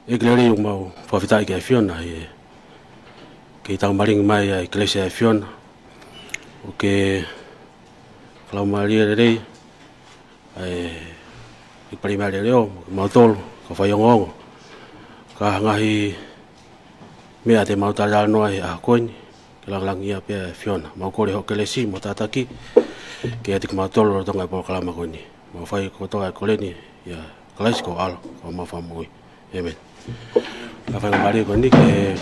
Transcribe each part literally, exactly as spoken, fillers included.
ʻEiki lelei, ʻoku mau fakafetaʻi ki he ʻAfiona ʻi he kei taumalingi mai ʻa e kelesi ʻa e ʻAfiona. ʻOku ke fakalaumālie lelei ʻa e ʻEiki Palēmia Leʻoleʻo, mo kimautolu kau faiongoongo. Ka ʻi he ngaahi meʻa te mau talanoa he ʻaho ko eni, ke langilangiʻia pē ʻa e ʻAfiona. Mau kole hoʻo kelesi mo e tataki ke ʻiate kimautolu lolotonga e polokalama ko eni. Mau fai kotoa e kole ni ʻia Kalaisi ko ho ʻAlo, ko homau Fakamoʻui. ʻĒmeni. Ka faingamālie ko eni ki he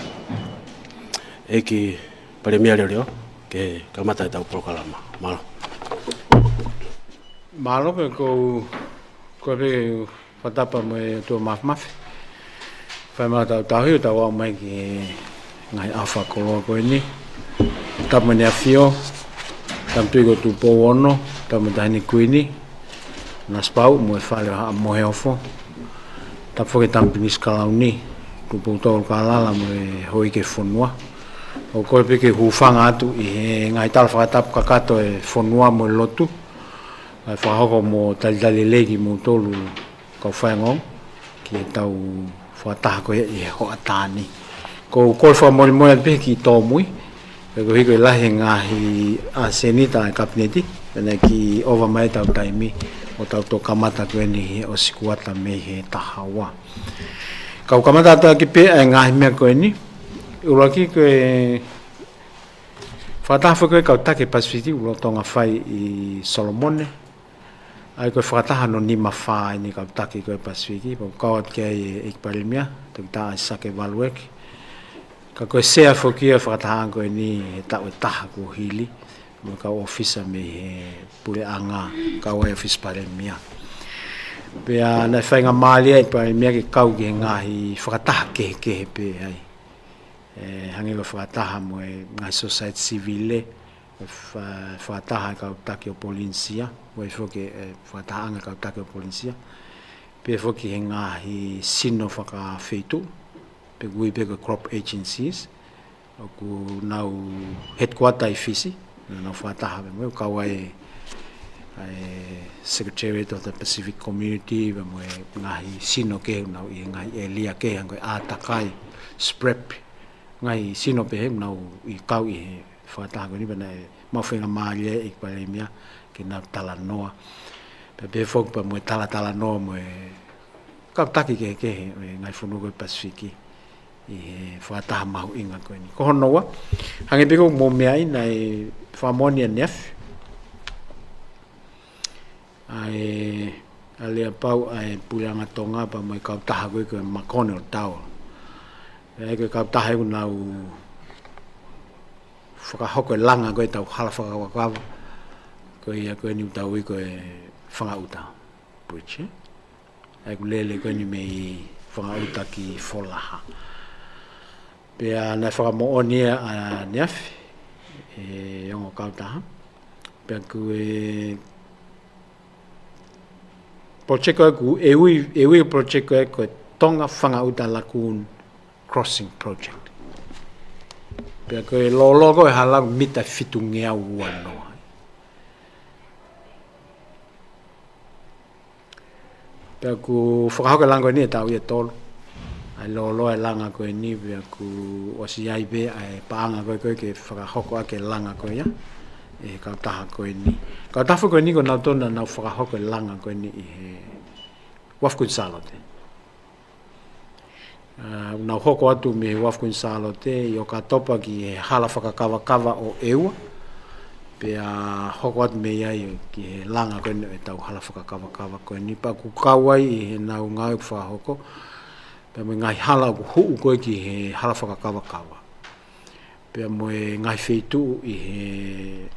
ʻEiki Palēmia Leʻoleʻo ke kamata ʻetau polokalama. Mālō. Mālō. Pea ʻoku ou kole pē ke u fakatapu mo e ʻOtua Māfimafi. Fai mai ʻetau tauhi ʻo tau aʻu mai ki he ngaahi ʻaho fakakoloa ko eni. Tapu mo ʻEne ʻAfio, Tama Tuʻi ko Tupou Ono, tapu mo e Taʻahine Kuini, Nanasipauʻu mo e Fale ʻo Haʻa Moheofo, tapu foki ki he Tama Pilinisi Kalauni, Tupou Toketā Kalala mo e houʻeiki ʻo e fonua. ʻOku ou kole pē ke u hūfanga atu ʻi he ngaahi tala fakatapu kakato ʻa e fonua mo e lotu, kae fakahoko mo talitali lelei kimoutolu kau faiongoongo ki heʻetau fakataha ko ia ʻi he hoʻatā ni. ʻOku ou kole fakamolemole atu pē ki he tōmui, pea koeʻuhi ko e lahi e ngaahi ʻasenita ʻa e Kapineti, pea naʻe kiʻi ʻova mai ʻetau taimi ʻo tau toki kamata ko eni he ʻosi kuata mei he taha ua. Ka u kamata atu ʻaki pē ʻa e ngaahi meʻa ko eni. ʻUluaki, ko e fakataha foki ko ē ʻa e kau taki Pasifiki ʻoku lolotonga fai ʻi Solomone. ʻA ia ko e fakataha hono nima fā eni ʻa e kau taki ko ē Pasifiki, pea ʻoku kau atu ki ai e ʻEiki Palēmia, Toketā ʻAisake Valueke. Ka ko e sea foki ʻo e fakataha ko eni he taʻu ʻe taha kuo hili, mo e kau ʻōfisa mei he puleʻanga, kau ai ʻa e ʻŌfisi Palēmia. Pea naʻe faingamālie ʻa e ʻEiki Palēmia ke kau ki he ngaahi fakataha kehekehe pē ai. ʻE, hangē ko e fakataha mo e ngaahi sōsaieti sivile, ʻa e fa-, fakataha ʻa e kau taki ʻo Polinisia, mo e foki, ʻe, fakatahaʻanga ʻa e kau taki ʻo Polinisia. Pea foki he ngaahi sino fakafeituʻu, pe ʻoku ui pē ko e crop agencies, ʻoku nau headquarter ʻi Fisi, naʻa nau fakataha pē mo ia, ʻoku kau ai ʻa e Secretariat of the Pacific Community, pea mo e ngaahi sino kehe ʻoku nau ʻi he ngaahi ʻēlia kehe, hangē ko e ʻātakai, SPREP, ngaahi sino pehē ʻoku nau ʻi kau ʻi he fakataha ko eni, pea naʻe maʻu faingamālie ʻa e ʻEiki Palēmia ke nau talanoa. Pea pehē foki pea mo e talatalanoa mo e kau taki kehekehe ʻo e ngaahi fonua ko ē Pasifiki ʻi he fakataha mahuʻinga ko eni. Ko hono ua, hangē pē ko hoʻomou meaʻi, naʻe fakamoʻoni ʻaneafi ʻa e aleapau ʻa e Puleʻanga Tonga pea mo e kautaha ko ē ko e McConnell Tower. ʻA ia ko e kautaha ʻoku nau fakahoko e langa ko ē ʻetau hala fakakavakava ko ia ko eni ʻoku tau ui ko e Fangaʻuta Bridge, ē? ʻA ia ʻoku lele ko eni mei Fangaʻuta ki Folaha. Pea naʻe fakamoʻoni ia ʻaneafi ʻe he ongo kautaha. Pea ko e project ko ē ʻoku, ʻe ui, ʻe ui project ko ē ko e Tonga Fangaʻuta Lagoon Crossing Project. Pea ko e lōloa ko ē hala ʻoku mita fitungeau uanoa. Pea kuo fakahoko e langa ko eni he taʻu ia ʻe tolu. ʻA e lōloa e langa ko eni, pea kuo ʻosi ʻi ai pē ʻa e paʻanga ko ē ko ē ke fakahoko ʻaki e langa ko ia ʻe he kautaha ko eni. Kautaha foki ko eni ko nautolu naʻa nau fakahoko e langa ko eni ʻi he Wharf Queen Sālote. ʻA, ʻoku nau hoko atu mei he Wharf Queen Sālote ʻi ʻOkatopa ki he hala fakakavakava ʻo ʻEua. Pea hoko atu mei ai ki he langa ko eni ʻo ʻetau hala fakakavakava ko eni, pea ʻoku kau ai ʻi heʻenau ngāue ʻoku fakahoko pea mo e ngaahi hala ʻoku huʻu ko ē ki he hala fakakavakava, pea mo e ngaahi feituʻu ʻi he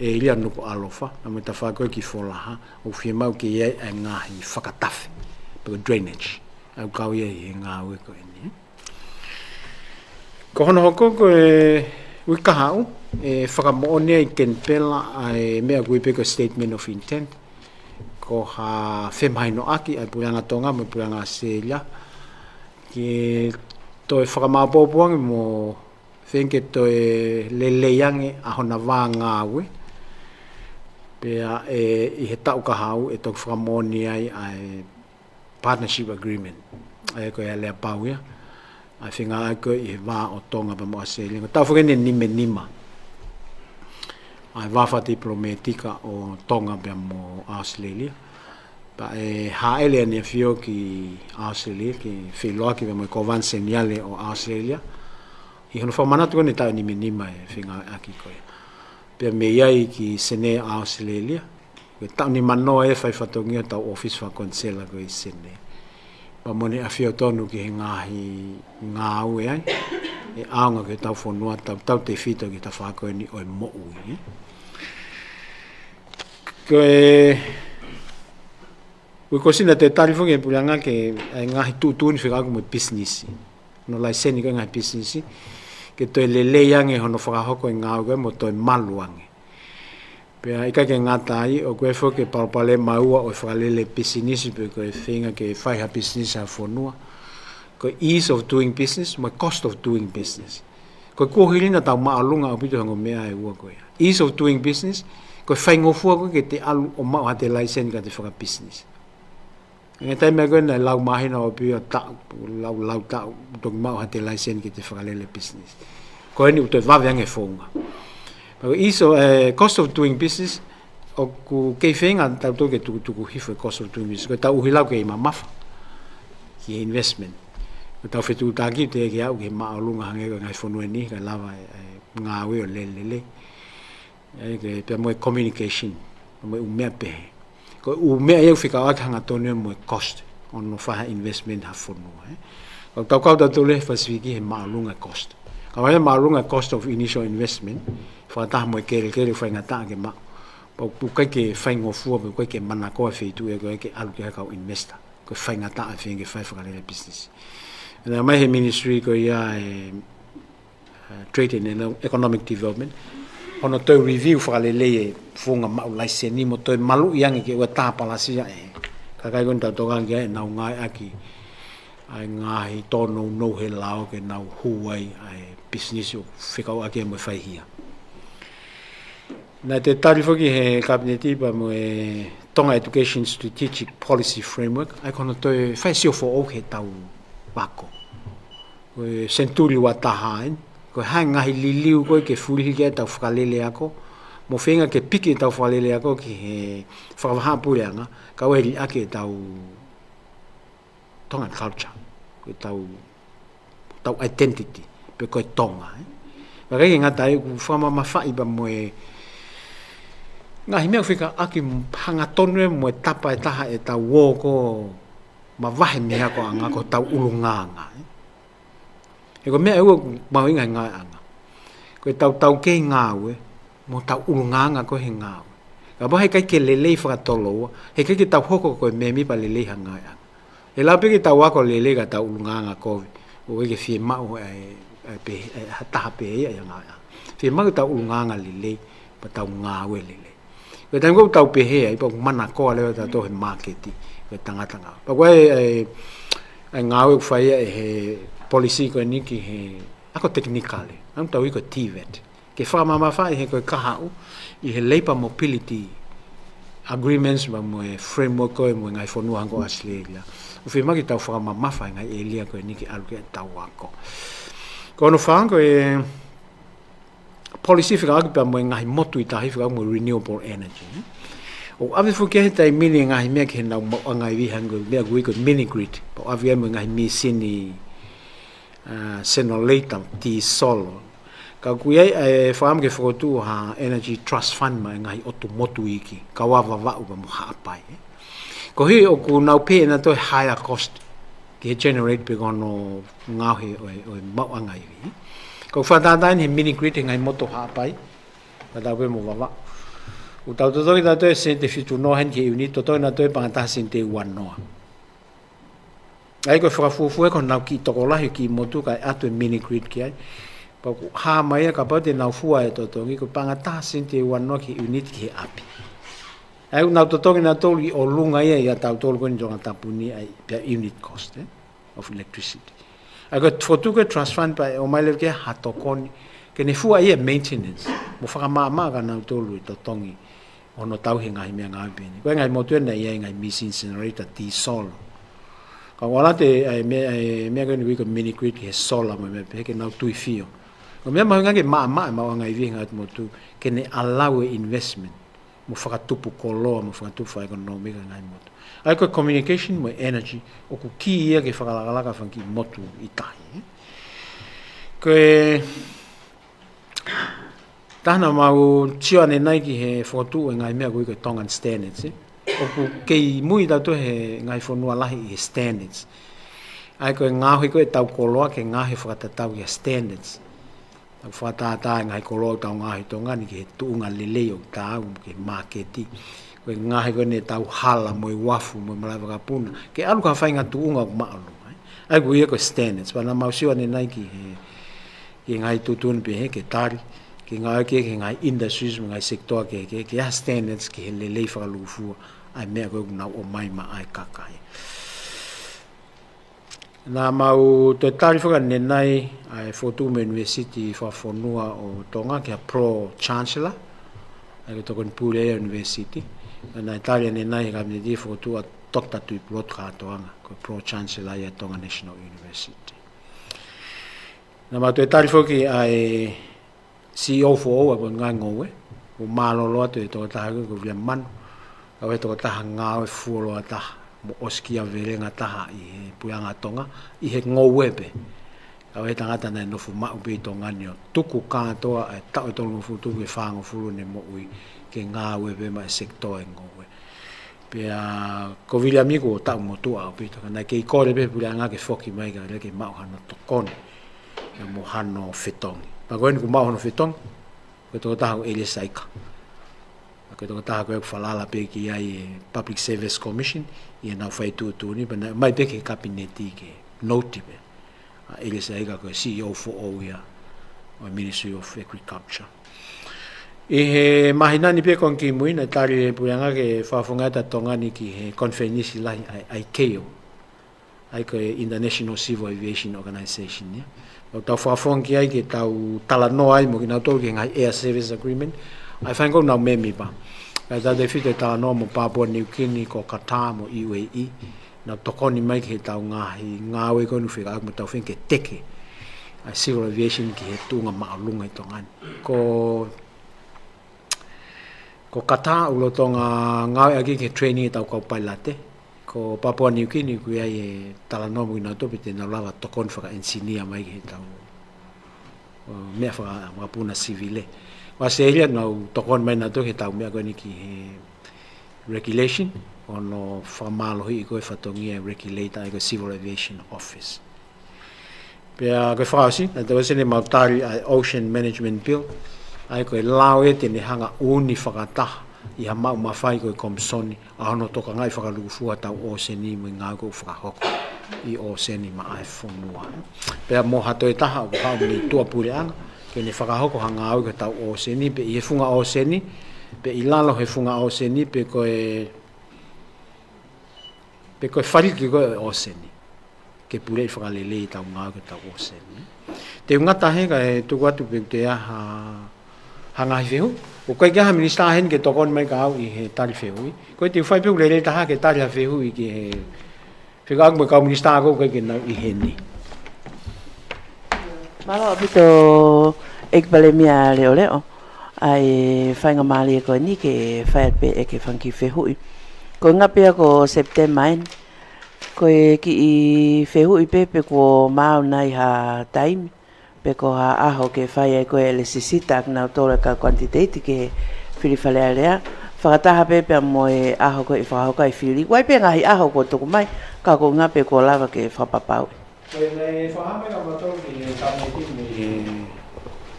ʻēlia Nukuʻalofa, pea mo e tafaʻaki ko ē ki Folaha, ʻoku fiemaʻu ke ʻi ai ʻa e ngaahi fakatafe, pe ko e drainage, ʻoku kau ia ʻi he ngāue ko eni. Ko hono hoko ko e uike kahaʻu, ʻe fakamoʻoni ai ʻi Kenipela ʻa e meʻa ʻoku ui pē ko e Statement of Intent, ko ha femahinoʻaki ʻa e Puleʻanga Tonga mo e Puleʻanga ʻAositelēlia ke toe fakamāʻopoʻopo ange mo feinga ke toe lelei ange ʻa hona vā ngāue. Pea ʻe, ʻi he taʻu kahaʻu ʻe toki fakamoʻoni ai ʻa e partnership agreement, ʻa ia ko e aleapau ia ʻa e fengāueʻaki ko ē ʻi he vā ʻo Tonga pea mo ʻAositelēlia. Ko e taʻu foki eni ʻe nima nima ʻa e vā fakatipilometika ʻo Tonga pea mo ʻAositelēlia. Pea ʻe hāʻele ʻAneafiō ki ʻAositelēlia, ke feʻiloaki pea mo e Kōvana Seniale ʻo ʻAositelēlia ʻi hono fakamanatu ko eni e taʻu ʻe nima nima e fengāueʻaki ko ia. Pea mei ai ki Senē ʻAositelēlia, ko e taʻu nimanoa e fai fatongia ʻetau ʻōfisi fakakonisela ko ē ʻi Senē. Pea mo ʻene ʻafio tonu ki he ngaahi ngāue ai ʻe ʻaonga ki hotau fonua, tautautefito ki he tafaʻaki ko eni ʻo e moʻui. Ko e ui ko sina te tali foki e puleʻanga ki he ngaahi tuʻutuʻuni fekauʻaki mo e pisinisi. Hono laiseni ko ē e ngaahi pisinisi, ke toe lelei ange hono fakahoko e ngāue ko ē mo toe malu ange. Pea ʻikai ke ngata ai, ʻoku ʻi ai foki e palopalema ʻe ua ʻo e fakalele pisinisi, pe ko e feinga ke fai ha pisinisi ha fonua. Ko e ease of doing business, mo e cost of doing business. Ko e kuohili naʻa tau māʻolunga ʻaupito he ongo meʻa ʻe ua ko ia. Ease of doing business, ko e faingofua ko ē ke te ʻalu ʻo maʻu haʻate laiseni ka te fakapisinisi. Ngaahi taimi ko ē naʻe lau māhina ʻo pio taʻu, lau, lau taʻu, toki maʻu haʻate laiseni ke te fakalele pisinisi. Ko eni ʻoku toe vave ange e founga. Pea ko e ease of, eh, cost of doing business, ʻoku kei feinga tautolu ke tukutuku hifo e cost of doing business. Ko ʻetau ʻuhila ʻoku kei mamafa ki he investment. Ko ʻetau fetuʻutaki teʻeki ke aʻu ki he māʻolunga hangē ko e ngaahi fonua ni, kae lava e, e ngāue ʻo lele lelei. ʻA ia ke pea mo e communication, mo e ʻū meʻa pehē. Ko e ʻū meʻa ia ʻoku fekauʻaki hangatonu ia mo e cost ʻo hono fai ha investment ha fonua, ē. Ka ʻoku tau kau tautolu he Pasifiki he māʻolunga e cost. Ka ʻoku māʻolunga e cost of initial investment, fakataha mo e kelekele ʻoku faingataʻa ke maʻu. Pea ʻoku ʻikai ke faingofua, pea ʻoku ʻikai ke manakoa e feituʻu ia ko ē ke ʻalu ki ai e kau investor. Ko e faingataʻa e feinga ke fai e fakalele pisinisi. Naʻe ʻomai he ministry ko ia e uh, Trade and Economic Development, hono toe review fakalelei e founga maʻu laiseni mo toe maluʻi ange ke ʻoua ʻe tāpalasia e kakai ko eni ʻoku tau tokanga ki ai ʻenau ngāueʻaki ʻa e ngaahi tōnounou he lao ke nau hū ai ʻa e pisinisi ʻoku fekauʻaki mo e faihia. Naʻe toe tali foki he Kapineti pea mo e Tonga Education Strategic Policy Framework, ʻa ia ko hono toe fai e sio foʻou ki heʻetau ako. Ko e senituli ua taha eni, ko e hā e ngaahi liliu ko ē ke fulihi ki ai ʻetau fakalele ako, mo feinga ke piki ʻetau fakalele ako ki he fakavahaʻapuleʻanga, kae ʻikai ke liʻaki ʻetau Tongan culture, ko ʻetau, ʻetau identity, pe ko e Tonga, ē. Pea ʻikai ke ngata ai, ʻoku fakamamafaʻi pea mo e ngaahi meʻa ʻoku fekauʻaki hangatonu ia mo e tapa ʻe taha ʻetau ō ʻo mavahe mei he akoʻanga ko hotau ʻulungaanga, ē. He ko e meʻa ʻe ua ʻoku mahuʻinga he ngāueʻanga. Ko ʻetau taukei ngāue, mo hotau ʻulungaanga ko ē he ngāue. Kapau he ʻikai ke lelei fakatoloua, he ʻikai ke tau hoko ko e mēmipa lelei ha ngāueʻanga. ʻE lava pē ke tau ako lelei ka tau ʻulungaanga kovi, ʻoku ʻikai ke fiemaʻu ʻa e, ʻa e pehē, ʻa e ha taha pehē ia ʻi ha ngāueʻanga. Fiemaʻu ke tau ʻulungaanga lelei, pea tau ngāue lelei. Ko e taimi ko ē ʻoku tau pehē ai, pea ʻoku manakoa leva tautolu he māketi, ko e tangata ngāue. Pea ko e, e, e ngāue ʻoku fai ia ʻe he policy ko eni ki he ako tekinikale, ʻa ia ʻoku tau ui ko e TVET. Ke fakamamafaʻi he ko e kahaʻu ʻi he labour mobility agreements pea mo e framework ko ē mo e ngaahi fonua hangē ko ʻAositelēlia. ʻOku fiemaʻu ke tau fakamamafa e ngaahi ʻēlia ko eni ke ʻalu ki ai ʻetau ako. Ko hono fā ko e policy fekauʻaki pea mo e ngaahi motuʻa tahi fekauʻaki mo e renewable energy, ē. ʻOku ʻave foki he taimi ni e ngaahi meʻa ki heʻenau maʻuʻanga ivi hangē ko e meʻa ʻoku ui ko e mini grid. Pea ʻoku ʻave ai mo e ngaahi mīsini, uh, senoleta, tīsolo. Ka ʻoku ʻi ai e fakaʻamu ke fokotuʻu ha energy trust fund maʻa e ngaahi ʻotu motu iiki, kau ai Vavaʻu pea mo Haʻapai, ē. Koeʻuhi ʻoku nau pehē ʻe nautolu e higher cost ki he generate pe ko hono ngaohi ʻo e, ʻo e maʻuʻanga ivi. Ka ʻoku fakatātā eni he mini grid he ngaahi motu Haʻapai, pea tau pē mo Vavaʻu. ʻOku tau totongi tautolu e sēniti ʻe fitu noa heni ki he unit, totongi nautolu e paʻanga ʻe taha sēniti ʻe ua noa. ʻA ia ko e fakafuofua ko ʻenau kiʻi tokolahi kiʻi motu kae ʻatu e mini grid ki ai. Pea ʻoku hā mai ia kapau te nau fua e totongi ko e paʻanga ʻe taha sēniti ʻe ua noa ki he unit ki he ʻapi. ʻA ia ʻoku nau totongi nautolu ʻi ʻolunga ia ʻiate kitautolu ko eni Tongatapu ni ʻa e pē unit cost, ē, of electricity. ʻA ia ko e fokotuʻu ko ē trust fund pea ʻe ʻomai leva ke ha tokoni, ke ne fua ia e maintenance, mo fakamaʻamaʻa kia nautolu e totongi ʻo hono tauhi e ngaahi meʻangāue pehē ni. Ko e ngaahi motu eni naʻe ʻi ai e ngaahi mīsini senoleta tīsolo. Ka ʻoku ala atu e, ʻa e meʻa, ʻa e meʻa ko eni ʻoku ui ko e mini grid ki he solar mo e meʻa pehē ke nau tuifio. Ko e meʻa mahuʻinga ke maʻamaʻa e maʻuʻanga ivi he ngaahi motu ke ne allow e investment mo fakatupu koloa, mo fakatupu fakaʻekonōmika e ngaahi motu. ʻA ia ko e communication mo e energy ʻoku kī ia ke fakalakalaka e fanga kiʻi motu ʻi tahi. Ko e taha naʻa mau sio ʻanenai ki he fokotuʻu e ngaahi meʻa ʻoku ui ko e Tongan standards, ē. ʻOku kei mui tautolu he ngaahi fonua lahi ʻi he standards. ʻA ia ko e ngaohi ko ē ʻetau koloa ke ngaohi fakatatau ki he standards. Tau fakatātā e ngaahi koloa ʻoku tau ngaohi ʻi Tonga ni ki he tuʻunga lelei ʻoku taau ki he māketi. Ko e ngaohi ko eni ʻetau hala mo e uafu mo e malaʻe vakapuna. Ke ʻalu ki ha faʻahinga tuʻunga ʻoku māʻolunga, ē. ʻA ia ko ia ko e standards. Pea naʻa mau sio ʻanenai ki he ki he ngaahi tuʻutuʻuni pehē ke tali, ke ngāueʻaki ki he ngaahi industries mo e ngaahi sector ke, ke, ke ʻi ai ha standards ki he lelei fakalūkufua ʻa e meʻa ko ē ʻoku nau ʻomai maʻa e kakai. Naʻa mau toe tali foki ʻanenai ʻa e fokotuʻu mo e University Fakafonua ʻo Tonga ki ha Pro Chancellor, ʻa ia ko e tokoni pule ia ʻo e University. Naʻe tali ʻanenai he Kapineti e fokotuʻu ʻa Doctor Tuʻipulotu Kātoanga, ko e Pro Chancellor ia ʻo e Tonga National University. Naʻa mau toe tali foki ʻa e CEO foʻou ʻa e Potungāue Ngoue, ʻo mālōlō atu e tokotaha ko ē ko Viliami Manu, kau he tokotaha ngāue fuoloa taha, mo ʻosikiavelenga taha ʻi he Puleʻanga Tonga, ʻi he ngoue pē. Kau he tangata naʻe nofo maʻu pē ʻi Tonga ni ʻo tuku kātoa e taʻu ʻe tolungofulu tupu ki he fāngofulu ʻene moʻui ke ngāue pē maʻa e sector e ngoue. Pea ko Viliami kuo taʻu motuʻa ʻaupito, ka naʻe kei kole pē Puleʻanga ke foki mai kae lava ke maʻu hano tokoni, ʻa ia mo hano fetongi. Pea ko eni kuo maʻu hano fetongi, ko e tokotaha ko ʻElia Saika. Ko e tokotaha ko ē ʻoku falala pē ki ai e Public Service Commission, ʻi heʻenau fai tuʻutuʻuni, pea naʻe ʻomai pē ki he Kapineti ke note pē ʻa ʻElia Saika ko e CEO foʻou ia ʻo e Ministry of Agriculture. ʻI he māhina ni pē ko ē ki mui naʻe tali e Puleʻanga ke fakafofongaʻi atu ʻa Tonga ni ki he konifelenisi lahi ʻa e ICAO, ʻa ia ko e International Civil Aviation Organization, ia. ʻOku tau fakafofonga ki ai ke tau talanoa ai mo kinautolu ki he ngaahi Air Service Agreement, ʻa e fāinga ko ē ʻoku nau mēmipa. Kae tautautefito e talanoa mo Papua New Guinea, ko Qatar mo UAE, nau tokoni mai ki heʻetau ngaahi ngāue ko eni fekauʻaki mo ʻetau feinga ke teke ʻa e civil aviation ki he tuʻunga māʻolunga ʻi Tonga ni. Ko, ko Qatar ʻoku lolotonga ngāueʻaki ke training ʻetau kau pailate. Ko Papua New Guinea ʻoku ʻi ai e talanoa mo kinautolu pe te nau lava tokoni fakaʻenisinia mai ki heʻetau, ʻo, meʻa faka-, vakapuna sivile. Ko ʻAositelēlia nau tokoni mai nautolu ki heʻetau meʻa ko eni ki he regulation, ʻo nau fakamālohiʻi ko ē e fatongia e regulator ʻa ia ko e Civil Aviation Office. Pea ko e fakaʻosi, naʻe toe ʻosi ʻene mau tali ʻa e Ocean Management Bill, ʻa ia ko e lao ē te ne hanga ʻo ʻuni fakataha ʻi ha maʻu mafai ko e Komisoni ʻa hono tokangaʻi fakalūkufua ʻetau ʻōseni mo e ngāue ʻoku fakahoko ʻi he ʻōseni maʻa e fonua. Pea mo ha toe taha ʻoku haʻu mei tuʻa Puleʻanga, ke ne fakahoko ha ngāue ki heʻetau ʻōseni, pe ʻi he funga ʻōseni, pe ʻi lalo he funga ʻōseni, pe ko e, pe ko e faliki ko ē ʻo e ʻōseni. Ke puleʻi fakalelei ʻetau ngāue ki heʻetau ʻōseni. Te u ngata hē kae tuku atu pe ʻoku toe ʻi ai ha, ha ngaahi fehuʻi. ʻOku ʻikai ke ʻi ai ha minisitā heni ke tokoni mai kia au ʻi he tali fehuʻi. Ko e te u fai pē ʻeku lelei taha ke tali ha fehuʻi ki he fekauʻaki mo e kau minisitā ko ē ʻoku ʻikai ke nau ʻi heni. Mālō ʻaupito ʻEiki Palēmia Leʻoleʻo, ʻa e faingamālie ko eni ke fai atu pē ʻe he fanga kiʻi fehuʻi. Ko e ngaahi pea ko Sepitema eni, ko e kiʻi fehuʻi pē pe kuo maau nai ha taimi, pe ko ha ʻaho ke fai ai ko ē e lēsisita ʻa kinautolu e kau kanititeiti ki he fili Fale Alea. Fakataha pē pea mo e ʻaho ko ē ʻe fakahoko ai e fili. ʻOku ʻi ai pē ngaahi ʻaho kuo tuku mai, ka ko e ngaahi pea kuo lava ke fakapapauʻi. Ko e naʻe fakahā mai kia mautolu ki he Kapineti mei he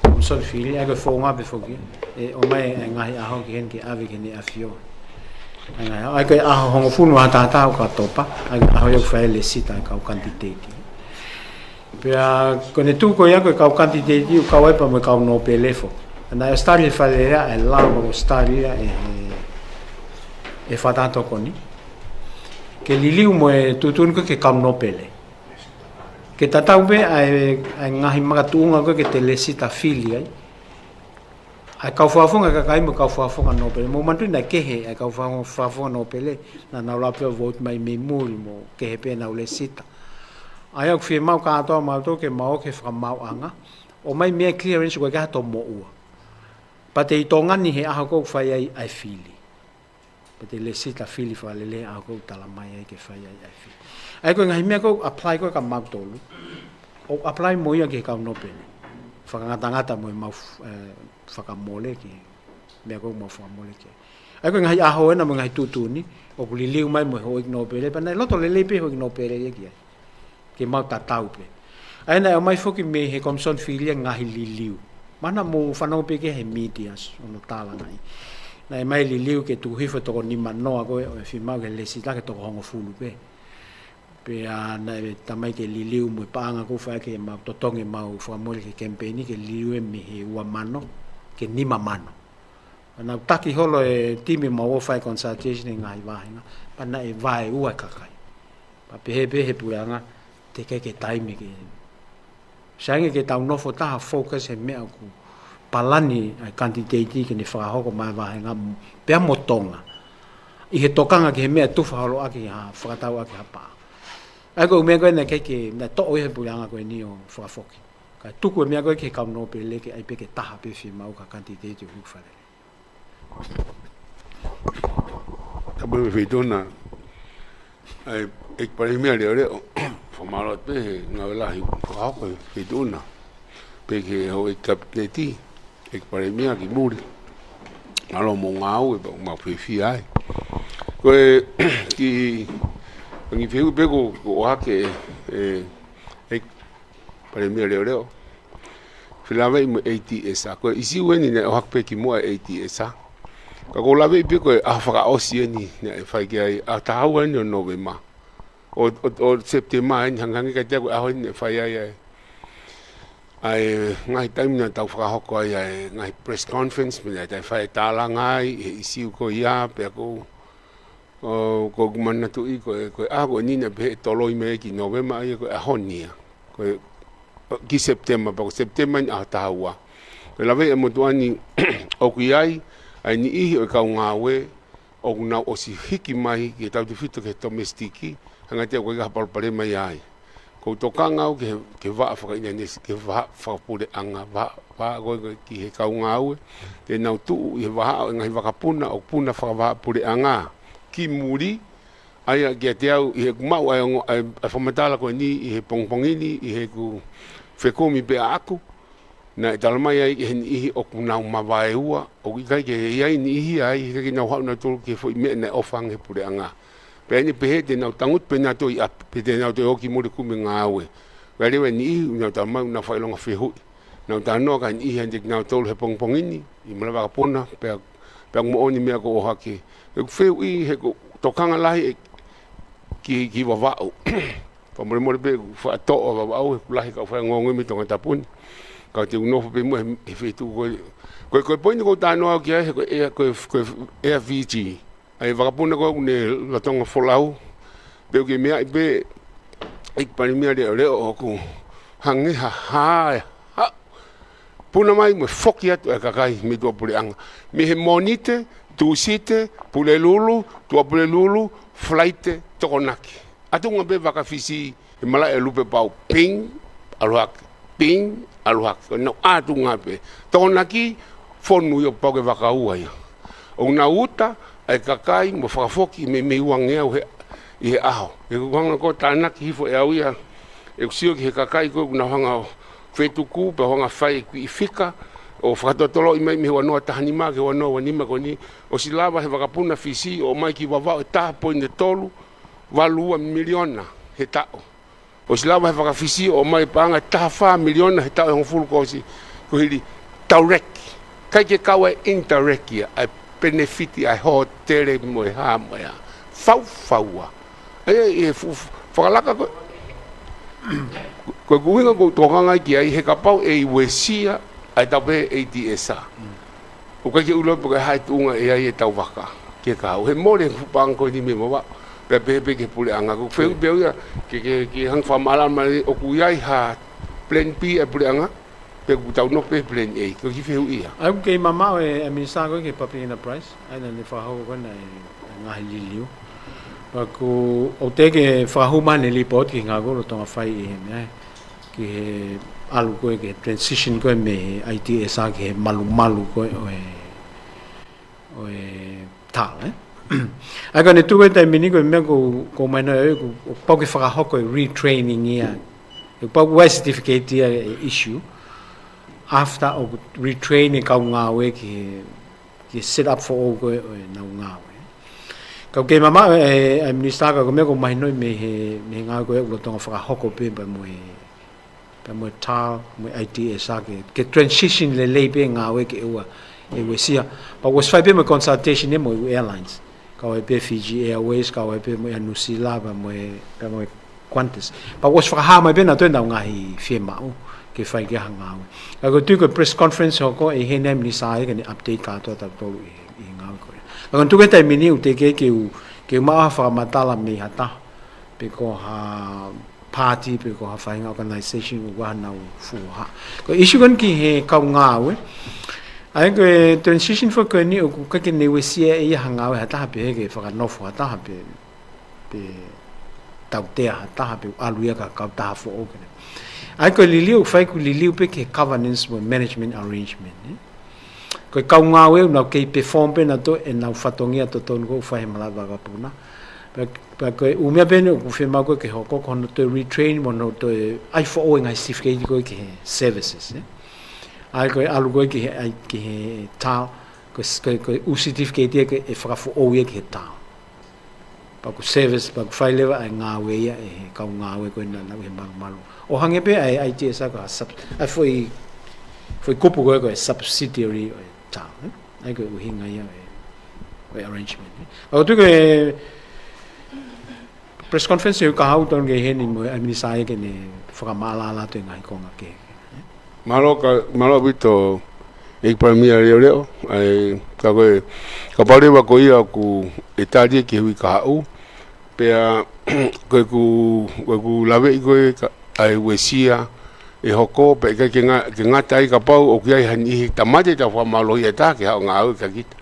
Komisoni Fili, ʻa ia ko e founga pē foki, ʻe ʻomai e ngaahi ʻaho ki heni ke ʻave ki heʻene ʻAfio. ʻA ia ko e ʻaho hongofulu ʻo Ōkatopa, ʻa ia ko e ʻaho ia ʻoku fai ai e lēsisita e kau kanititeiti. Pea ko ʻene tuʻu ko ia ko e kau kanititeiti ʻoku kau ai pea mo e kau nōpele foki. Naʻe ʻosi tali ʻe he Fale Alea e lao ʻoku ʻosi tali ia ʻe he, ʻe he Fakataha Tokoni ke liliu mo e tuʻutuʻuni ko ē ki he kau nōpele. Ke tatau pē ʻa e, ʻa e ngaahi makatuʻunga ko ē ke te lēsisita fili ai, ʻA e kau fakafofonga kakai mo e kau fakafofonga nōpele. Mou manatuʻi naʻe kehe ʻa e kau fakafofonga, fakafofonga nōpele, naʻa nau lava pē ʻo vote mai mei muli mo kehe pē ʻenau lēsita. ʻA ia ʻoku fiemaʻu kātoa mautolu ke mau ō ki he fakamaauʻanga, ʻomai mei ai e clearance ʻoku ʻikai ha tomoʻua. Pea te ʻi Tonga ni he ʻaho ʻoku fai ai ʻa e fili. Pea te lēsita fili fakalelei ʻaho ʻoku talamai ai ke fai ai ʻa e fili. ʻA ia ko e ngaahi meʻa ʻoku apply ko ē kia mautolu, ʻoku apply mo ia ki he kau nōpele. Fakangatangata mo ʻemau, eh, fakamole ki he meʻa ʻoku mau fakamole ki ai. ʻA ia ko e ngaahi ʻaho ena mo e ngaahi tuʻutuʻuni ʻoku liliu mai mo e houʻeiki nōpele, pea naʻe loto lelei pē houʻeiki nōpele ia ki ai, ke mau tatau pē. ʻA ia naʻe ʻomai foki mei he Komisoni Fili ʻa e ngaahi liliu. Mahalo naʻa mou fanongo pē ki he media ʻo nau talangaʻi. Naʻe ʻomai liliu ke tuku hifo e toko nima noa ko ē ʻo e fiemaʻu ki he lēsita ke toko hongofulu pē. Pea naʻe talamai ke liliu mo e paʻanga ʻoku fai ke mau totongi ʻemau fakamole ki he kemipeini, ke liliu ia mei he ua mano ki he nima mano. Pea naʻa nau taki holo e timi mau ō ʻo fai consultation ʻi he ngaahi vāhenga, pea naʻe vaeua e kakai. Pea pehē pē he puleʻanga, teʻeki ke taimi ke, sai ange ke tau nofo taha focus he meʻa ʻoku palani ʻa e kanititeiti ke ne fakahoko maʻa e vāhenga mo, pea mo Tonga. ʻI he tokanga ki he meʻa ʻe tufa holo ʻaki ha, fakatau ʻaki ha paʻanga. ʻA ia ko e meʻa ko ē naʻe ʻikai ke, naʻe toʻo ia he puleʻanga ko eni ʻo fakafoki. Kae tuku e meʻa ko ē ki he kau nōpele ke ʻai pē ke taha pē fiemaʻu ki he kanititeiti ʻoku hū fale. Tapu mo e Feituʻuna. ʻA e, ʻEiki Palēmia Leʻoleʻo, fakamālō atu pē he ngāue lahi kuo fakahoko ʻe he Feituʻuna. Pea ki he houʻeiki Kapineti, ʻEiki Palēmia ki muli. Mālō hoʻomou ngāue pea ʻoku mau fiefia ai. Ko e kiʻi, kiʻi fehuʻi pē ʻoku, ʻoku ʻohake ʻe, ʻe, ʻEiki Palēmia Leʻoleʻo. Felāveʻi mo e ATS. Ko e ʻīsiu eni naʻe ʻohake pē kimuʻa e ATS. Ka ʻoku ou laveʻi pē ko e ʻaho fakaʻosi eni naʻe fai ki ai, ʻaho taha ua eni ʻo Nōvema. ʻO, ʻo, ʻo Sepitema eni, hangehangē kiate au ko e ʻaho eni naʻe fai ai ʻa e, ʻa e ngaahi taimi naʻa tau fakahoko ai ʻa e ngaahi press conference, pea naʻa tau fai e tālanga ai he ʻīsiu ko ia, pea ʻoku ʻo, ʻoku ou manatuʻi ko e, ko e ʻaho ko eni naʻe pehē ʻe toloi mai ki Nōvema, ʻa ia ko e ʻaho ni ia. Ko e, ʻo, ki Sepitema, pea ko Sepitema eni ʻaho taha ua. Ko e laveʻi ʻa e motuʻa ni ʻoku ʻi ai ʻa e niʻihi ʻo e kau ngāue ʻoku nau ʻosi hiki mai ki he tautefito ki he domestic, hangē ʻoku ʻikai ha palopalema ia ai. ʻOku ou tokanga au ki he, ki he vaʻa fakaʻinanesi, ki he vaʻa fakapuleʻanga, vaʻa, vaʻa ko ē ki he kau ngāue, te nau tuʻu ʻi he vahaʻa ʻo e ngaahi vakapuna ʻoku puna fakavahaʻapuleʻanga ki muli. ʻA ia kiate au ʻi heʻeku maʻu ʻa e ongo, ʻa e, ʻa e fakamatala ko eni ʻi he pongipongi ni, ʻi heʻeku fekumi pē ʻaʻaku, naʻe talamai ai ʻe he niʻihi ʻoku nau mavaeua, ʻoku ʻikai ke ʻi ai e niʻihi ai, he ʻikai ke nau haʻu nautolu ki he foʻi meʻa naʻe ʻofa ange ʻe he puleʻanga. Pea ʻi heʻene pehē te nau tangutu pē nautolu ʻi ʻapi, pe te nau toe ō ki muli ʻo kumi ngāue. Pea leva e niʻihi, ʻoku nau talamai ʻoku nau fakaʻilonga fehuʻi. Nau talanoa ki ai e niʻihi ʻiate kinautolu he pongipongi ni, ʻi he malaʻe vakapuna, pea, pea moʻoni e meʻa kuo ʻohake. ʻOku ou fehuʻi he ʻoku ou tokanga lahi ʻe ki, ki Vavaʻu. Fakamolemole pē ʻoku ou faʻa toʻo ʻa Vavaʻu, he ʻoku lahi e kau faiongoongo mei Tongatapu ni. Ka te u nofo pē muʻa he, he feituʻu ko ē. Ko e, ko e poini ʻoku ou talanoa au ki ai, he ko e, ko e, ko e Air Fiji. ʻA e vakapuna ko ē ʻoku ne lolotonga folau. Pea ʻoku ke meaʻi pē, ʻEiki Palēmia Leʻoleʻo, ʻoku hangē ha hā e haʻu, puna mai mo e foki atu e kakai mei tuʻapuleʻanga. Mei he Mōnite, Tūsite, Pulelulu, tuʻapuleʻanga, Falaite, Tokonaki. ʻAtunga pē vaka Fisi he malaʻe ʻo Lupepau, ping, ʻalu hake, ping, ʻalu hake. Ko ʻenau ʻatunga pē. Tokonaki, fonu ia, pau ke vaka ua ia. ʻOku nau uta ʻa e kakai mo fakafoki meimei uangeau he, ʻi he ʻaho. He ʻoku ou hanga ʻo tānaki hifo ʻe au ia, ʻeku sio ki he kakai ko ē ʻoku nau hanga ʻo fetuku, pea hanga ʻo fai e kiʻi fika, ʻo fakatotoloʻi mai mei he ua noa taha nima ki he ua noa ua nima ko eni, ʻosi lava ʻe he vakapuna Fisi ʻo ʻomai ki Vavaʻu e taha poini tolu valu ua miliona he taʻu. ʻOsi lava ʻe he vaka Fisi ʻo ʻomai e paʻanga ʻe taha fā miliona he taʻu ʻe hongofulu kuo ʻosi, kuo hili, tauleki. ʻIkai ke kau ai e indirect ia, ʻa e penefiti ʻa e hōtele mo e hā mo e hā. Faufaua. ʻA ia ʻi he fu-, fu-, fakalaka ko ē, ko e ʻuhinga ʻoku ou tokanga ki ai, he kapau ʻe uesia ʻa e tau pē ATS. ʻOku ʻikai ke u ʻilo pe ko e hā e tuʻunga ʻe ʻi ai e tau vaka ke kau. He mole e fuʻu paʻanga ko eni mei Vavaʻu, pea pehē pē ki he puleʻanga. ʻOku ou fehuʻi pē au ia, ke, ke, ke hanga ʻo fakamaʻalaʻala mai ʻoku ʻi ai ha plan B ʻa e puleʻanga, Pe ʻoku tau nofo pē plan A, ko e kiʻi fehuʻi ia. ʻA ia ʻoku kei mamaʻo e, e Minisitā ko ē ki he Public Enterprise, ʻa ia naʻa ne fakahoko ko ē ʻa e, e ngaahi liliu. Pea ʻoku ou teʻeki ke fakahū mai ʻene lipooti ki he ngāue ko ē ʻoku lolotonga fai ʻi he meʻa, ki he ʻalu ko ē ki he transition ko ē mei he I T S R ki he malumalu ko ē ʻo e, ʻo e TAL, ē? ʻA ia ko ʻene tuʻu ko ē he taimi ni ko e meʻa ʻoku, ʻoku mahino ʻe au ʻoku, ʻoku pau ke fakahoko e retraining ia. ʻOku pau ʻa e certificate ia ʻe issue after ʻoku retrain e kau ngāue ki he, ki he set up foʻou ko ē ʻo ʻenau ngāue. Ka ʻoku kei mamaʻo e, e Minisitā ka ko e meʻa ʻoku mahinoʻi mei he, mei he ngāue ko ē ʻoku lolotonga fakahoko pē pea mo e, pea mo e TAL, mo e I T S R ke, ke transition lelei pē ngāue ke ʻoua ʻe uesia. Pea ʻoku fai pē mo e consultation ia mo e airlines. Kau ai pē Fiji Airways, kau ai pē mo e Air New Zealand, pea mo e, pea mo e Qantas. Pea ʻoku fakahā mai pē nautolu ʻenau ngaahi fiemaʻu ke fai ki ai ha ngāue. Ka ʻoku ou tui ko e press conference hoko ʻe ʻi heni ʻa e Minisitā ia ke ne update kātoa kitautolu ʻi, ʻi he ngāue ko ē. Ka ʻoku ou tui ko e taimi ni ʻoku teʻeki ke u, ke u maʻu ha fakamatala mei ha taha, pe ko ha party, pe ko ha faʻahinga organization ʻoku ʻi ai haʻanau fuʻu hohaʻa. Ko e issue ko eni ki he kau ngāue, ʻa ia ko e transition foʻou ko eni ʻoku ʻikai ke ne uesia ʻe ia ha ngāue ha taha pe ʻikai ke fakanofo ha taha pe, pe tautea ha taha pe ʻalu ia ki ha kautaha foʻou ke ne. ʻA ia ko e liliu ʻoku fai ʻoku liliu pē ki he governance mo e management arrangement, ē? Ko e kau ngāue ʻoku nau kei perform pē nautolu ʻenau fatongia totonu ʻoku fai he malaʻe vakapuna. Pea, pea ko e ʻū meʻa pē eni ʻoku fiemaʻu ko ē ke hoko ko hono toe retrain mo hono toe ʻai foʻou e ngaahi certificate ko ē ki he services, ē? ʻA ia ko e ʻalu ko ē ki he, ʻai ki he TAL, ko e, ko e, ko e ʻū certificate ia ke, ʻe fakafoʻou ia ki he TAL. Pea ʻoku service, pea ʻoku fai leva ʻa e ngāue ia ʻe he kau ngāue ko ē naʻa nau ʻi he malumalu. ʻO hangē pē ʻa e I T S R ko ha sub-, ʻa e foʻi, foʻi kupu ko ē ko e subsidiary ʻo e TAL, ē? ʻA ia ko e ʻuhinga ia ʻo e, ʻo e arrangement, ē? ʻOku ou tui ko e press conference ʻoku ka haʻu tonu ke ʻi heni mo e Minisitā ia ke ne fakamaʻalaʻala atu e ngaahi konga kehekehe, ē? Mālō ka, mālō ʻaupito ʻEiki Palēmia Leʻoleʻo, ʻa ia, ka ko e, kapau leva ko ia ʻoku ʻe tali ia ki he uike kahaʻu, pea ko ʻeku, ko ʻeku laveʻi ko ē ka, ʻa e uesia ʻe hoko, pea ʻikai ke nga-, ke ngata ai kapau ʻoku ʻi ai ha niʻihi tamate tau fakamālohi ʻe taha ke haʻu ʻo ngāue kia kita.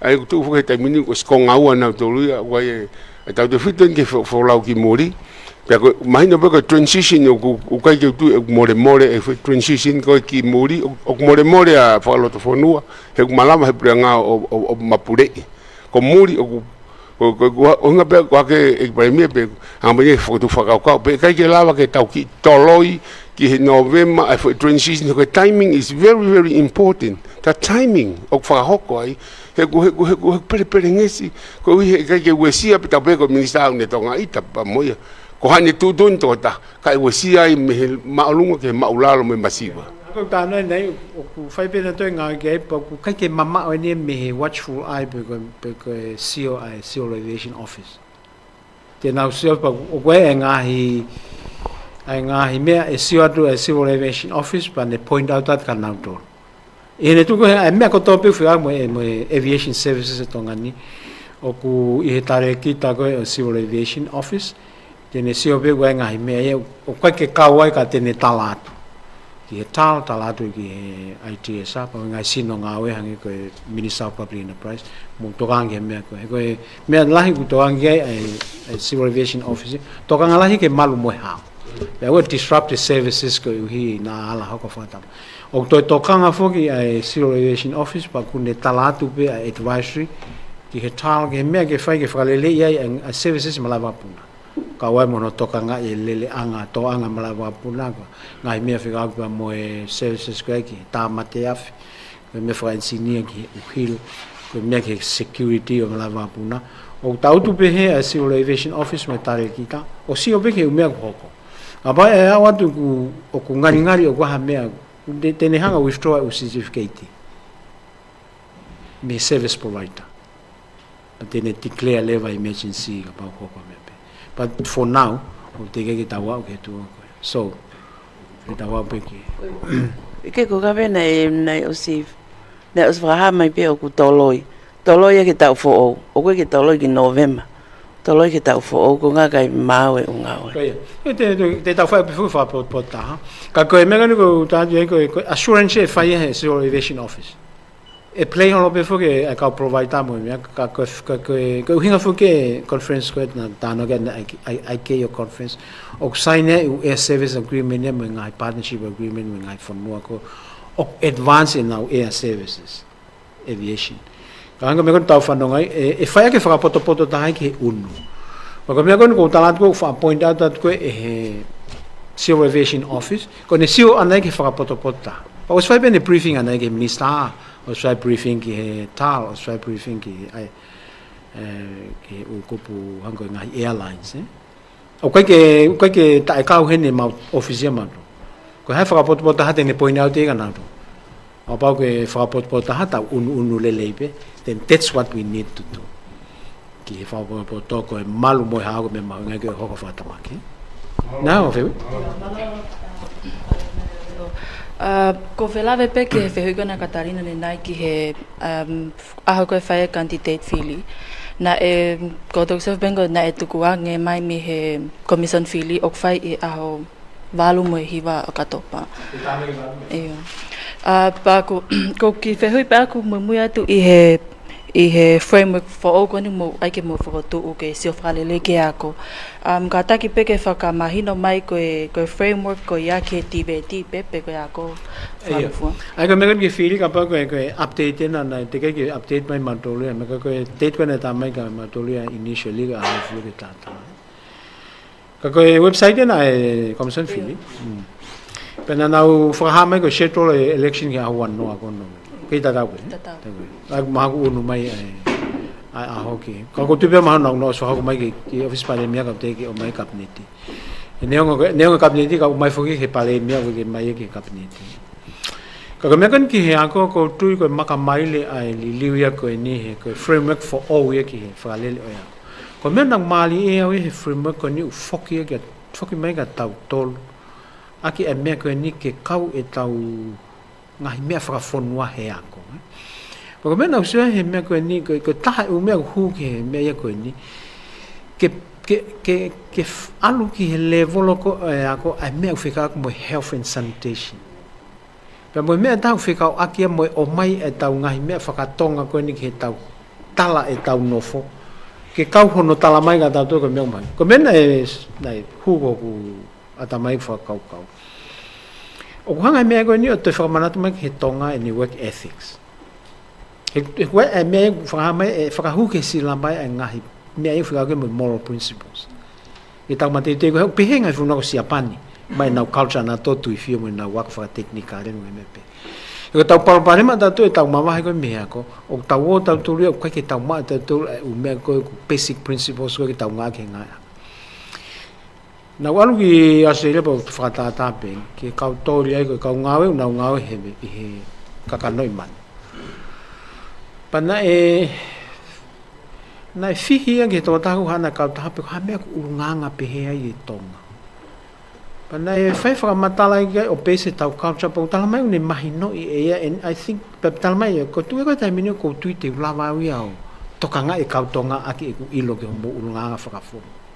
ʻA ia ʻoku tuʻu foki he taimi ni ʻoku ʻosi konga ua nautolu ia, ʻoku ʻi ai e, ʻa e tautefito eni ke fo-, folau ki muli. Pea ko e, mahino pē ko e transition ʻoku, ʻoku ʻikai ke u tui ʻoku molemole e foʻi transition ko ē ki muli, ʻo, ʻoku molemole ʻa e fakalotofonua, he ʻoku malava he puleʻanga ʻo, ʻo, ʻo mapuleʻi. Ko muli ʻoku, ko, ko, ko, ʻuhinga pē ko ē ʻEiki Palēmia pē, hanga mai ʻe fokotuʻu fakakaukau, pea ʻikai ke lava ke tau kiʻi toloi ki he November ʻa e foʻi transition, ko e timing is very, very important. The timing ʻoku fakahoko ai, he ʻoku, he ʻoku, he ʻoku, he ʻoku pelepelengesi, koeʻuhi he ʻikai ke uesia pē tautolu pē ko e Minisitā ʻoku ne tokangaʻi ta pea mo ia. Ko haʻane tuʻutuʻuni tokotaha, kae uesia ai mei he māʻolunga ki he māʻulalo mo e masiva. Ko e talanoa eni ʻoku fai pē nautolu e ngāue ki ai, pea ʻoku ʻikai ke mamaʻo eni mei he watchful eye pe ko e, pe ko e sio ʻa e Civil Aviation Office. Te nau sio pea ʻoku ʻi ai e ngaahi, ʻa e ngaahi meʻa ʻe sio atu e Civil Aviation Office pea ne point out atu kia nautolu. ʻI heʻene tuʻu ko ē he meʻa kotoa pē ʻoku fekauʻaki mo e, mo e Aviation Services ʻo Tonga ni, ʻoku ʻi he talēkita ko ē ʻo e Civil Aviation Office, te ne sio pē ʻoku ʻi ai e ngaahi meʻa ia ʻoku ʻikai ke kau ai ka te ne tala atu ki he TAL, tala atu ki he I T S R, pea mo e ngaahi sino ngāue hangē ko e Minister of Public Enterprise, mo tokanga ki he meʻa ko ē. He ko e meʻa lahi ʻoku tokanga ki ai ʻa e, ʻa e Civil Aviation Office, tokanga lahi ki he malu mo e hao. Pea ʻoua ʻe disrupt e services koeʻuhi naʻa ala hoko fakatama. ʻOku toe tokanga foki ʻa e Civil Aviation Office, pea ʻoku ne tala atu pē ʻa e advisory ki he TAL, ki he meʻa ke fai ke fakaleleiʻi ai ʻa e, ʻa e services malaʻe vakapuna. Kau ai mo hono tokangaʻi e leleʻanga, tōʻanga malaʻe vakapuna, ko e ngaahi meʻa fekauʻaki pea mo e services ko ē ki he tāmate afi, ko e meʻa fakaʻenisinia ki he ʻuhila, ko e meʻa ki he security ʻo e malaʻe vakapuna. ʻOku tangutu pē he ʻa e Civil Aviation Office mo e talēkita, ʻo sio pē ki he ʻū meʻa ʻoku hoko. Kapau ʻe aʻu atu ʻoku, ʻoku ngalingali ʻoku ʻi ai ha meʻa, te, te ne hanga ʻo withdraw e ʻū certificate mei he service provider. Pea te ne declare leva emergency kapau ʻoku hoko ha meʻa pē. But for now, ʻoku teʻeki ke tau aʻu ki he tuʻunga ko ē. So, ke tau aʻu pē ki he. ʻIkai ko e kaveinga ē naʻe ʻosi, naʻe ʻosi fakahā mai pē ʻoku toloi. Toloi ia ki he taʻu foʻou. ʻOku ʻikai ke toloi ki November. Toloi ke tau foʻou ko ngā kai mau e unga oe. Ko ia. Te, te, te tau fai pē foʻi fakapotopoto taha. Ka ko e meʻa ko eni ʻoku ou tala atu ai ko e, ko e assurance ʻe fai ʻe he Civil Aviation Office. ʻE play holo pē foki e kau provider mo e meʻa, ka ko e, ka ko e, ko e ʻuhinga foki e conference ko ē naʻa tau talanoa ki ai, ʻa e, ʻa e, ʻa e conference. ʻOku sign ai e Air Service Agreement ia mo e ngaahi partnership agreement mo e ngaahi fonua ko ē ʻoku advance ʻenau air services. Aviation. Ka hangē ko e meʻa ko eni ʻoku tau fanongo ai, ʻe, ʻe fai ʻaki e fakapotopoto taha ia ki he ʻunu. Pea ko e meʻa ko eni ʻoku ou tala atu ko ē ʻoku faʻa point out atu ko ē ʻe he Civil Aviation Office, ko ʻene sio ʻana ia ki he fakapotopoto taha. Pea ʻosi fai pē ʻene briefing ʻana ia ki he minister, ʻosi fai briefing ki he TAL, ʻosi fai briefing ki he, ʻa e, ē, ki he ʻū kupu hangē ko e ngaahi airlines, ē. ʻOku ʻikai ke, ʻoku ʻikai ke taʻekau heni ʻemau ʻōfisi ia mautolu. Ko e hā e fakapotopoto taha te ne point out ia kia nautolu. ʻO kapau ko e fakapotopoto taha tau ʻunuʻunu lelei pē, then that's what we need to do. Ki he fakapotopoto ko e malu mo e hao ko e meʻa mahuʻinga ke hoko fakatamaki. Nā, ʻo feu. Ā, ʻoku ou fie lave pē ki he fehuʻi ko ena ʻa Katalina ʻanenai ki he, um, ʻaho ko ē ʻe fai ai e candidate fili. Naʻe, ko e toki sefu pē ko ē naʻe tukuange mai mei he commission fili ʻoku fai ʻi he ʻaho valu mo e hiva ʻo ʻOkatopa. ʻIo. Ā, pea ʻoku, ʻoku ou kiʻi fehuʻi pē ʻaku muimui atu ʻi he, ʻi he framework foʻou ko eni ʻoku mou ʻai ke mou fokotuʻu ke sio fakalelei ki he ako. Um, kātaki pē ke fakamahino mai ko e, ko e framework ko ia ki he TVET pē, pe ko e ako ʻIo. Fua. ʻAi ko e meʻa ko eni ki he fili kapau ko e, ko e update ena, naʻe teʻeki ke update mai mautolu ia, meʻa ko e date ko ē naʻe tā mai kia mautolu ia initially ka ʻalu fulu ke tātā. Ka ko e website ena ʻa e commission fili. Mm. Pea naʻa nau fakahā mai ko e schedule e election ki he ʻaho ua noa ko ē. Kei tatau pē. Tatau. Tatau pē. ʻAi mahalo ʻoku ʻunu mai ʻa e, ʻa e ʻaho ki. Ka ʻoku ou tui pē mahalo naʻa nau ʻosi fakahoko mai ki, ki he ʻōfisi Palēmia ka teʻeki ke ʻomai Kapineti. ʻE neongo, neongo Kapineti ka ʻomai foki ki he Palēmia ʻoku ʻikai ke ʻomai ki he Kapineti. Ka ko e meʻa ko eni ki he ako ʻoku ou tui ko e makamaile ʻa e liliu ia ko eni he ko e framework foʻou ia ki he fakalele ʻo e ako. Ko e meʻa naʻe mālie ʻaupito he framework ko eni ʻoku foki ia kia, foki mai kia tautolu. ʻAki e meʻa ko eni ke kau ʻetau ngaahi meʻa fakafonua he ako, ē. Pea ko e meʻa naʻa ku sio he meʻa ko eni, ko, ko e taha e ʻū meʻa ʻoku hū ki he meʻa ia ko eni. Ke, ke, ke, ke f-, ʻalu ki he lēvolo ko ē ʻo e ako, ʻa e meʻa ʻoku fekauʻaki mo e health and sanitation. Pea mo e meʻa ʻe taha ʻoku fekauʻaki ia mo e ʻomai ʻetau ngaahi meʻa fakatonga ko eni ki heʻetau tala ʻetau nofo. Ke kau hono tala mai kia tautolu ko e meʻa ʻoku ʻomai. Ko e meʻa naʻe, naʻe hū ko ē ʻoku ʻatamai fakakaukau. ʻOku hanga e meʻa ko eni ʻo toe fakamanatu mai ki he Tonga ʻene work ethics. He, he ko e meʻa ʻoku fakahā mai, ʻe fakahū ki he sila mai e ngaahi meʻa ʻoku fekauʻaki mo e moral principles. ʻI heʻetau mateuteu ko ē, pehē ngaahi fonua ko Siapani, mai ʻenau culture naʻa nau tui fio mo ʻenau ako fakatekinikale mo e meʻa pehē. He ko ʻetau palopalema ʻatautolu ʻetau mavahe ko ē mei he ako, ʻoku tau ō tautolu ia, ʻoku ʻikai ke tau maʻu ʻe tautolu e ʻū meʻa ko ē ʻoku basic principles ko ē ke tau ngāueʻaki he ngaahi ako. Naʻa ku ʻalu ki ʻAositelēlia pea u fakatātā pē, ki he kau toli ai ko e kau ngāue, ʻoku nau ngāue he, ʻi he kakano ʻi Manu. Pea naʻe, naʻe fihi ia ki he tokotaha ʻoku haʻana kautaha pe ko e hā e meʻa ʻoku ʻulungaanga pehē ai ʻi Tonga. Pea naʻe fai fakamatala ia ki ai ʻo peisi ʻetau culture pea u tala mai ʻoku ne mahinoʻi ʻe ia, and I think, pea tala mai ia, ko e tuʻu ia ko e taimi ni ʻoku ou tui te u lava au ia ʻo tokangaʻi e kau Tonga ʻaki ʻeku ʻilo ki hoʻomou ʻulungaanga fakafonua.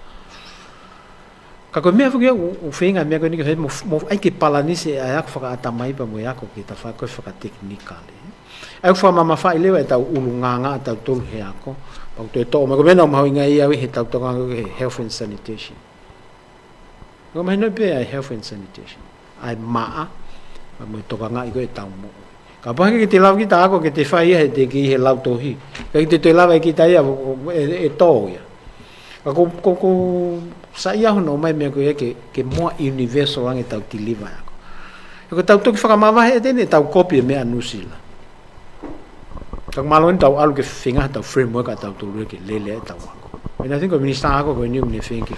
Ka ko e meʻa foki ia ʻoku, ʻoku feinga e meʻa ko eni ke fai mo, mo ʻai ke palanisi ʻa e ako fakaʻatamai pea mo e ako ki he tafaʻaki ko ē fakatekinikale. ʻA ia ʻoku fakamamafaʻi leva ʻetau ʻulungaanga ʻatautolu he ako. Pea ʻoku toe toʻo mai ko e meʻa naʻe mahuʻinga ia ʻi heʻetau tokangaʻi ko ē he health and sanitation. ʻOku mahino pē ʻa e health and sanitation. ʻA e maʻa, pea mo e tokangaʻi ko ē ʻetau moʻui. Kapau he ʻikai ke te lava kita ako ke te fai ia he te ke ʻi he lautohi. ʻIkai ke te toe lava ʻe kita ia ʻo, ʻo, ʻe, ʻe tō ia. Ka ʻoku, ʻoku, ʻoku saiʻia hono ʻomai e meʻa ko ia ke, ke more universal ange ʻetau deliver e ako. He ko ʻetau toki fakamavahe ʻe tene ʻetau kopi e meʻa Nuʻusila. Ka ʻoku mālō eni ʻetau ʻalu ke feinga ʻetau framework ʻatautolu ia ke lele ai ʻetau ako. And I think ko e minisitā ako ko eni ʻoku ne feinga ke,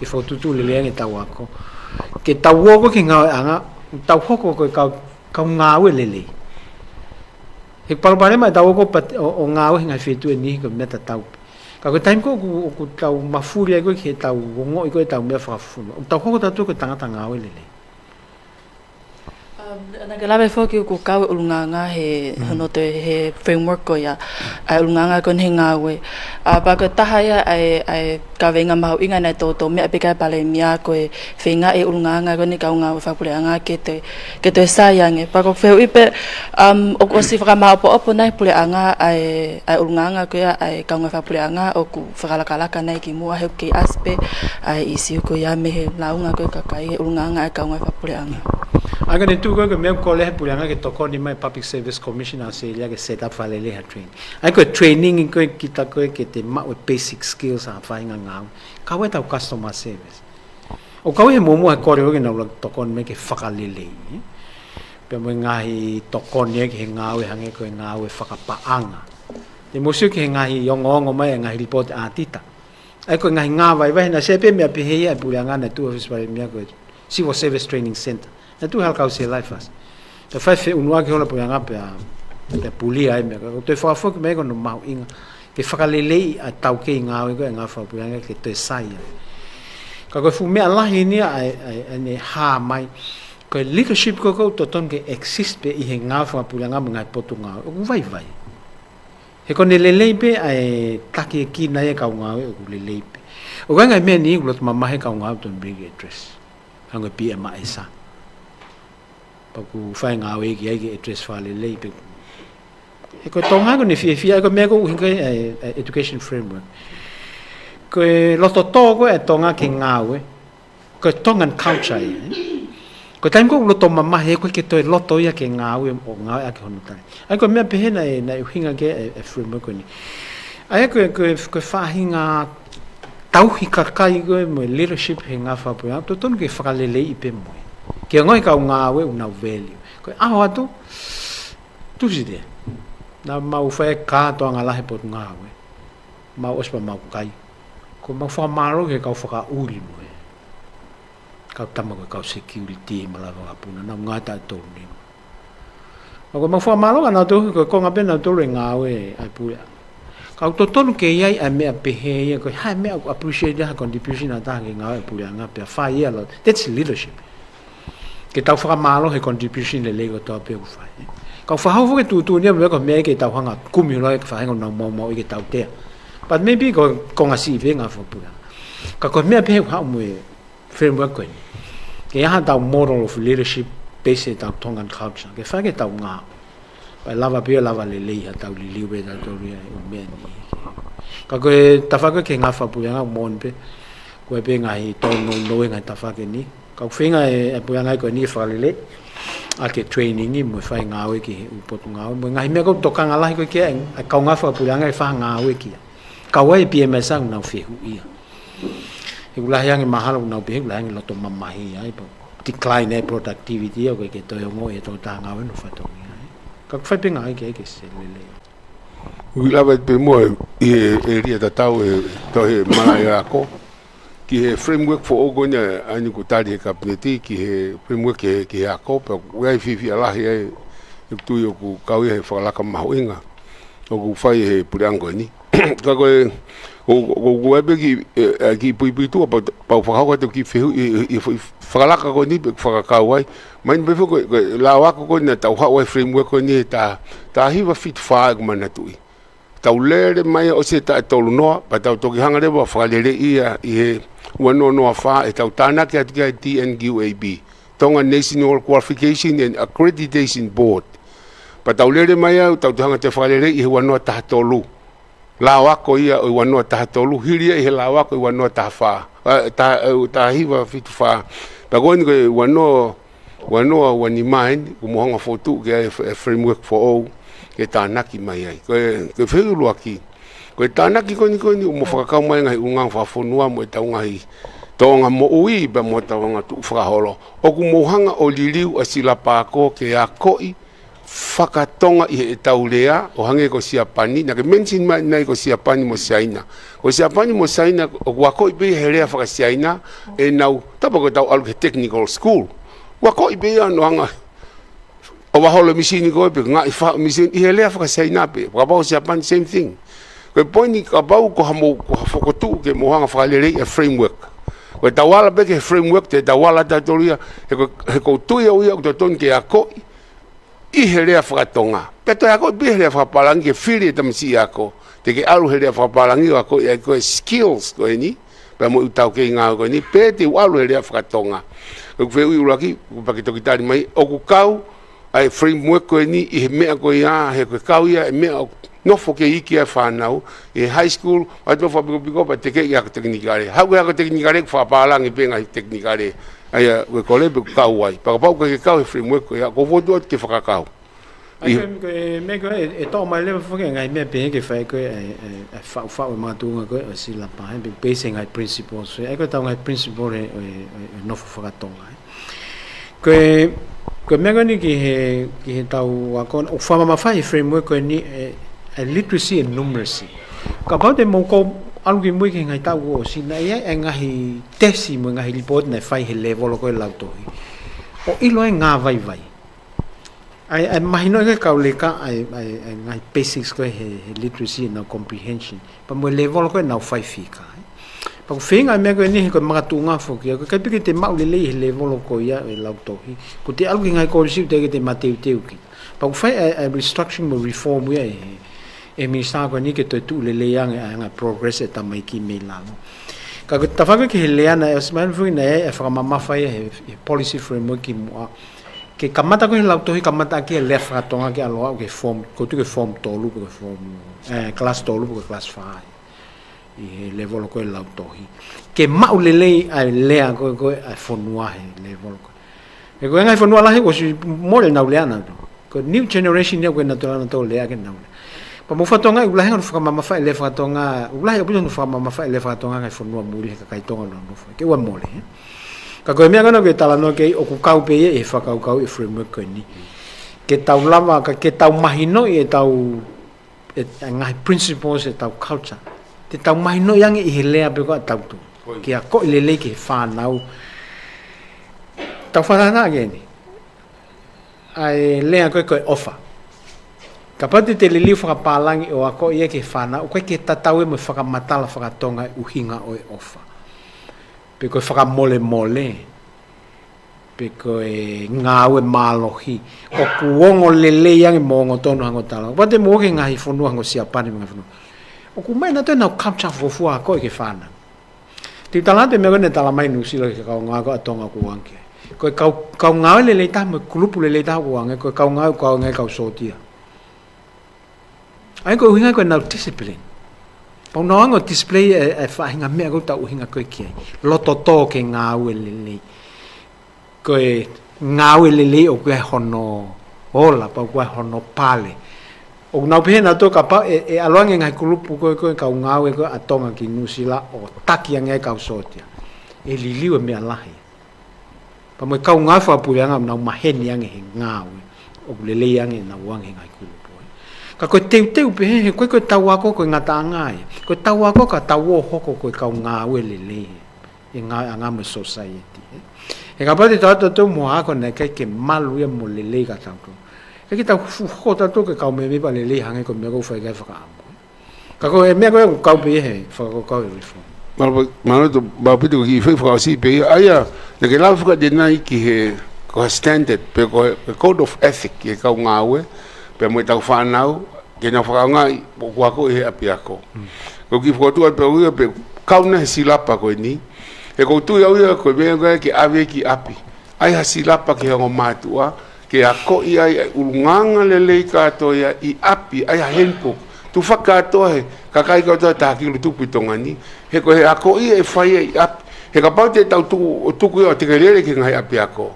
ke fokotuʻutuʻu lelei ange ʻetau ako. Ke tau ō ko ē ki he ngāueʻanga, tau hoko ko e kau, kau ngāue lelei. He palopalema ʻetau ō ko ē pat-, ʻo, ʻo ngāue he ngaahi feituʻu ʻe niʻihi ko e meʻa tatau pē. Ka ko e taimi ko ē ʻoku, ʻoku tau mafuli ai ko ē ki heʻetau ongoʻi ko ē ʻetau meʻa fakafonua, ʻoku tau hoko tautolu ko e tangata ngāue lelei. Um, Naʻá ke lave foki ʻoku kau e ʻulungaanga he, hono toe he framework ko ia, ʻa e ʻulungaanga ko eni he ngāue. ʻA, pea ko e taha ia ʻa e, ʻa e kaveinga mahuʻinga naʻe toutou meʻa pē ki ai e Palēmia ko e feingaʻi e ʻulungaanga ko eni kau ngāue fakapuleʻanga ke toe, ke toe sai ange. Pea ko e fehuʻi pē, um, ʻoku ʻosi fakamāʻopoʻopo nai puleʻanga ʻa e, ʻa e ʻulungaanga ko ia ʻa e kau ngāue fakapuleʻanga ʻoku fakalakalaka nai ki muʻa he ʻoku kei ʻasi pē ʻa e ʻīsiu ko ia mei he lāunga ko ē kakai he ʻulungaanga ʻa e kau ngāue fakapuleʻanga. ʻA ia ko eni tuʻu ko ē ko e meʻa ʻoku kole he puleʻanga ke tokoni mai Public Service Commission ʻa ʻAositelēlia ke set up fakalelei ha training. ʻA ia ko e training ko ē kita ko ē ke te maʻu e basic skills ʻa e faʻahinga ngāue. Kau ai ʻetau customer service. ʻOku kau he muʻomuʻa he kole ko ē ke nau lava tokoni mai ke fakalelei. Pea mo e ngaahi tokoni ʻa e ki he ngāue hangē ko e ngāue fakapaʻanga. Te mou sio ki he ngaahi ongoongo mai e ngaahi lipooti ʻaotita. ʻA ia ko e ngaahi ngāue vaivai naʻe sai pē meʻa pehē ia ʻa e puleʻanga naʻe tuʻu he ʻōfisi Palēmia ko e Civil Service Training Centre. Naʻe tuʻu he Hala Kausela ʻi he ʻōfisi. Toe fai feʻunuʻaki holo puleʻanga pea, pea pulia ai meʻa. Ka ʻoku toe fakafoki mai ko hono mahuʻinga ke fakaleleiʻi ʻa e taukei ngāue ko ē ngāue fakapuleʻanga ke toe sai ai. Ka ko e fuʻu meʻa lahi eni ʻa e, ʻa e, ʻa e ne hā mai. Ko e leadership ko ē ʻoku totonu ke exist pē ʻi he ngāue fakapuleʻanga mo e ngaahi potungāue. ʻOku vaivai. He ko ʻene lelei pē ʻa e taki e kina e kau ngāue ʻoku lelei pē. ʻOku ʻi ai e ngaahi meʻa ni ʻoku loto mamahi e kau ngāue ʻoku totonu pē ke address. Hangē ko e P M I S. Pea ʻoku fai ngāue ki ai ke address fakalelei pē. He ko Tonga ko ʻene fiefia, ko e meʻa ko ē ʻoku ʻuhinga ai e, e education framework. Ko e loto tō ko ē Tonga ke ngāue, ko e Tongan culture ia, ē? Ko e taimi ko ē ʻoku loto mamahi ʻoku ʻikai ke toe loto ia ke ngāue ʻo ngāueʻaki hono taimi. ʻA ia ko e meʻa pehē naʻe, naʻe ʻuhinga ki ai e, e framework ko eni. ʻA ia ko e, ko e, ko e faʻahinga tauhi kakai ko ē mo e leadership he ngāue fakapuleʻanga, totonu ke fakaleleiʻi pē mo ia. Ke ongoʻi e kau ngāue ʻoku nau value. Ko e ʻaho atu, Tuʻusitē, naʻa mau fai e kātoanga lahi e potungāue. Mau ʻosi pea mau kai. Ko ʻemau fakamālō ki he kau fakaʻuli mo e kau tama ko e kau security mo e lava vakapuna, naʻa mau ngata e tolu ni. Pea ko ʻemau fakamālō kia nautolu, ko e konga pē nautolu e ngāue ʻa e puleʻanga. Ka ʻoku totonu ke ʻi ai ʻa e meʻa pehē ia, ko e hā e meʻa ʻoku appreciate ai ha contribution ʻa ha taha ki he ngāue ʻa e puleʻanga pea fai ia lo, that's leadership. Ke tau fakamālō he contribution lelei kotoa pē ʻoku fai. Ka ʻoku fakahoko ke tuʻutuʻuni ia mo e meʻa ko e meʻa ke tau hanga kumi holo ai ke fahenga nau maumau ʻi ke tautea. But maybe ko e konga siʻi pē ngāue fakapuleʻanga. Ka ko e meʻa pē ʻoku haʻu mo e framework ko eni. Ke ʻi ai haʻatau model of leadership based ʻetau Tongan culture. Ke fai ke tau ngāue. Pea lava pē ʻo lava lelei haʻatau liliu pē tautolu ia ʻi he ʻū meʻa ni. Ka ko e tafaʻaki ki he ngāue fakapuleʻanga ʻoku moʻoni pē. Ko e pē ngaahi tōnounou e ngaahi tafaʻaki ni. Ka ʻoku feinga e, e puleʻanga ko eni ke fakaleleiʻaki e training mo e fai ngāue ki he ʻū potungāue. Mo e ngaahi meʻa ko ē ʻoku tokanga lahi ko ē ki ai e kau ngāue fakapuleʻanga ke fai ha ngāue ki ai. Kau ai e P M S ʻoku nau fehuʻia. He ʻoku lahi ange mahalo ʻoku nau pehē ʻoku lahi ange loto mamahi ai, pea decline e productivity ʻoku ʻikai ke toe ongoʻi ʻe he tokotaha ngāue hono fatongia. Ka ʻoku fai pē ngāue ki ai ke se lelei. ʻOku lava pē muʻa ʻi he ʻēlia tatau ʻe toe he malaʻe ako. Ki he framework foʻou ko eni ʻa eni ʻoku tali he kapineti, ki he framework ki he, ki he ako, pea ʻoku ʻi ai e fiefia lahi ai, ʻeku tui ʻoku kau ia he fakalaka mahuʻinga ʻoku fai he puleʻanga ko eni. Ka ko e, ʻo, ʻo, ʻoku ʻi ai pē kiʻi, e, e, kiʻi puipuituʻa, pea, pea u fakahoko atu kiʻi fehuʻi, ʻi, ʻi, ʻi, ʻi fakalaka ko eni, pea fakakau ai. Mahino pē foki ko e, ko e lao ako ko eni naʻa tau haʻu ai he framework ko eni he taha, taha hiva fitu fā ʻeku manatuʻi. Tau lele mai ʻosi e taʻu ʻe tolu noa, pea tau toki hanga leva fakaleleiʻi ia ʻi he ua noa noa fā ʻetau tānaki atu ki ai T N Q A B. Tonga National Qualification and Accreditation Board. Pea tau lele mai au, tau toe hanga ʻo fakaleleiʻi he ua noa taha tolu. Lao ako ia ʻo e ua noa taha tolu, hili ia ʻi he lao ako ʻo e ua noa taha fā, ʻa, taha, ʻa, taha hiva fitu fā. Pea ko eni ko e ua noa, ua noa ua nima eni, ʻoku mou hanga ʻo fokotuʻu ki ai e f-, e framework foʻou, ke tānaki mai ai. Ko e, ko e fehuʻi ʻuluaki. Ko e tānaki ko eni ko eni ʻoku mou fakakau mai e ngaahi ʻulungaanga fakafonua mo ʻetau ngaahi tōʻonga moʻui pea mo ʻetau ngaahi tuʻu fakaholo. ʻOku mou hanga ʻo liliu ʻa e silapa ako ke akoʻi fakatonga ʻi heʻetau lea, ʻo hangē ko Siapani, naʻa ke mention mai ʻanenai ko Siapani mo Siaina. Ko Siapani mo Siaina, ʻoku akoʻi pē ia he lea faka-Siaina, ʻenau, tapa ko ʻetau ʻalu ki he technical school. ʻOku akoʻi pē ia ʻo hanga ʻo vaholo e misini ko ē pe ngaʻi faʻu e misini ʻi he lea faka-Siaina pē. Kapau ko Siapani, same thing. Ko e poini kapau ko ha mou, ko ha fokotuʻu ke mou hanga ʻo fakaleleiʻi e framework. Ko e tau ala pē ki he framework, te tau ala tautolu ia, he ko, he ʻoku ou tui au ia ʻoku totonu ke akoʻi ʻi he lea fakatonga. Pea toe akoʻi pē he lea fakapālangi ke fili e tamasiʻi ako. Te ke ʻalu he lea fakapālangi ʻo akoʻi ai ko e skills ko eni, pea mo e ʻū taukei ngāue ko eni, pe te u ʻalu he lea fakatonga. ʻOku fehuʻi ʻuluaki, ʻoku pau ke toki tali mai, ʻoku kau ʻa e framework ko eni ʻi he meʻa ko ia, he ko e kau ia e meʻa ʻoku nofo ke iiki ai e fānau, ʻi he high school, ʻoatu fakapikopiko pea tekeʻi ako tekinikale. Haʻu ke ako tekinikale, ʻoku fakapālangi pē ngaahi tekinikale. ʻA ia, ʻoku kole pē ʻoku kau ai. Pea kapau ʻoku ʻikai ke kau he framework ko ia, ʻoku ou fokotuʻu atu ke fakakau. ʻA ia, ʻIo. ko e, ko e meʻa ko ē, ʻe, ʻe toʻo mai leva foki e ngaahi meʻa pehē ke fai ko e, ʻe, ʻe, ʻe faʻufaʻu e makatuʻunga ko e, ʻo e silapa, he, pe, pe se ngaahi principles, ʻa ia ko e tau ngaahi principle ʻe, ʻe, ʻe, ʻe nofo fakatonga, ē. Ko e, ko e meʻa ko eni ki he, ki he tau ako, ʻoku fakamamafaʻi he framework ko eni, ʻe, ʻe literacy and numeracy. Kapau te mou ʻalu ki mui ki he ngaahi taʻu kuo ʻosi, naʻe ʻi ai e ngaahi tesi mo e ngaahi lipooti naʻe fai he lēvolo ko e lautohi. ʻO ʻilo ai e ngāvaivai. ʻA e, ʻa e mahino ki he kau leka, ʻa e, ʻa e, ʻa e ngaahi basics ko e he, he literacy ʻenau comprehension. Pea mo e lēvolo ko ē ʻenau fai fika, ē. Pea ʻoku feinga e meʻa ko eni he ko e makatuʻunga foki, ʻoku ʻikai pē ke te maʻu lelei he lēvolo ko ia e lautohi. Ko ʻete ʻalu ki he ngaahi kolisi ʻoku teʻeki ke te mateuteu ki ai. Pea ʻoku fai e, e restructuring mo e reform ia ʻe he, ʻe he minisitā ko eni ke toe tuʻu lelei ange, ʻa e anga e progress e tamaiki mei lalo. Ka ko e tafaʻaki ki he lea naʻe ʻosi mahino foki naʻe, ʻe fakamamafaʻi he, he policy framework kimuʻa. Ke kamata ko e he lautohi kamata ʻaki e lea fakatonga ke ʻalu ʻo aʻu ki he form, ko e tuʻu ki he form tolu, ko e form, ē, class tolu, ko e class five. ʻI he lēvolo ko e lautohi. Ke maʻu lelei ʻa e lea ko e, ko e ʻa e fonua he lēvolo ko e. He ko e ngaahi fonua lahi ʻoku ʻosi mole ʻenau lea nautolu. Ko e new generation ia ʻoku ʻikai ke nau toe, nau toe lea ke nau lea. Pea mou fakatokangaʻi ʻoku lahi ange hono fakamamafaʻi e lea fakatonga, ʻoku lahi ʻaupito hono fakamamafaʻi e lea fakatonga he ngaahi fonua muli he kakai Tonga ʻoku nau nofo ai. Ke ʻoua mole, ē. Ka ko e meʻa ko ena ʻoku ke talanoa ki ai ʻoku kau pē ia ʻi he fakakaukau ʻi he framework ko eni. Ke tau lava, ka ke tau mahinoʻi e tau, e, e ngaahi principles e tau culture. Te tau mahinoʻi ange ʻi he lea pē ko ē ʻa tautolu. Ko ia. Ke akoʻi lelei ki he fānau. Tau fakataha ange eni. ʻA e lea ko e, ko e ʻofa. Kapau te te liliu fakapālangi ʻo akoʻi ia ki he fānau, ʻoku ʻikai ke tatau ia mo e fakamatala fakatonga e ʻuhinga ʻo e ʻofa. Pe ko e fakamolemole, pe ko e ngāue mālohi, ʻoku ongo lelei ange mo ongo tonu hangē ko e tala. Kapau te mou ō ki he ngaahi fonua hangē ko Siapani mo e ngaahi fonua. ʻOku ʻomai nautolu ʻenau culture fuofua akoʻi ki he fānau. Te u tala atu e meʻa ko ē naʻe tala mai ʻi Nuʻusila ki he kau ngāue ko ē ʻa Tonga ʻoku ou ʻalu ki ai. Ko e kau, kau ngāue lelei taha mo e kulupu lelei taha ʻoku ou ʻalu ki ai, ko e kau ngāue ʻoku ʻalu ki ai e kau sōtia. ʻA ia ko e ʻuhinga ko ʻenau discipline. Pea ʻoku nau hanga ʻo display e, e faʻahinga meʻa ʻoku tau ʻuhinga ko ē ki ai. Loto tō ke ngāue lelei. Ko e ngāue lelei ʻoku ʻi ai hono ola, pea ʻoku ʻi ai hono pale. ʻOku nau pehē nautolu kapau ʻe, ʻe ʻalu ange e ngaahi kulupu ko ē, ko e kau ngāue ko ē ʻa Tonga ki Nuʻusila ʻo taki ange ai e kau sōtia, ʻe liliu e meʻa lahi. Pea mo e kau ngāue fakapuleʻanga ʻoku nau maheni ange he ngāue. ʻOku lelei ange ʻenau ō ange he ngaahi kulupu. Ka ko e teuteu pehē, he ko e, ko e tau ako ko e ngataʻanga ia. Ko e tau ako ka tau ō ʻo hoko ko e kau ngāue lelei. ʻE ngāueʻanga mo e society, ē. He kapau te tau ō tautolu mo ha ako naʻe ʻikai ke malu ia mo lelei kia tautolu, ʻikai ke tau fuʻu hoko tautolu ko e kau mēmipa lelei hangē ko e meʻa ʻoku fai ki ai e fakaʻamu, ē. Ka ko e meʻa ko ē ʻoku kau pē ia he fakakaukau e reform. Mālō, mālō ʻaupito, mālō ʻaupito ki he foʻi fakaʻosi pē ia. ʻA ia, naʻa ke lau fakaʻanenai ki he, ko e standard, pe ko e code of ethic ki he kau ngāue, pea mo e tau fānau, ke nau fakaʻaongaʻi ʻoku ako ʻi he ʻapiako. Mm. Ko e kiʻi fokotuʻu atu pē ʻo ʻilo pē, kau ena he silapa ko eni. He ʻoku ou tui au ia ko e meʻa ko ē ke ʻave ki ʻapi. ʻAi ha silapa ki he ongo mātuʻa, ke akoʻi ai e ʻulungaanga lelei kātoa ia ʻi ʻapi, ʻai ha handbook. Tufa kātoa he kakai kātoa taha kilu tupu ʻi Tonga ni. He ko e akoʻi ʻe fai ia ʻi ʻapi. He kapau te tau tuku, ʻo tuku ia ʻo tekelele ki he ngaahi ʻapiako,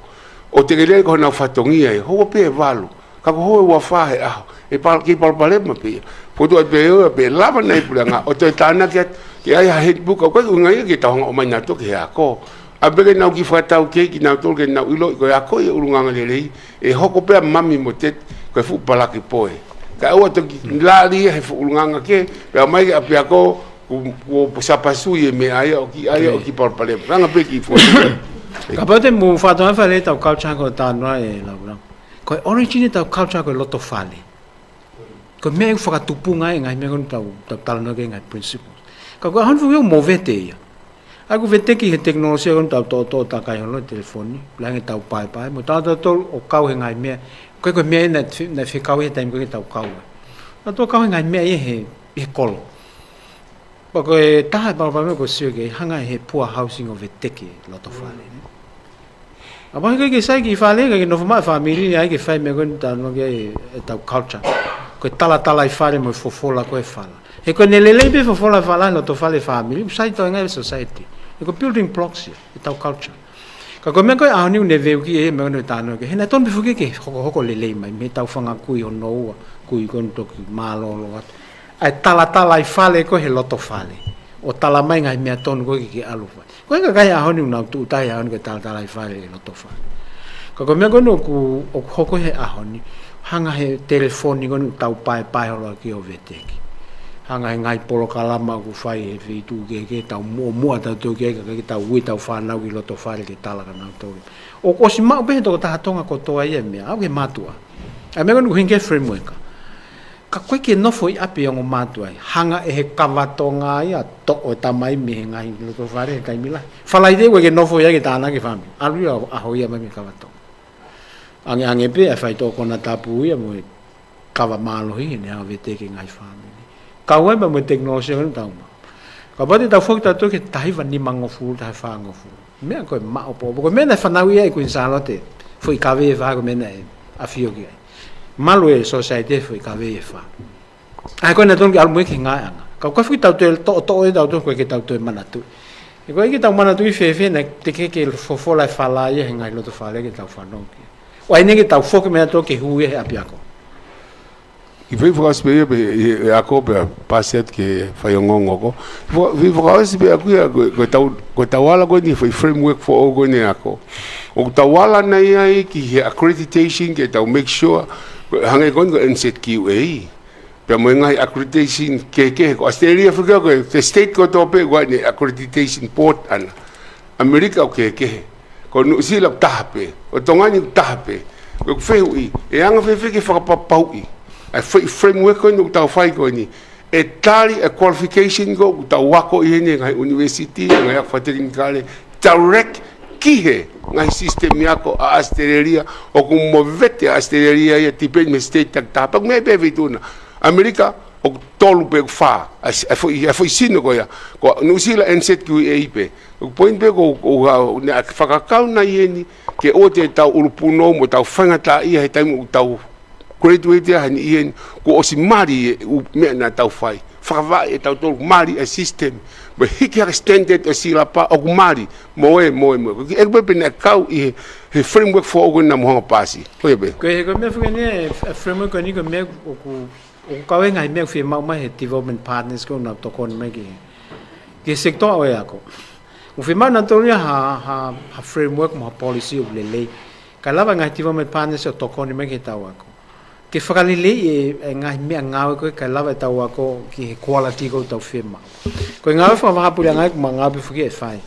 ʻo tekelele ko honau fatongia ia, houa pē ʻe valu. Ka ko e houa ʻe uofā he ʻaho, ʻe pal-, kei palopalema pē ia. Fotu atu pē ia, pea lava nai e puleʻanga ʻo toe tānaki atu ke ʻai ha handbook, ʻoku ʻikai ko e ʻuhinga ia ke tau hanga ʻo ʻomai nautolu ki he ako. ʻAve pē ke nau kiʻi fakatau kehe kinautolu ke nau ʻiloʻi ko e akoʻi e ʻulungaanga lelei, ʻe hoko pē ʻa mami mo teti ko e fuʻu palaki poe. Kae ʻoua toki lali ia he fuʻu ʻulungaanga kehe, pea ʻomai ki ʻapiako, kuo, kuo sapasui e meʻa ia ʻo kiʻi ʻai ia ʻo kiʻi palopalema. Langa pē kiʻi fotu. Kapau te mou fakatokangaʻi fale ʻetau culture ko e tānaki e laulau. Ko e origin ʻetau culture ko e loto fale. Ko e meʻa ʻoku fakatupunga ai e ngaahi meʻa ko eni ʻoku tau, tau talanoa ki ai, ngaahi principles. Ka ko e ʻaho ni foki ʻoku movete ia. ʻOku veteki he tekinolosia ko eni tau toʻotoʻo takai holo he telefoni, lahi ange tau paepae, mo tautolu ʻo kau he ngaahi meʻa, ko e ko e meʻa ena naʻe fekau he taimi ko ē ke tau kau ai. Naʻa tau kau he ngaahi meʻa ia he, he kolo. Pea ko e taha e palopalema ko e sio ke hanga he poor housing ʻo veteki loto fale. ʻA pau he ʻikai ke sai ki fale, ʻikai ke nofo mai fāmili, ʻai ke fai meʻa ko eni tau noke e, e tau culture. Ko e talatalaifale mo e fofola ko e fala. He ko ʻene lelei pē fofola fala loto fale fāmili, sai toenga e society. He ko e building blocks ia, e tau culture. Ka ko e meʻa ko e ʻaho ni ʻoku ne veuki e meʻa ko eni tau noke. He naʻe tonu pē foki ke hokohoko lelei mai, mei he tau fanga kui hono ua, kui ko eni toki mālōlō atu. ʻA e talatalaifale ko e he loto fale. ʻO tala mai ngaahi meʻa tonu ko e ke, ke ʻalu fai. Ko e kakai ʻaho ni ʻoku nau tuʻu tahi ʻaho ni ko e talatalaifale e loto fale. Ka ko e meʻa ko eni ʻoku, ʻoku hoko he ʻaho ni. Hanga he telefoni ko eni tau paepae holo ʻaki ʻo veteki. Hanga he ngaahi polokalama ʻoku fai he feituʻu kehekehe tau muʻomuʻa tautolu ki ai kae ʻikai ke tau ui tau fānau ki loto fale ke tala kia nautolu. ʻOku ʻosi maʻu pē he tokotaha Tonga kotoa ia e meʻa, ʻa e mātuʻa. ʻA e meʻa ko eni ʻoku hinga he framework. Ka ko e ke nofo ʻi ʻapi ʻo ongo mātuʻa ai. Hanga ʻe he kava Tonga ia ʻo toʻo e tamai mei he ngaahi loto fale he taimi lahi. Falaite ko e ke nofo ia ke tānaki fāmili. ʻAlu ia ʻo ʻaho ia mai mei he kava Tonga. Ange ange pē ʻa e faitoʻo konatapu ia mo e kava mālohi he ne hanga veteki e ngaahi fāmili. Kau ai pea mo e tekinolosia ko eni tau maʻu. Kapau te tau foki tautolu ki he taha hiva nima ngofulu, taha hiva fā ngofulu. Meʻa ko e maʻopoʻopo. Ko e meʻa naʻe fanauʻi ai ʻe Kuini Sālote. Foʻi kavei ʻe fā ko e meʻa naʻe ʻafio ki ai. Malu e society foʻi kavei ʻe fā. ʻA ia ko e naʻe tonu ke ʻalu mo e ke ngāueʻanga. Ka ko e foki tau toe toʻotoʻo e tau tonu ko e ke tau toe manatuʻi. He ko e ke tau manatuʻi fēfē naʻe teʻeki ke fofola e fala ia he ngaahi loto fale ke tau fanongo ki ai. ʻO ʻai eni ke tau foki meʻa tonu ke hū ia he ʻapiako. ʻI fai fakaʻosi pē ia pē, ʻi he ako pē, pasi atu ki he faiongoongo ko. Fo-, fai fakaʻosi pē ʻaku ia, ko, ko e tau, ko e tau ala ko eni, fai framework foʻou ko eni ako. ʻOku tau ala nai ai ki he accreditation, ke tau make sure, ko e hangē ko eni ko e N Z Q A. Pea mo e ngaahi accreditation kehekehe, ko Australia, for example, ko e state kotoa pē, ko ʻene accreditation board ʻana. ʻAmelika ʻoku kehekehe. Ko Nuʻusila ʻoku taha pē. Ko Tonga ni ʻoku taha pē. Ko e fehuʻi, ʻe anga fēfē ke fakapapauʻi ʻa e fre-, framework ko eni ʻoku tau fai ko eni, ʻe tali e qualification ko ē ʻoku tau ako ʻi heni he ngaahi university, ngaahi ako fakatekinikale, direct ki he ngaahi system ako ʻa Australia, ʻoku movete ʻa Australia ia depend mei he state takitaha. Pea ko e meʻa pē feituʻu na. ʻAmelika, ʻoku tolu pe ʻoku fā, ʻa e, ʻa e foʻi, ʻa e foʻi sino ko ia, ko Nuʻusila N Z Q A pē. ʻOku point pē ko, ko, ko, ne fakakau nai eni, ke ʻoua te tau ʻulupunou mo tau faingataʻaʻia he taimi ʻoku tau graduate ai he niʻihi eni, kuo ʻosi mali e ʻū meʻa naʻa tau fai. Fakavaʻe ʻe tautolu mali e system. Mo e hiki hake standard ʻo silapa ʻoku mali. Mo e, mo e, mo e. Ko e kiʻi ʻeku pē pē naʻe kau ʻi he, he framework foʻou ko ena mo hanga pasi. Ko ia pē. Ko e, ko e meʻa foki eni e, e framework ko eni ko e meʻa ʻoku ʻoku kau e ngaahi meʻa ʻoku fiemaʻu mai he development partners ko ē ʻoku nau tokoni mai ki he, ki he sector ʻo e ako. ʻOku fiemaʻu nautolu ia ha, ha, ha framework mo ha policy ʻoku lelei. Kae lava e ngaahi development partners ʻo tokoni mai ki he tau ako. Ke fakaleleiʻi e, e ngaahi meʻangāue ko ē kae lava e tau ako ki he quality ko ē ʻoku tau fiemaʻu. Ko e ngāue fakavahaʻapuleʻanga ʻoku ma ngāue pē foki ʻe fai.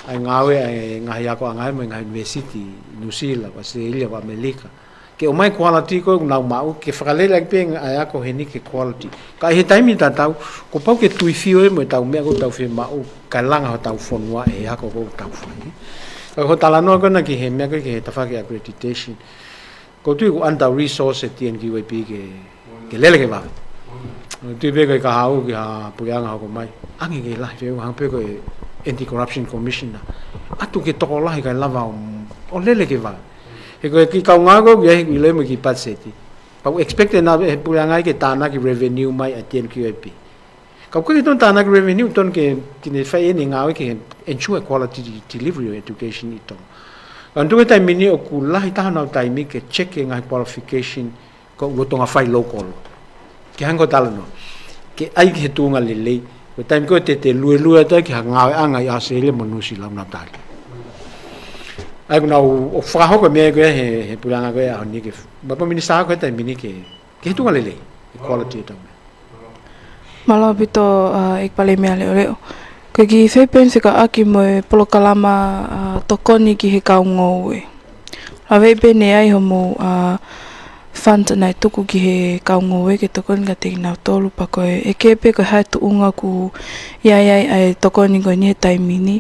ʻA e ngāue ʻa e ngaahi akoʻanga mo e ngaahi university, Nuʻusila, Australia, ʻAmelika. Ke ʻomai quality ko ē ʻoku nau maʻu, ke fakalele ʻaki pē ʻa e ako heni ki he quality. Ka ʻi he taimi tatau, kuo pau ke tuifio ia mo e tau meʻa ko ē ʻoku tau fiemaʻu, kae langa hotau fonua ʻe he ako ko ē ʻoku tau fai. Ka ko e talanoa ko ena ki he meʻa ko ē ki he tafaʻaki accreditation. ʻOku ou tui ʻoku under resource e T N Q A P ke, ke lele ke vave. ʻOku ou tui pē ko e kahaʻu ki ha puleʻanga hoko mai. Ange ke lahi feu hangē pē ko e Anti-Corruption Commissioner. ʻAtu ke tokolahi kae lava ʻo, ʻo lele ke vave. He ko e kiʻi kaungā ko ē ʻoku ʻi ai he ʻilo mo e kiʻi patiseti. Pau expect ʻe nautolu he puleʻanga ia ke tānaki revenue mai ʻa e T N Q A P. Ka ʻoku ʻikai ke tonu tānaki revenue tonu ke, ke ne fai ʻene ngāue ke ensure quality delivery ʻo e education ʻi Tonga. Ka ʻoku tuku he taimi ni ʻoku lahi taha honau taimi ke check e ngaahi qualification ko ē ʻoku lolotonga fai local. Ke hangē ko e talanoa. Ke ʻai ki he tuʻunga lelei. Ko e taimi ko ē te te luelue atu ai ki ha ngāueʻanga ʻi Australia mo Nuʻusila ʻoku nau tali. ʻA ia ʻoku nau ʻo fakahoko e meʻa ko ē he, he puleʻanga ko ē ʻaho ni ke, ma pa minisitā ko ē taimi ni ke, ke he tuʻunga lelei. E quality e tau meʻa. Mālō ʻaupito, ʻa, ʻEiki Palēmia Leʻoleʻo. Ko e kiʻi fai pē eni fekauʻaki mo e polokalama, ʻa, tokoni ki he kau ngoue. Lave pē eni ai homou, ʻa, fund naʻe tuku ki he kau ngoue ke tokoni kiate kinautolu, pea ko e, ʻeke pē ko e hā e tuʻunga ʻoku ʻi ai ai ʻa e tokoni ko eni he taimi ni,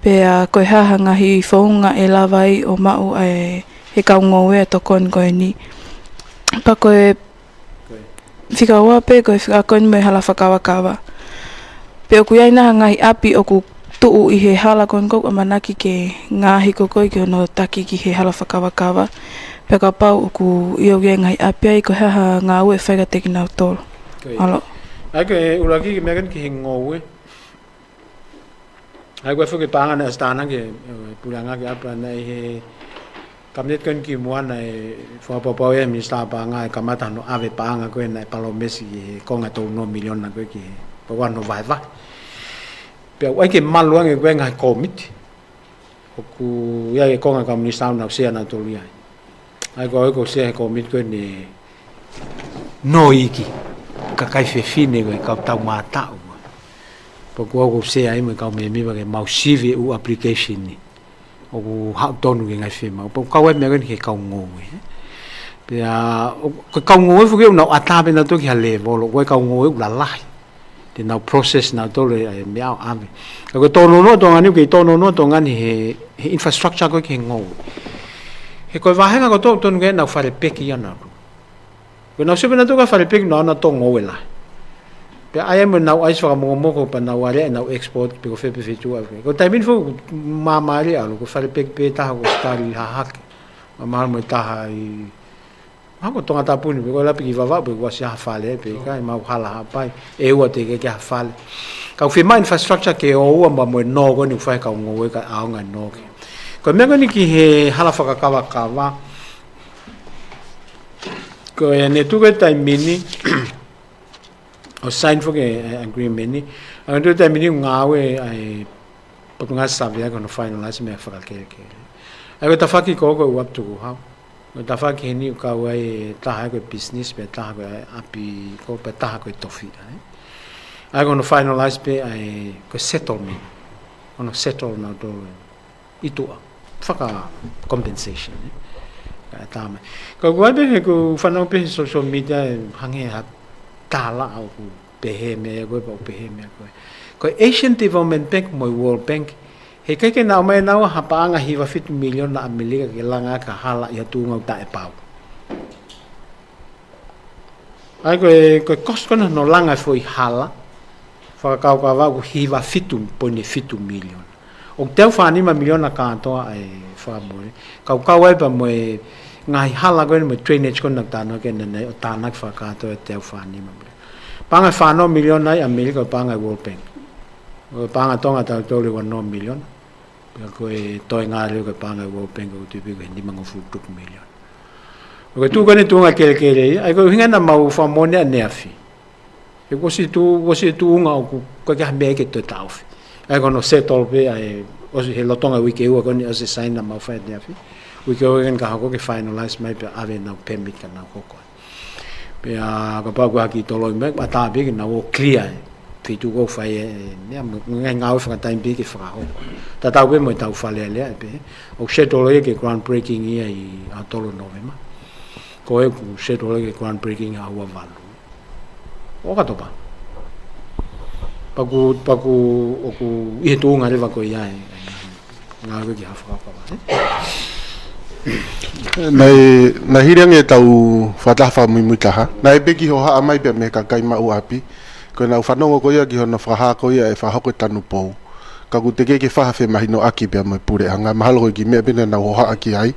pea ko e hā ha ngaahi founga ʻe lava ai ʻo maʻu ʻe he kau ngoue ʻa e tokoni ko eni. Pea ko e fika ua pē ko e fika ko eni mo e hala fakakavakava. Pea ʻoku ʻi ai nai ha ngaahi ʻapi ʻoku tuʻu ʻi he hala ko eni ʻoku ʻamanaki ke ngaohi ko ē ki hono taki ki he hala fakakavakava. Pea kapau ʻoku ʻi ai ʻoku ʻi ai ngaahi ʻapi ai, ko e hā ha ngāue ʻe fai kiate kinautolu. Ko ia. ʻAlo. ʻA ia ko e ʻuluaki ki he meʻa ko eni ki he ngoue. ʻA ia ko e foki paʻanga naʻe ʻosi tānaki ʻe he puleʻanga ki ʻapi naʻe ʻi he Cabinet ko eni kimuʻa naʻe fakapapauʻi ʻe he Minisitā Paʻanga ʻe kamata hono ʻave paʻanga ko ē naʻe palōmesi ki he konga tolu noa miliona ko ē ki he pau ano vaevae. Pea ʻoku ʻai ke malu ange ko ē ngaahi kōmiti. ʻOku ʻi ai e konga kau minisitā ʻoku nau sea nautolu ai. ʻA ia ko au ʻoku ou sea he kōmiti ko eni ʻo e iiki, kakai fefine ko e kau tau mātaʻu. Pea ko au ʻoku ou sea ai mo e kau mēmipa ke mau sivi e ʻū application ni. ʻOku haʻu tonu ki he ngaahi fiemaʻu. Pea ʻoku kau ai e meʻa ko eni ki he kau ngoue. Pea ʻoku, ko e kau ngoue foki ʻoku nau ʻatā pē nautolu ki ha lēvolo, ko e kau ngoue ʻoku lalahi. Te nau process nautolu e, e meʻa ʻo ʻave. Ka ko e tōnounou ʻa Tonga ni, ʻoku kei tōnounou ʻa Tonga ni he, he infrastructure ko ē ki he ngoue. He ko e vāhenga kotoa ʻoku tonu ke nau fale peki ia nautolu. Ko ʻenau sio pē nautolu ki ha fale peki naʻa nau tō ngoue lahi. Pea ʻai mo ʻenau ʻaisi fakamokomoko pea nau aleʻi ʻenau export pe ko fē pē feituʻu ʻave. Ko e taimi ni foki māmālie ʻalu, ko e fale peki pē taha ko Sitali Hahake. Māmā mo e taha ʻi, mahalo ko Tongatapu ni, pe ko Lapi ki Vavaʻu, pe ko Asia ha fale, pe ʻikai, mahalo hala Haʻapai, ʻEua teʻeki ke ha fale. Ka ʻoku fiemaʻu infrastructure ke ʻoua mo, mo e nō ko eni ʻoku fai kau ngoue kae ʻaonga e nō ki ai. Ko e meʻa ko eni ki he hala fakakavakava, ko e ne tuku e taimi ni, ʻo sign foki e, e agreement ni. ʻA ia ko e taimi ni ʻoku ngāue ai Potungāue Savea ki hono finalize meʻa fakakelekele. ʻA ia ko e tafaʻaki ko ē ʻoku ou ʻatu ki ai. Ko e tafaʻaki heni ʻoku kau ai e taha ko e business, pea taha ko e ʻapi ko ē, pea taha ko e tofiʻa, ē. ʻA ia ko hono finalize pē ʻa e ko e settlement. Hono settle nautolu ʻi tuʻa. Faka compensation, ē. Ka e tā mai. Ka ʻoku ʻi ai pē he ʻoku fanongo pē he social media ʻe hangē ha tala ʻoku pehē meʻa ko ē, pea ʻoku pehē meʻa ko ē. Ko e Asian Development Bank mo e World Bank, heʻikai ke nau ʻomai naua ha paʻanga hiva fitu miliona ʻAmelika ke langa ki ha hala ʻi ha tuʻunga ʻoku taʻepau. ʻA ia ko e, ko e cost ko ena hono langa e foʻi hala, fakakaukau ʻoku hiva fitu poini fitu miliona. ʻOku teau fā nima miliona kātoa ʻa e fakamole. Ka ʻoku kau ai pea mo e ngaahi hala ko eni mo e drainage ko ena ʻoku tānaki ʻanenai, ʻoku tānaki fakakātoa e teau fā nima miliona. Paʻanga ʻe fā noa miliona ʻi ʻAmelika ʻoku paʻanga ʻe World Bank. ʻOku paʻanga ʻa Tonga ʻatautolu ʻe ua noa miliona. Pea ko e toenga leva ko e paʻanga ʻe World Bank ʻoku tuʻu pē ko e nimangofulu tupu miliona. ʻOku tuʻu ko eni tuʻunga kelekele ia, ʻa ia ko e ʻuhinga naʻa mau fakamoʻoni ʻaneafi. He kuo ʻosi tuʻu, kuo ʻosi tuʻunga ʻoku ʻikai ke ha meʻa ke toe taʻofi. ʻA ia ko hono settle pē, ʻa ia ʻosi he lolotonga e uike ʻe ua ko eni ʻosi sign naʻa mau fai ʻaneafi. Uike ʻe ua ko eni ka hoko ke finalize mai pea ʻave ʻenau permit ka nau hoko. Pea kapau ko e hā ki toloi mai, ʻatā pē ke nau ō clear e feituʻu ʻoku fai e, e, meʻa, mo e ngaahi ngāue fakataimi pē ke fakahoko. Tatau pē mo ʻetau Fale Alea pē. ʻOku settle ia ke groundbreaking ia ʻi he ʻaho tolu November. Ko e ʻoku settle ia ke groundbreaking ʻaho ua valu ʻOkatopa. Pea ʻoku, pea ʻoku, ʻoku ʻi he tuʻunga leva ko ia e, e ngāue ki ha fakakava, ē? Naʻe, naʻe hili ange ʻetau fakataha fakamuimui taha. Naʻe peki hohaʻa mai pea mei he kakai maʻu ʻapi. Ko ʻenau fanongo ko ia ki hono fakahā ko ia e fakahoko e tanupou. Ka ʻoku teʻeki ke fai ha femahinoʻaki pea mo e puleʻanga. Mahalo ko e kiʻi meʻa pē naʻa nau hohaʻa ki ai.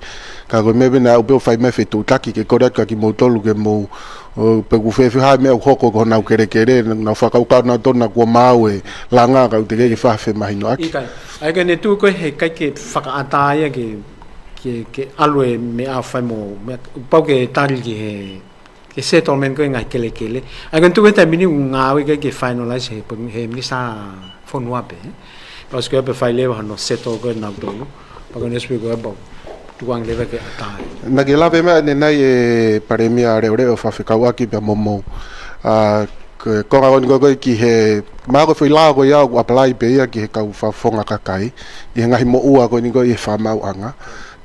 Ka ko e meʻa pē naʻa ʻoku pē ʻo fai mai fetuʻutaki ke kole atu kia kimoutolu ke mou, ʻo, pe ʻoku fēfē ha meʻa ʻoku hoko ko honau kelekele, nau fakakaukau nautolu naʻa kuo maau e langa ka ʻoku teʻeki ke fai ha femahinoʻaki. ʻIkai, ʻa ia ko ʻene tuʻu ko ē heʻikai ke fakaʻatā ia ke, ke, ke ʻalu e meʻa ʻo fai mo, meʻa, pau ke tali ki he, ke settlement ko ē ngaahi kelekele. ʻA ia ko ʻene tuʻu ko ē taimi ni ʻoku ngāue ki ai ke finalize he, he Minisitā Fonua pē. Pea ʻosi ko ia pea fai leva hono settle ko ē nautolu. Pea ko ʻene ʻosi pē ko ia pea tukuange leva ke ʻatā. Naʻa ke lave mai ʻanenai e Palēmia Leʻoleʻo ʻo fakafekauʻaki pea mo mou. ʻA, ko e konga ko eni ko ē ki he, mahalo ko e foʻi lao ko ia ʻoku apply pē ia ki he kau fakafofonga kakai. ʻI he ngaahi moʻua ko eni ko ē ʻi he fakamaauʻanga.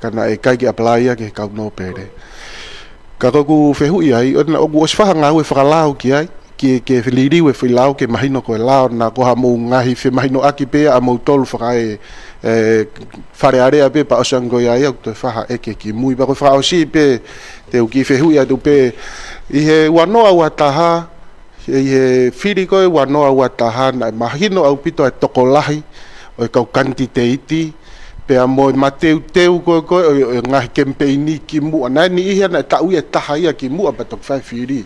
Ka naʻe ʻikai ke apply ia ki he kau nōpele. Ka ko ʻeku fehuʻi ai, ʻo na ʻoku ʻosi fai ha ngāue fakalao ki ai, ke, ke liliu e foʻi lao ke mahino ko e lao, naʻa ko ha mou ngaahi femahinoʻaki pē ʻa moutolu fakae, e, Fale Alea pē pea ʻosi ange ko ia ʻoku toe fai ha ʻeke ki mui. Pea ko e fakaʻosi pē, te u kiʻi fehuʻi atu pē, ʻi he ua noa ua taha, ʻi he fili ko ē ua noa ua taha naʻe mahino ʻaupito e tokolahi ʻo e kau kanititeiti, pea mo e mateuteu ko ē ko ē ʻo e, ʻo e ngaahi kemipeini kimuʻa. Naʻe niʻihi ia naʻe taʻu ia ʻe taha ia kimuʻa pea toki fai e fili.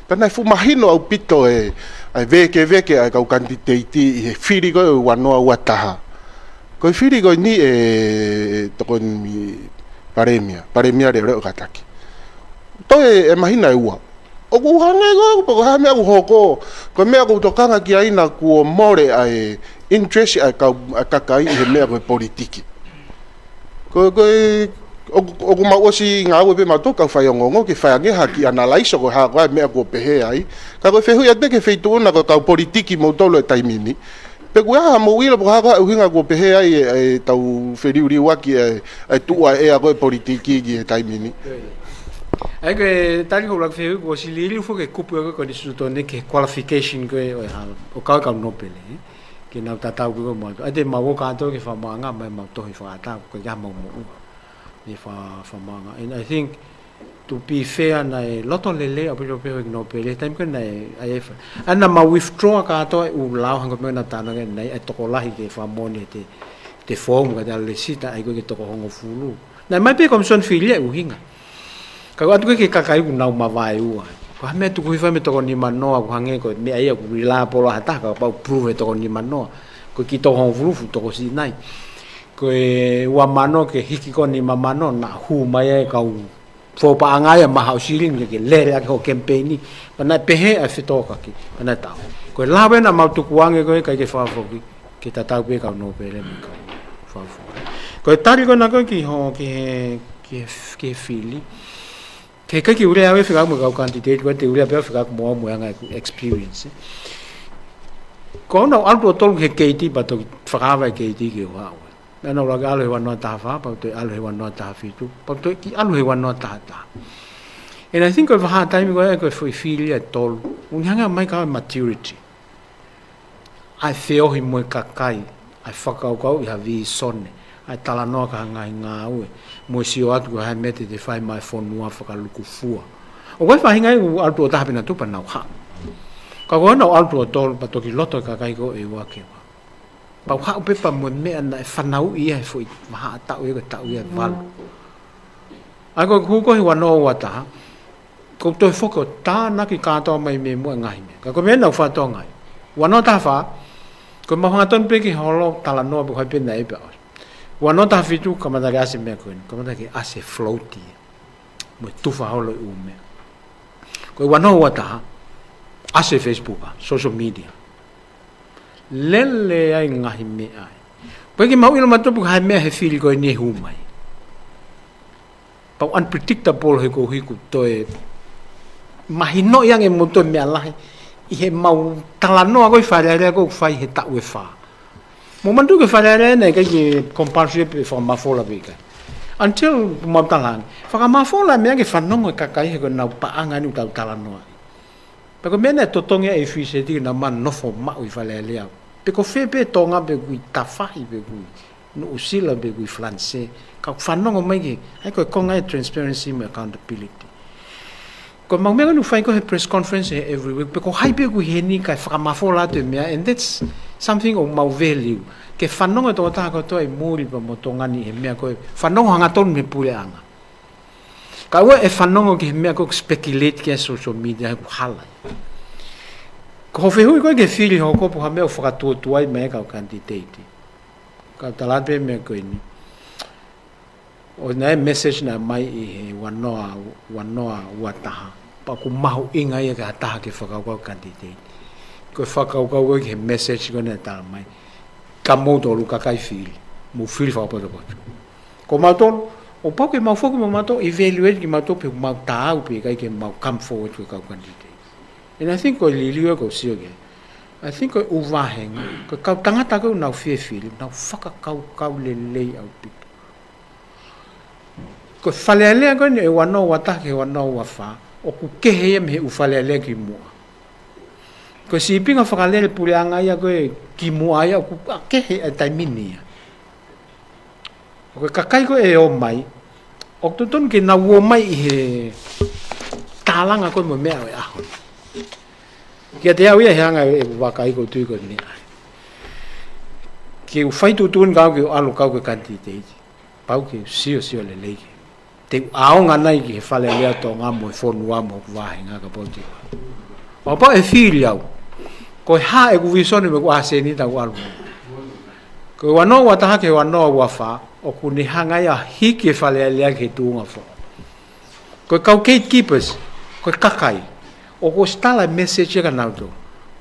Pea naʻe fuʻu mahino ʻaupito e, e vēkeveke ʻa e kau kanititeiti ʻi he fili ko ē ua noa ua taha. Ko e fili ko eni ʻe, ʻe tokoni Palēmia, Palēmia leʻoleʻo kātaki. Toe ʻe mahina ʻe ua. ʻOku hangē ko ē, ko e hā e meʻa ʻoku hoko, ko e meʻa ʻoku tokanga ki ai naʻa kuo mole ʻa e interest ʻa e kau, ʻa e kakai ʻi he meʻa ko e politiki. Ko, ko e, ʻoku, ʻoku mau ʻosi ngāue pē mautolu kau faiongoongo ke fai ange ha kiʻi analaiso ko e hā ko ā e meʻa kuo pehē ai. Ka ko e fehuʻi atu pē ki he feituʻu na ko e kau politiki moutolu he taimi ni. Pe ʻoku ʻi ai haʻamou ʻilo pe ko e hā ko ā e ʻuhinga kuo pehē ai e, e tau feliuliuaki e, e tuʻu ʻa e ʻea ko ē politiki ki he taimi ni. ʻA ia ko e tali ko ʻeku fehuʻi kuo ʻosi liliu foki e kupu ko ē ko eni Sutone ki he qualification ko ē ʻo e hā, ʻo e kau, kau nōpele, ē? Ke nau tatau ko ē mo au. ʻA ia te mau ō kātoa ki he fakamaauʻanga, mai mau tohi fakaʻatā, ko e hā mau moʻua. ʻI he fa-, fakamaauʻanga. And I think, to be fair, naʻe loto lelei ʻaupito pē ʻa e nōpele, taimi ko ē naʻe, ʻa e fa-, ʻa ia naʻa mau withdraw kātoa e ʻū lao hangē ko e meʻa naʻa tau talanoa ki ai, naʻe tokolahi ke fakamoʻoni te, te fomu ka te ʻalu lēsisita ai ko ē ki he toko hongofulu. Naʻe ʻomai pē ʻe he Commission fili e ʻuhinga. Ka ko e ʻatu ko ē ki he kakai ʻoku nau mavaeua. Ko e hā e meʻa tuku hifo ai mei he toko nima noa, ʻoku hangē ko e meʻa ia ʻoku reliable ʻa ha taha kapau ʻe prove e toko nima noa. Ko e kiʻi toko hongofulu fuʻu tokosiʻi nai. Ko e ua mano ki he hiki ko ē nima mano, naʻe hū mai e kau fōpaʻanga ia maha ʻo silini ke, ke lele ʻaki hoʻo kemipeini. Pea naʻe pehē ʻa e fetōkaki, pea naʻe tau. Ko e lao ē naʻa mau tukuange ko ē ʻikai ke fakafoki, ke tatau pē kau nōpele mo e kau fakafoki. Ko e tali ko ena ko ē ki hoʻo, ki he, ki he, ki he fili. Ke ʻikai ke u lea au he fekau mo e kau kanititeiti, ko e te u lea pē au he fekau mo au mo e anga ʻeku experience. Ko au naʻa ku ʻalu tuʻo tolu ki he keiti, pea toki fakaava e keiti ke u haʻu. Naʻa nau laka ʻalu he ua noa taha fā, pea u toe ʻalu he ua noa taha fitu, pea u toe kiʻi ʻalu he ua noa taha taha. And I think ko e vahaʻa taimi ko ē ko e foʻi fili ʻe tolu, ʻoku ne hanga mai ka e maturity. ʻA e feohi mo e kakai, ʻa e fakakaukau ʻi ha vīsone, ʻa e talanoa ki ha ngaahi ngāue, mo e sio atu ko e hā e meʻa te te fai maʻa e fonua fakalūkufua. ʻOku ʻi ai e faʻahinga ia ʻoku ʻalu tuʻo taha pē nautolu pea nau haʻu. Ka ko au naʻa ku ʻalu tuʻo tolu pea toki loto e kakai ko ē ʻe ua ke ua. Pea u haʻu pē pea mo e meʻa naʻe fanauʻi ia he foʻi vahaʻa taʻu ia ko e taʻu ia ʻe valu. ʻA ia ko e hū ko ē he ua noa ua taha, ʻoku ou toe foki ʻo tānaki kātoa mai mei muʻa e ngaahi meʻa. Ka ko e meʻa naʻa ku fakatokangaʻi. Ua noa taha fā, ko ʻemau hangatonu pē ki he holo talanoa pe ko hai pē naʻe ʻi ai pea ʻosi. Ua noa taha fitu, kamata ke ʻasi e meʻa ko eni, kamata ke ʻasi e float ia. Mo e tufa holo e ʻū meʻa. Ko e ua noa ua taha, ʻasi e Facebook, ʻa e social media. Lele ai e ngaahi meʻa ai. Pea ʻikai ke mau ʻilo mautolu pe ko e hā e meʻa he fili ko eni ʻe hū mai. Pea ʻoku unpredictable he ko e hiki toe mahinoʻi ange mo toe meʻa lahi. ʻI heʻemau talanoa ko ē ʻi Fale Alea ko ē ʻoku fai he taʻu ʻe fā. Mou manatuʻi ko e Fale Alea naʻe ʻikai ke compulsory pe fakamafola pe ʻikai. Until mau talaange. Fakamafola e meʻa ke fanongo e kakai he ko ʻenau paʻanga eni ʻoku tau talanoa. Pea ko e meʻa naʻe totongi ai e fiseti ke nau ma nofo maʻu ʻi Fale Alea. Pe ko fē pē Tonga pe ʻoku ʻi tafahi pe ʻoku ʻi Nuʻusila pe ʻoku ʻi Falanisē. Ka ʻoku fanongo mai ke, ʻa ia ko e konga e transparency mo e accountability. Ko ʻemau meʻa ko eni ʻoku fai ko ē he press conference he every week. Pe ko hai pē ʻoku ʻi heni kae fakamafola atu e meʻa. And that's something ʻoku mau value. Ke fanongo e tokotaha kotoa ʻi muli pea mo Tonga ni he meʻa ko ē. Fanongo hangatonu mei he puleʻanga. Kae ʻoua ʻe fanongo ki he meʻa ko ē ʻoku speculate ki ai e social media he ʻoku hala ia. Ko hoʻo fehuʻi ko ē ki he fili hoko pe ko e hā e meʻa ʻoku fakatuotuai mai e kau kanititeiti. Ka u tala atu pē e meʻa ko eni. ʻOku ʻi ai e message naʻe ʻomai ʻi he ua noa, ua noa ua taha. Pea ʻoku mahuʻinga ia ki ha taha ke fakakaukau kanititeiti. Ko e fakakaukau ko ē ki he message ko ē naʻe tala mai. Ka moutolu kakai fili. Mou fili fakapotopoto. Ko mautolu, ʻoku pau ke mau foki mo mautolu, evaluate kimautolu pe mau taau pe ʻikai ke mau come forward ko e kau kanititeiti. And I think ko e liliu ē ʻoku ou sio ki ai. I think ko e ʻū vāhenga, ko e kau tangata ko ē ʻoku nau fie fili, nau fakakaukau lelei ʻaupito. Ko e Fale Alea ko eni ʻe ua noa ua taha ki he ua noa ua fā, ʻoku kehe ia mei he ʻū Fale Alea kimuʻa. Ko e sīpinga fakalele puleʻanga ia ko ē kimuʻa ia ʻoku kehe ʻa e taimi ni ia. Ko e kakai ko ē ʻe ō mai, ʻoku totonu ke nau ō mai ʻi he tālanga ko ē mo e meʻa ʻo e ʻaho. Kiate au ia he anga ʻeku vakai ʻoku ou tui ko e meʻa. Ke u fai tuʻutuʻuni kau ke u ʻalu kau ko e kanititeiti. Pau ke u siosio lelei ke. Te u ʻaonga nai ki he Fale Alea ʻo Tonga mo e fonua mo hoku vāhenga kapau te u. ʻO pau ʻe fili au. Ko e hā ʻeku visone mo ʻeku ʻasenita ʻoku ʻalu. Ko e ua noa ua taha ki he ua noa ua fā, ʻoku ne hanga ia ʻo hiki e Fale Alea ki he tuʻunga foʻou. Ko e kau gatekeepers, ko e kakai. ʻOku ʻosi tala e message ia kia nautolu.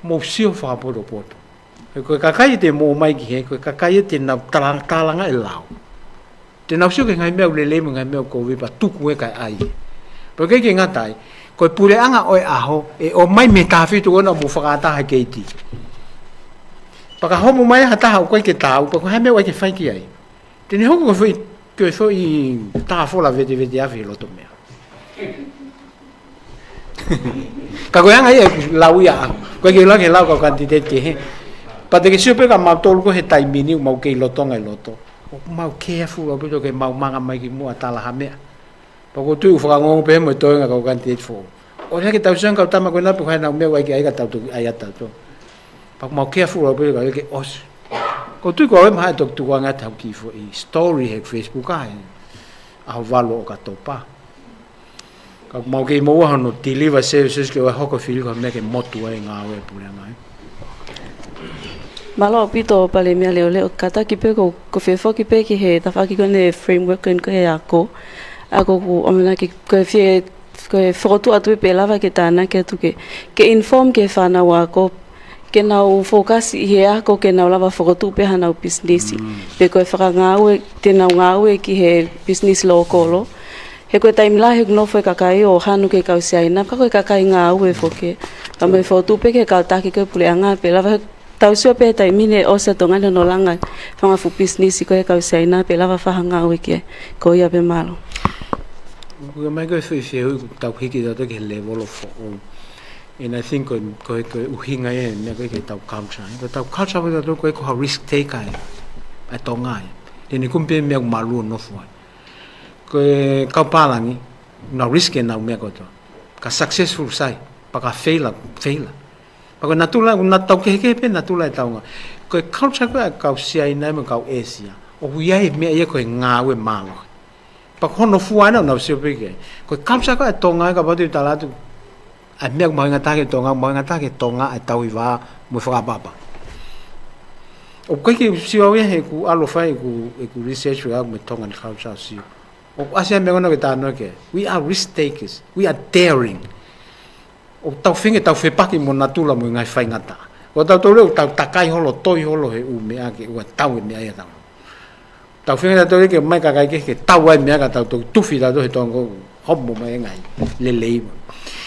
Mou sio fakapotopoto. He ko e kakai te mou ō mai ki hē, ko e kakai te nau tāla-, tālanga e lao. Te nau sio ki he ngaahi meʻa ʻoku lelei mo e ngaahi meʻa ʻoku kovi pea tuku ē kae ʻai. Pea ʻikai ke ngata ai, ko e puleʻanga ʻo e ʻaho, ʻe ō mai mei he taha fitu ko ē naʻa mou fakaʻatā he keiti. Pea ka homo mai ha taha ʻoku ʻikai ke taau, pea ko e hā e meʻa ʻoku ʻikai ke fai ki ai. Te ne hoko ko e foʻi, ko e foʻi tāfola vetevete afi he loto meʻa. Ka ko e anga ia ʻeku lau ia ʻaʻaku. Ko e ke lau ke lau kau kanititeiti kehe. Pea te ke sio pē kia mautolu ko ē he taimi ni ʻoku mau kei lolotonga ʻi loto. ʻOku mau careful ʻaupito ke mau manga mai kimuʻa tala ha meʻa. Pea ʻoku ou tui ʻoku fakangoongo pē mo e toenga kau kanititeiti foʻou. ʻOku ʻikai ke tau sio ange kau tama ko ena pe ko e hā ʻenau meʻa ʻoku ʻikai ke ʻai ka tau toki ʻai atu. Pea ʻoku mau careful ʻaupito ka ke ʻosi. ʻOku ou tui ko au ē mahalo ʻe toki tukuange atu haʻaku kiʻi foʻi story he Facebook ʻa e ʻaho valu ʻo ʻOkatopa. Ka ʻoku mau kei moʻua hono deliver services ke ʻoua ʻe hoko e fili ko ha meʻa ke motu ai e ngāue ʻa e puleʻanga ē. Mālō ʻaupito Palēmia Leʻoleʻo, kātaki pē ko, ko e fefoki pē ki he tafaʻaki ko eni e framework ko eni ko ē ʻa e ako. ʻA ia ʻoku ou ʻamanaki ko e fie, ko e fokotuʻu atu pē lava ke tānaki atu ke, ke inform ki he fānau ako, ke nau focus ʻi he ako ke nau lava fokotuʻu pē haʻanau pisinisi. Mm. Pe ko e fakangāue, te nau ngāue ki he pisinisi lōkolo. He ko e taimi lahi ʻoku nofo e kakai ʻo hanu ki he kau Siaina, ka ko e kakai ngāue foki. Ka mo e fokotuʻu pē ki he kau taki ko ē puleʻanga, pea lava tau sio pē he taimi ni ʻoku ʻosi ʻa Tonga ni hono langa e fanga fuʻu pisinisi ko ē kau Siaina, pea lava fai ha ngāue ki ai. Ko ia pē, mālō. Ko e meʻa ko e fie, fie ʻoku tau hiki tautolu ki he level ʻo e foʻou. And I think ko, ko, ko e ʻuhinga ia e meʻa ko ē ki heʻetau culture. Ko ʻetau culture ko tautolu ko ē ko ha risk taker ē. ʻA e Tonga ē. Te ne kumi pē meʻa ʻoku mālō ʻo nofo ai. Ko e kau pālangi, nau risk ʻenau meʻa kotoa. Ka successful sai, pea ka fail, fail. Pea ko e natula, ʻoku na tau kehekehe pē natula ʻetau ngāue. Ko e culture ko ē ʻa e kau Siaina mo e kau ʻĒsia. ʻOku ʻi ai e meʻa ia ko e ngāue mālohi. Pea ko hono fua ena ʻoku nau sio pē ki ai. Ko e culture ko ē ʻa e Tonga ē kapau te u tala atu. ʻA e meʻa ʻoku mahuʻinga taha ki he Tonga, mahuʻinga taha ki he Tonga ʻa e tauhi vā mo e fakaʻapaʻapa. ʻOku ʻikai ke u sio au ia heʻeku ʻalu ʻo fai ʻeku, ʻeku research ʻaʻaku mo e Tongan culture ʻo sio. ʻOku ʻasi ʻa e meʻa ko ena ke tānaki. We are risk takers. We are daring. ʻOku tau feinga ke tau fepaki mo natula mo e ngaahi faingataʻa. ʻOku tau tau leo, tau takai holo, toi holo he ʻū meʻa ke ʻoua tau e meʻa ia tau. Tau feinga tautolu ke ʻomai kakai kehe ke tau ai e meʻa ka tau toki tufi tautolu he Tonga ʻoku homo mai e ngaahi lelei.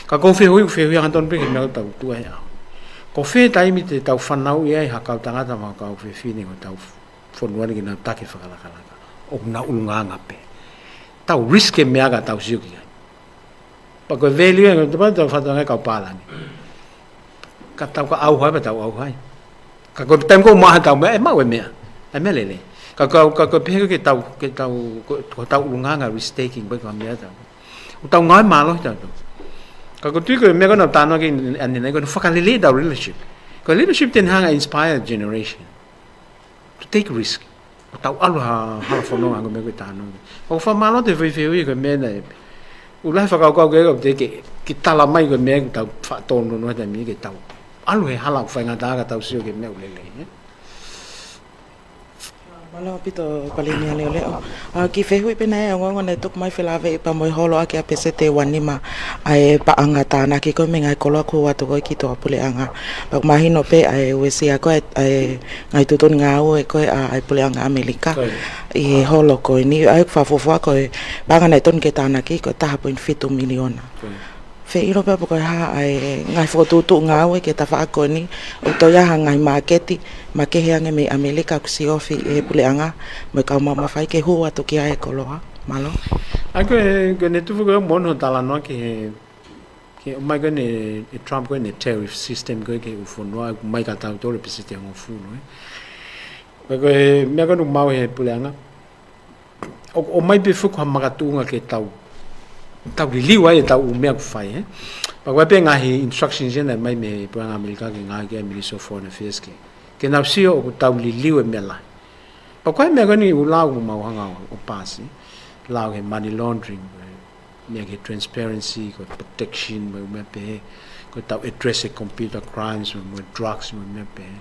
Ka ʻoku ou fehuʻi, fehuʻi angatonu pē ki he meʻa ʻoku tau tuʻu ai ʻaho. Ko fē taimi te tau fanauʻi ai ha kau tangata mo ha kau fefine ʻo hotau fonua ni ke nau taki fakalakalaka. ʻOku nau ʻulungaanga pē. Tau risk e meʻa ka tau sio ki ai. Pea ko e value ē, ko e tapa tau fatu ange kau pālangi. Ka tau ka ʻauha ai, pea tau ʻauha ai. Ka ko e taimi ko ē ʻoku maʻu ai ʻetau meʻa, ʻe maʻu e meʻa. ʻA e meʻa lelei. Ka, ka, ka, ka pehē ke tau, ke tau, ko, ko hotau ʻulungaanga risk taking, pea ko e meʻa tau. ʻOku tau ngāue mālohi tautolu. Ka ʻoku ou tui ko e meʻa ko ena ʻoku tau talanoa ki ai ʻanenai ko e fakalelei ʻetau leadership. Ko e leadership te ne hanga ʻo inspire generation. To take risk. ʻOku tau ʻalu ha, hala fononga ko e meʻa ko ē ʻoku tau talanoa. ʻOku ou fakamālō atu he foʻi fehuʻi ko e meʻa naʻe. ʻOku lahi e fakakaukau ke, ke, ke, ke tala mai ko e meʻa ʻoku tau faʻa tōnounou he taimi ni ke tau ʻalu he hala ʻoku faingataʻa ka tau sio ki he meʻa ʻoku lelei, ē? Mālō ʻaupito Palēmia Leʻoleʻo. ʻA, kiʻi fehuʻi pē naʻe ongoongo naʻe tuku mai felāveʻi pea mo e holo ʻaki ʻa e peseti ʻe ua nima ʻa e paʻanga tānaki ko ē mei he ngaahi koloa kuo ʻoatu ko ē ki tuʻapuleʻanga. Pea ʻoku mahino pē ʻa e uesia ko ē ʻa e ngaahi tuʻutuʻuni ngāue ko ē ʻa, ʻa e puleʻanga ʻAmelika. Ko ia. ʻI he holo ko eni, ʻa ia ʻoku fakafuofua ko e paʻanga naʻe tonu ke tānaki ko e taha poini fitu miliona. Ko ia. Fie ʻilo pē pe ko e hā ʻa e ngaahi fokotuʻutuʻu ngāue ki he tafaʻaki ko eni, ʻoku toe ʻi ai ha ngaahi māketi makehe ange mei ʻAmelika ʻoku siofi ʻe he puleʻanga mo e kau maʻu mafai ke hū atu ki ai e koloa. Mālō. ʻA ko e, ko ʻene tupu ko ē mo hono talanoa ki he, ki he ʻomai ko ē ʻe Trump ko ē ʻene tariff system ko ē ki he ʻū fonua, ʻomai kia tautolu ʻe peseti ʻe hongofulu, ē. Ko e, ko e meʻa ko ē ʻoku maʻu ʻe he puleʻanga. ʻO, ʻomai pē foki ha makatuʻunga ke tau, tau liliu ai ʻetau ʻū meʻa ʻoku fai, ē. Pea ko e pē ngaahi instructions ia naʻe ʻomai mei he puleʻanga ʻAmelika ke ngāueʻaki ʻe he Ministry of Foreign Affairs ke, ke nau sio ʻoku tau liliu e meʻa lahi. Pea ko e meʻa ko eni ʻū lao ʻoku mau hanga ʻo paasi. Lao ki he money laundering, meʻa ki he transparency, ko e protection, mo e meʻa pehē, ko ʻetau address e computer crimes, mo e drugs, mo e meʻa pehē.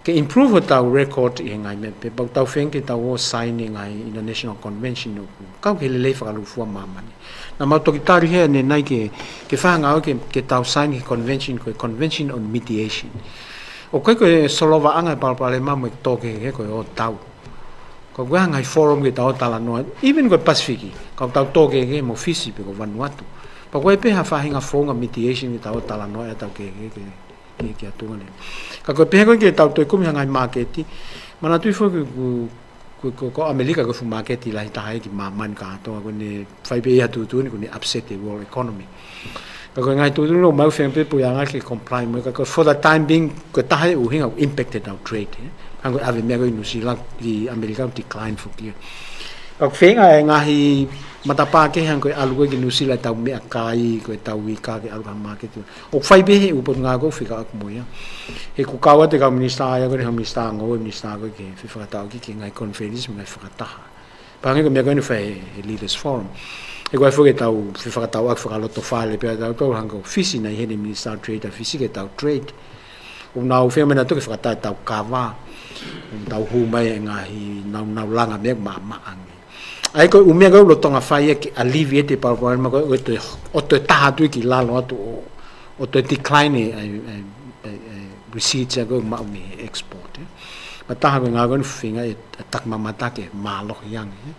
Ke improve hotau record ʻi he ngaahi meʻa pehē, pea ʻoku tau feinga ke tau ō sign e ngaahi international convention ʻoku kau ki he lelei fakalūkufua ʻa māmani. Naʻa mau toki tali he ʻanenai ke, ke fai ha ngāue ke, ke tau sign ki he convention, ko e Convention on Mediation. ʻOku ʻikai ko e solovaʻanga e palopalema mo e tō kehekehe ko e ō tau. Ka ʻoku ʻi ai e ngaahi forum ke tau talanoa, even ko e Pasifiki, ka ʻoku tau tō kehekehe mo Fisi pe ko Vanuatu. Pea ko e pē ha faʻahinga founga mediation ke tau talanoa ʻetau kehekehe ke, ke, ke ʻatunga lelei. Ka ko e pehē ko ē ke tau toe kumi ha ngaahi māketi, manatuʻi foki ko, ko, ko, ko ʻAmelika ko e fuʻu māketi lahi taha ia ki māmani kātoa, ko ʻene fai pē ia ha tuʻutuʻuni, ko ʻene upset e world economy. Ka ko e ngaahi tuʻutuʻuni ʻoku mau feinga pē puleʻanga ke comply mo ia, ka ko e for the time being, ko e taha e ʻuhinga ʻoku impact ʻetau trade, ē. Hangē ko e ʻave meʻa ko ē ʻi Nuʻusila ki ʻAmelika ʻoku decline foki ia. Ka ʻoku feinga e ngaahi matapā kehe hangē ko e ʻalu ko ē ki Nuʻusila ʻetau meʻakai, ko ʻetau ika ke ʻalu ki ha māketi. ʻOku fai pē he ʻū potungāue ʻoku fekauʻaki mo ia. He ʻoku kau atu e kau minisitā ia ko ē, ha minisitā ngoue, minisitā ko ē ke fefakatauʻaki ki he ngaahi conference mo e ngaahi fakataha. Pea hangē ko e meʻa ko eni ʻoku fai he, he Leaders Forum. He ko e foki ʻetau fefakatauʻaki fakalotofale pē ʻa tautolu hangē ko Fisi naʻe ʻi heni e Minister of Trade ʻa Fisi ke tau trade. ʻOku nau feinga mai nautolu ke fakatau ʻetau kava. ʻOku tau hū mai e ngaahi nāunau langa meʻa maʻamaʻa ange. ʻA ia ko e ʻū meʻa ko ē ʻoku lolotonga fai ia ke alleviate e palopalema ko ē ʻo e toe, ʻo toe taha atu ia ki lalo atu ʻo, ʻo toe decline e, e, e, e, e receipts ia ko ē ʻoku maʻu mei he export, ē. Pea taha ko e ngāue ko eni ʻoku feinga ʻe, ʻe takimamata ke mālohi ange, ē.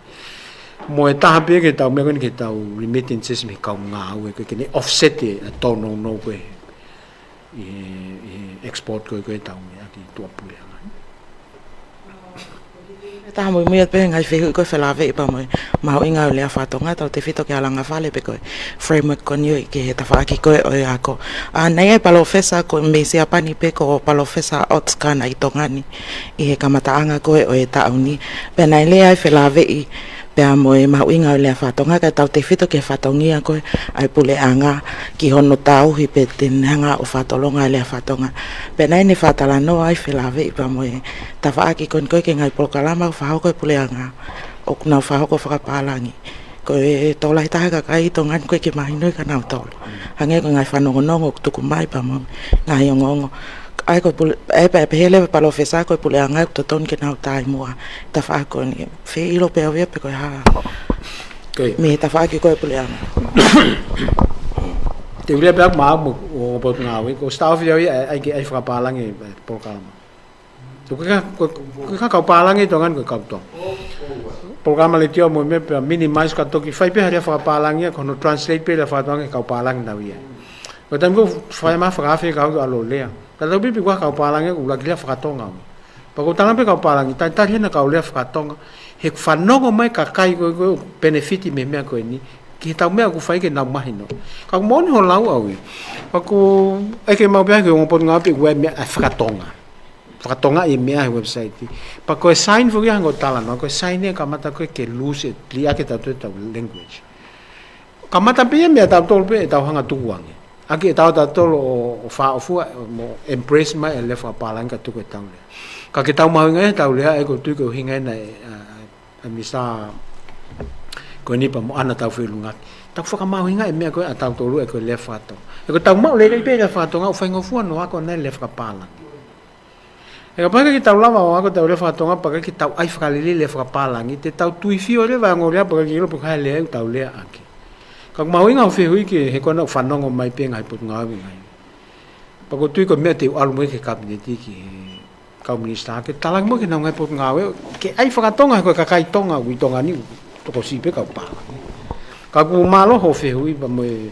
Mo e taha pē ke tau meʻa ko eni ke tau remittances mei he kau ngāue ko ē ke ne offset e, e tōnounou ko ē ʻi he, ʻi he export ko ē ko ē ʻetau meʻa ki tuʻapuleʻanga. Taha muimui atu pē he ngaahi fehuʻi ko ē felāveʻi pea mo e mahuʻinga ʻo e lea faka-Tonga, tautefito ki he alanga fale pe ko e framework ko eni ʻi he tafaʻaki ko ē ʻo e ako. ʻA, naʻe ʻi ai e palōfesa ko ē mei Siapani pē ko Palōfesa Otsuka naʻe ʻi Tonga ni ʻi he kamataʻanga ko ē ʻo e taʻu ni. Pea naʻe lea ai felāveʻi pea mo e mahuʻinga ʻo e lea faka-Tonga, kae tautefito ki he fatongia ko ē ʻa e puleʻanga ki hono tauhi pe te ne hanga ʻo fakatolonga e lea faka-Tonga. Pea naʻe ne fakatalanoa ai felāveʻi pea mo e tafaʻaki ko eni ko ē ki he ngaahi polokalama ʻoku fakahoko ʻe he puleʻanga, ʻoku nau fakahoko fakapālangi. Ko e tokolahi taha e kakai ʻi Tonga ni ʻoku ʻikai ke mahino ia kia nautolu. Hangē ko e ngaahi fanongonongo ʻoku tuku mai pea mo e ngaahi ongoongo. ʻA ia ko e pule-, ʻa ia pea pehē leva e palōfesa ko e puleʻanga ʻoku totonu ke nau taʻimuʻa e tafaʻaki ko eni. Fie ʻilo pē ʻe au ia pe ko e hā. Ko ia. Mei he tafaʻaki ko ē ʻa e puleʻanga. Te u lea pē au mo Hoʻo Potungāue, ko e start off ia ʻa e, ʻa e, ʻa e fakapālangi e polokalama. Ko e ka, ko e, ko e ka kau pālangi ʻi Tonga ni ko e kau Tonga. Polokalama letiō mo e meʻa pea minimize ka toki fai pē ha lea fakapālangi ia, ko hono translate pē lea faka-Tonga ki he kau pālangi naʻa nau ʻi ai. Ko e taimi ko ē ʻoku fai mai fakaafe kau ʻalu ʻo lea. Ka tau pipi ko e kau pālangi ʻoku ʻuluaki lea faka-Tonga. Pea ko e talanga pē kau pālangi, talitali hena kau lea faka-Tonga, he ʻoku fanongo mai e kakai ko ē, ko ē ʻoku benefit mei he meʻa ko eni, ki heʻetau meʻa ʻoku fai ke nau mahino. Ka ʻoku moʻoni hoʻo lau ʻe au ia. Pea ko e ʻeke mai pē ki he Ongo Potungāue pe ʻoku ʻi ai e meʻa ʻa e faka-Tonga. Faka-Tonga e meʻa he website. Pea ko e sign foki ia hangē ko e talanoa, ko e sign ia kamata ko ē ke lose e liʻaki ʻetau toe ʻetau language. Kamata pē ia meia tautolu pē ʻetau hanga ʻo tukuange. ʻAki ʻetau tautolu ʻo, ʻo fāʻofua, mo embrace mai e lea fakapālangi ka tuku ʻetau lea. Ka ke tau mahuʻingaʻi ʻetau lea, ʻa ia ʻoku ou tui ko e ʻuhinga ena ʻa e, ʻa e, ʻa e Minisitā ko eni pea mo ʻAna Taufeʻulungaki. Tau fakamahuʻingaʻi e meʻa ko ē ʻa tautolu ʻa e ko e lea faka-Tonga. ʻA ia ko ʻetau maʻu lelei pē lea faka-Tonga, ʻoku faingofua hono ako ʻa e lea fakapālangi. He kapau ʻe ʻikai ke tau lava ʻo ako ʻetau lea faka-Tonga, pea ʻikai ke tau ʻai fakalelei e lea fakapālangi, te tau tuifio leva e ongo lea pea ʻikai ke ʻilo pe ko e hā e lea ʻoku tau leaʻaki. Ka ʻoku mahuʻinga hoʻo fehuʻi ki he, he ko ena ʻoku fanongo mai pē ngaahi potungāue ngaahi. Pea ʻoku ou tui ko e meʻa te u ʻalu mo ia ki he Kapineti ki he kau minisitā ke talaange mo ia ki honau ngaahi potungāue, ke ʻai faka-Tonga he ko e kakai Tonga ʻoku ʻi Tonga ni ʻoku tokosiʻi pē kau pālangi. Ka ʻoku mālō hoʻo fehuʻi pea mo e,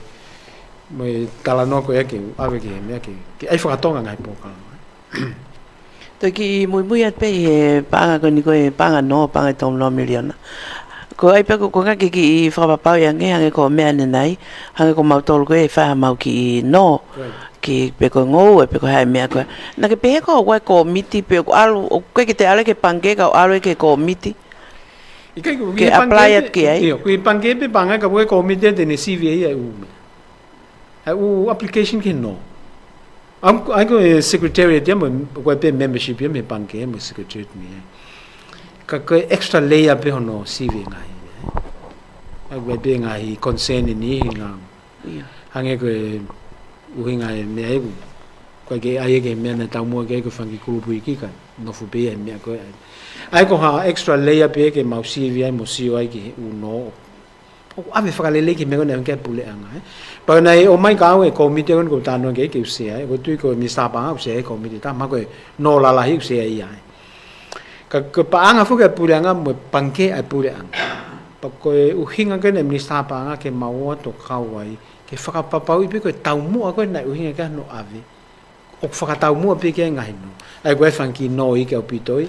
mo e talanoa ko ia ke u ʻave ki he meʻa ke, ke ʻai faka-Tonga ngaahi polokalama. Toe kiʻi muimui atu pē ʻi he paʻanga ko eni ko e paʻanga nō, paʻanga ʻe tolungofulu miliona. Ko ai pē ko, ko e ngaahi kiʻi fakapapauʻi ange, hangē ko e meʻa ʻanenai, hangē ko mautolu ko ē ʻe fai haʻamau kiʻi nō, Right. ki pe ko e ngoue, pe ko e hā e meʻa ko ē. Naʻa ke pehē ko e kōmiti pe ʻoku ʻalu, ʻoku ʻikai ke te ʻalu ki he pangikē kae ʻalu ki he kōmiti. ʻIkai ko Ke ʻi he apply pangikē atu pē, ki ai. ʻIo, ko e pangikē pē paʻanga ka ko e kōmiti te ne sivi ai ʻa e ʻū meʻa. ʻA e ʻū application ki he nō. ʻA ia ko e secretariat ia mo, ko e pē membership ia mei he pangikē mo e secretariat mei ai. Ka ko e extra layer pē hono sivi e ngaahi. ʻA ia ko e pē ngaahi concern ni ngā. ʻIo. Hangē ko e ʻuhinga e meʻa ʻeku. Ko e ke ai ke meʻa naʻe taumuʻa ki ai ko e fanga kiʻi kulupu iiki ka nofo pē ia he meʻa ko ē. ʻA ia ko ha extra layer pē ke mau sivi ai mo sio ai ki he ʻū nō. ʻOku ʻave fakalelei ki he meʻa ko ē naʻe ʻoange ki ai e puleʻanga, ē. Pea naʻe ʻomai kia au e kōmiti ko eni ʻoku ou talanoa ki ai ke u sea, ē. ʻOku ou tui ko e minisitā paʻanga ʻoku sea e kōmiti tā, mahalo ko e nō lalahi ʻoku sea ia, ē. Ka, ko e paʻanga foki e puleʻanga mo e pangikē ʻa e puleʻanga. Pea ko e ʻuhinga ko ē naʻe minisitā paʻanga ke mau ō atu ʻo kau ai, ke fakapapauʻi pē ko e taumuʻa ko ē naʻe ʻuhinga ki ai hono ʻave. ʻOku fakataumuʻa pē ki ai e ngaahi nō. ʻA ia ko e fanga kiʻi nō iiki ʻaupito ia,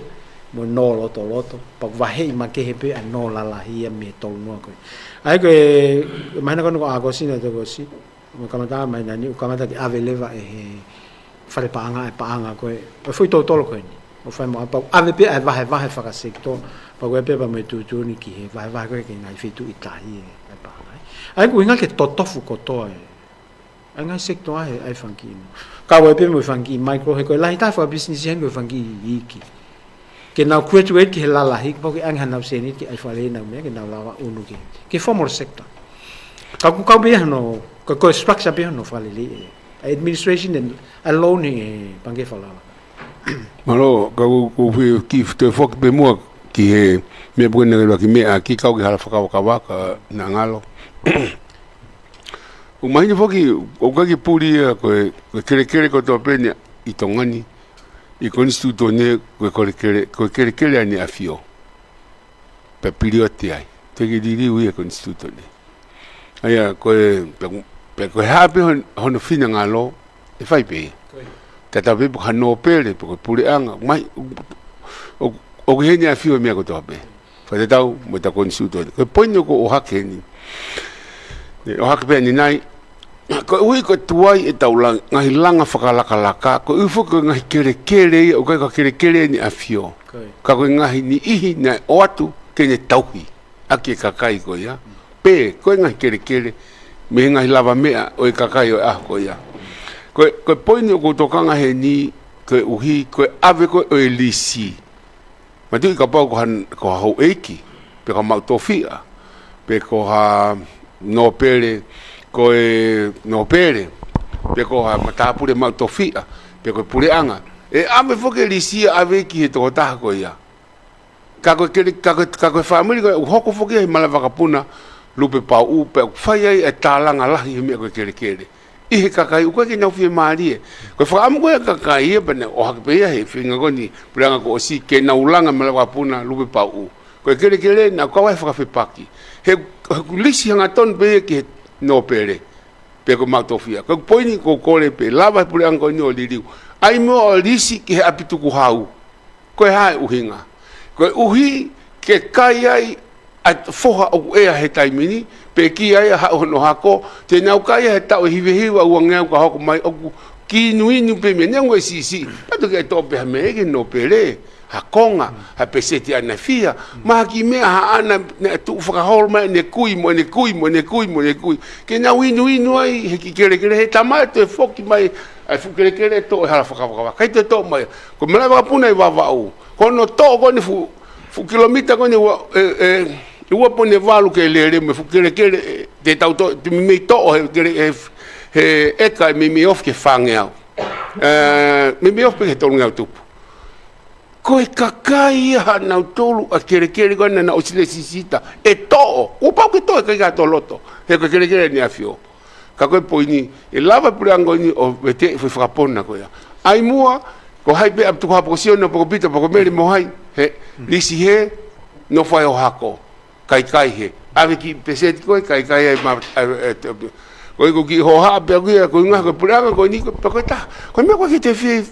mo e nō lotoloto, pea ʻoku vaheʻi makehe pē ʻa e nō lalahi ia mei he tolu noa ko ē. ʻA ia ko e, mahino ko eni ko ʻAokosi naʻe toki ʻosi, mo kamata mai nani, ʻoku kamata ke ʻave leva ʻe he fale paʻanga, e paʻanga ko ē, ʻo e foʻi totolo ko eni. ʻO fai mo ʻa, pea ʻave pē ʻa e vahevahe fakasekitoa, pea ko e pē pea mo e tuʻutuʻuni ki he vahevahe ko ē ki he ngaahi feituʻu ʻi tahi e, e paʻanga. ʻA ia ko e ʻuhinga ke totofu kotoa e. ʻA e ngaahi sekitoa he, ʻa e fanga kiʻi nō. Kau ai pē mo e fanga kiʻi micro he ko e lahi taha fakapisinisi heni ko e fanga kiʻi iiki. Ke nau graduate ki he lalahi, pau ke ʻange hanau sēniti ke ʻai fakalelei ʻenau meʻa, ke nau lava ʻunu ki he, ki he formal sector. Ka ʻoku kau pē ia hono, ko, ko e structure pē hono fakalelei e. ʻA e administration and a loan he pangikē falala. Mālō, ka ʻoku, ʻoku ou fie kiʻi toe foki pē muʻa ki he meʻa puke na ke lua ki meʻa ki kau ki hala fakavakavaka, na ngalo. ʻOku mahino foki, ʻoku ʻikai ke puli ia ko e, ko e kelekele kotoa pē ʻi Tonga ni, ʻi he konisitūtone, ko e kelekele, ko e kelekele ʻa ʻEne ʻAfio. Pea pilioti ai. Te ke liliu ia konisitūtone. ʻA ia, ko e, pe, pe ko e hā pē hon-, hono finangalo, ʻe fai pē ia. Ko ia. Tatau pē pe ko ha nōpele, pe ko e puleʻanga, mai, ʻo, ʻoku ʻi he ʻEne ʻAfio e meʻa kotoa pē. Fakatatau mo ʻetau konisitūtone. Ko e poini ʻoku ou ʻohake ni. Ne ʻohake pē ʻanenai. Koeʻuhi ko e tuai ʻetau la-, ngaahi langa fakalakalaka. Koeʻuhi foki ko e ngaahi kelekele ia, ʻoku ʻikai ko e kelekele ʻEne ʻAfio. Ko ia. Ka ko e ngaahi niʻihi naʻe ʻoatu ke ne tauhi ʻaki e kakai ko ia. Pe, ko e ngaahi kelekele, mei he ngaahi lavameʻa ʻo e kakai ʻo e ʻaho ko ia. Ko e, ko e poini ʻoku ou tokanga heni, koeʻuhi, ko e ʻave ko ē ʻo e lisi. Matuʻi kapau ko ha, ko ha houʻeiki, pe ko ha maʻu tofiʻa, pe ko ha nōpele, ko e nōpele, pe ko ha matāpule maʻu tofiʻa, pe ko e puleʻanga. ʻE ʻave foki e lisi ia ʻave ki he tokotaha ko ia. Ka ko e kele-, ka ko e, ka ko e fāmili ko ē, ʻoku hoko foki he malaʻe vakapuna, Lupepauʻu, pea ʻoku fai ai e tālanga lahi he meʻa ko e kelekele. ʻI he kakai ʻoku ʻikai ke nau fiemālie. Ko e fakaʻamu ko ē ʻa e kakai ia pea naʻe ʻohake pē ia he feinga ko eni puleʻanga kuo ʻosi ke nau langa malaʻe vakapuna Lupepauʻu. Ko e kelekele naʻa kau ai fakafepaki. He, he ʻoku lisi hangatonu pē ia ki he nōpele. Pe ko e maʻu tofiʻa. Ko e poini ʻoku ou kole pē lava he puleʻanga ko eni ʻo liliu. ʻAi muʻa ʻo lisi ki he ʻapi tukuhau. Ko e hā e ʻuhinga? Koeʻuhi ke kai ai ʻa e foha ʻoku ʻea he taimi ni, pe ki ai ʻa haʻu hono hako, te nau kai he taʻu ʻe hivahiva ʻe uangeau ka hoko mai ʻoku kiʻi inuinu pē meʻa neongo e siʻisiʻi. Pea toki ʻe toʻo pē ha meʻa ki he nōpele, ha konga, ha peseti ʻanefia, mahaki meʻa ha ʻana naʻe tuʻu fakaholo mai ʻene kui mo ʻene kui mo ʻene kui mo ʻene kui. Ke nau inuinu ai he kiʻi kelekele he tama ʻe toe foki mai ʻa e fuʻu kelekele ʻe toʻo he hala fakavakavaka. ʻIkai toe toʻo mai. Ko e malaʻe vakapuna ʻi Vavaʻu. Ko hono toʻo ko eni fuʻu, fuʻu kilomita ko eni ua, ʻe, ʻe, ʻe ua poini valu ke lele mo e fuʻu kelekele, ʻe, te tau toʻo, te meimei toʻo he kele-, he, he ʻeka ʻe meimei ofi ki he fāngeau. ʻE, meimei ofi pē ki he tolungeau tupu. Ko e kakai ia haʻanautolu ʻa e kelekele ko ena naʻa nau ʻosi lēsisita. ʻE toʻo, kuo pau ke toʻo e kakai ka toloto. He ko e kelekele ʻEne ʻAfio. Ka ko e poini, ʻe lava e puleʻanga ko eni ʻo veteʻi e foʻi fakapona ko ia. ʻAi muʻa, ko hai pē ʻapi tukuhau pe ko Siona pe ko Pita pe ko Mele mo hai, he, lisi hē, nofo ai ʻo hako. Kaikai hē. ʻAve kiʻi peseti ko ē, kaikai ai ma, ʻave, ʻe, te, ko e ko e kiʻi hohaʻa pē ko ia, ko e ʻuhinga ko e puleʻanga ko eni ko, pe ko e taha. Ko e meʻa ko ē ke te fie,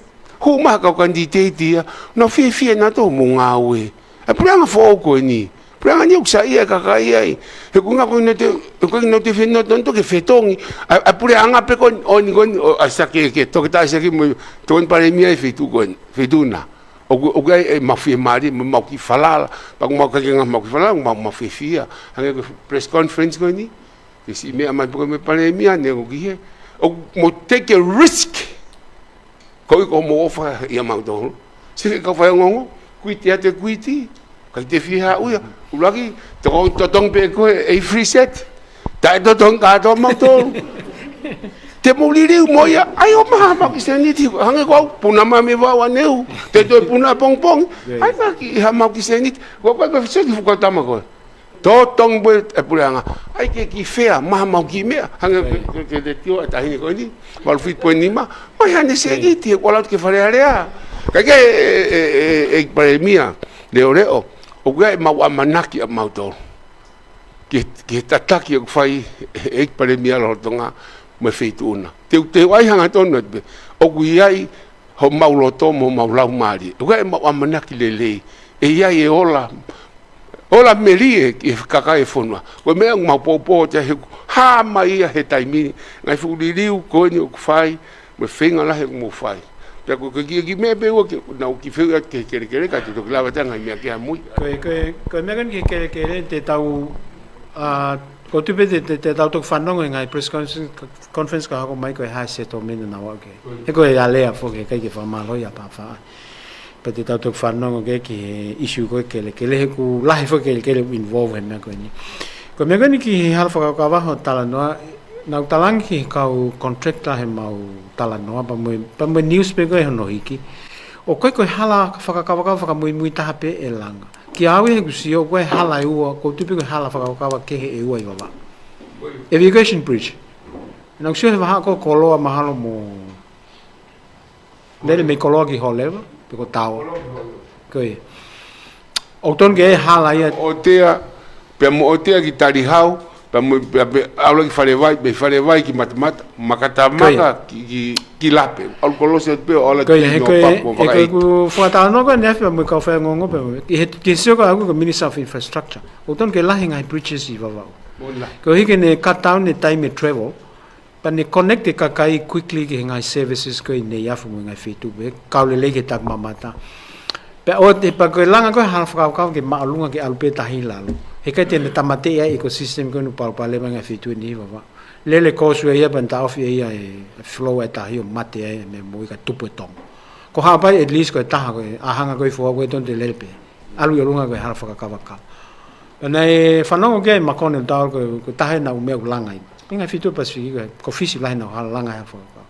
hū mai ha kau kanititeiti ia, nau fiefia nautolu mo e ngāue. ʻA e puleʻanga foʻou ko eni. Puleʻanga ni ʻoku saiʻia e kakai ai. He ʻoku ngako ʻi note, ʻoku ngako ʻi note fenoto, noto ke fetongi. ʻA, ʻa puleʻanga pē ko eni, ʻo ni ko eni, ʻo, ʻa Siake, ke toke tā Siake mo, tokoni palēmia ʻi he feituʻu ko eni, feituʻu na. ʻOku, ʻoku ʻi ai e mau fiemālie, mo mau kiʻi falala, pea ʻoku mau kakenga mau kiʻi falala, mau, mau fiefia. Hangē ko e press conference ko eni, ke siʻi meʻa mai pē ko e meʻa palēmia, neongo ki he. ʻOku mau take a risk. Ko e ʻuhi ko hoʻomou ʻofa ʻia mautolu. Sio ki he kau faiongoongo, kuiti atu e kuiti, ʻikai te fie haʻu ia. ʻUluaki, toko, totongi pē ko e free set. Taʻetotongi kātoa mautolu. Te mou liliu mo ia, ʻai ʻo maha mau kiʻi sēniti, hangē ko au, puna mai mei vaʻu ʻaneu, te toe puna pongipongi. ʻAi ka kiʻi ha mau kiʻi sēniti, ko, ko, ko, sio ki he fuʻu kau tama ko ē. Totongi pē e puleʻanga. ʻAi ke kiʻi fea, maha mau kiʻi meʻa. Hangē ko e, ko e, ko e tio ʻa e taʻahine ko eni, valu fitu poini nima. Mai haʻane sēniti, he kuo ʻalu atu ki he Fale Alea. Kae kehe, e, e, e, e, ʻEiki Palēmia, leʻoleʻo. ʻOku ʻi ai e mau ʻamanaki ʻa mautolu ki he, ki he tataki ʻoku fai ʻe he ʻEiki Palēmia lolotonga mo e feituʻu na. Te u, te u ʻai hangatonu atu pē. ʻOku ʻi ai homau loto mo homau laumālie. ʻOku ʻi ai e mau ʻamanaki lelei. ʻE ʻi ai e ola, ola melie ki he kakai e fonua. Ko e meʻa ʻoku mau poupou atu ai he ʻoku hā mai ia he taimi ni. Ngaahi fuʻu liliu ko eni ʻoku fai, mo e feinga lahi ʻoku mou fai. Pea ko e kiʻi, kiʻi meʻa pē ʻoku ou, naʻa ku kiʻi fehuʻi atu ki he kelekele, ka te u toki lava atu e ngaahi meʻa kehe ʻamui. Ko e, ko e, ko e meʻa ko eni ki he kelekele, te tau, ʻa, ʻoku ou tui pē te, te, te tau toki fanongo he ngaahi press conference, conference ka hoko mai ko e hā e settlement naʻa nau ʻoange. He ko e alea foki, ʻikai ke fakamālohi ʻa Pāfā. Pea te tau toki fanongo ki he, ki he issue ko e kelekele, he ʻoku lahi foki e kelekele ʻoku involve he meʻa ko eni. Ko e meʻa ko eni ki he hala fakakaukau ʻo e talanoa, naʻa ku talaange ki he kau contractor he mau talanoa, pea mo e, pea mo e news pē ko ē hono hiki. ʻOku ʻikai ko e hala fakakaukau fakamuimui taha pē ʻe langa. Kiate au ʻi heʻeku sio, ʻoku ʻi ai e hala ʻe ua, ʻoku ou tui pē ko e hala fakakaukau kehe ʻe ua ʻi Vavaʻu. Evacuation bridge. Naʻa ku sio he vahaʻa ko Koloa mahalo mo lele mei Koloa ki Hōleva, pe ko Taoa. Ko ia. ʻOku tonu ke hala ia. ʻOtea, pea mo ʻOtea ki Talihau, pea mo, pea, pea ʻalu ki Falevai, mei Falevai ki Matamata, Makatamaka ki, ki, ki Lape. ʻAlu kolosi atu pē, ʻalu ki Nopapo, he ko e, he ko e ʻeku fakatalanoa ko eni ʻaneafi mo e kau faiongoongo pē. ʻI he, ki he sio ko ē ʻaʻaku ko e Minister of Infrastructure. ʻOku tonu ke lahi e ngaahi bridges ʻi Vavaʻu. Koeʻuhi ke ne cut down e taimi e travel. Pea ne connect e kakai quickly ki he ngaahi services ko ē ʻi Neiafu mo e ngaahi feituʻu pē, kau lelei ki he takimamata. Pea ʻoua te, pea ko e langa ko ē hala fakakaukau ke māʻolunga ke ʻalu pē tahi lalo. He ʻikai te ne tāmateʻi ai e ecosystem ko ē ʻoku palopalema e ngaahi feituʻu ʻi Vavaʻu. Lele causeway ia pea ne taʻofi ʻe ia e flow e tahi ʻo mate ai e meʻa moʻui ka tupu e tongo. Ko Haʻapai at least ko e taha ko ē, ʻa e hanga ko ē foʻou ko ē tonu te lele pē. ʻAlu ʻi ʻolunga ko e hala fakakaukau. Pea naʻe fanongo ki ai Makone Taolo ko e, ko e taha ʻena ʻū meʻa ʻoku langa ai. ʻI he ngaahi feituʻu Pasifiki ko e, ko Fisi lahi ʻena ʻū hala langa e hala fakakaukau.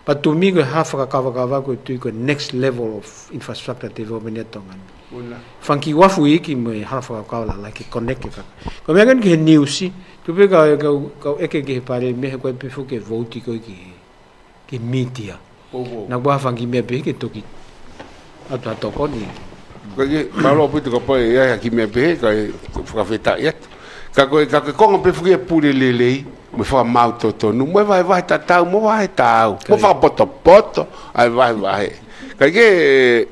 Pea to me ko e hala fakakaukau ko e tui ko e next level of infrastructure development ʻa Tonga ni. Fanga kiʻi uafu iiki mo e hala fakakaukau lalahi ke connect e kakai. Ko e meʻa ko eni ki he news, tui pē ka, ka, ka ʻeke ki he palēmia he ko e pifo ke vote ko ē ki he ki he media. Naʻa ku ʻai fanga kiʻi meʻa pehē ke toki ʻatu ha tokoni. Ko e ke, mālō ʻaupito kapau ʻe ʻi ai ha kiʻi meʻa pehē, kae fakafetaʻi atu. Ka ko e, ka ko e konga pē foki e pule lelei, mo e fakamaau totonu, mo e vahevahe tatau, mo e vahevahe taau, mo e fakapotopoto ʻa e vahevahe. Kae kehe,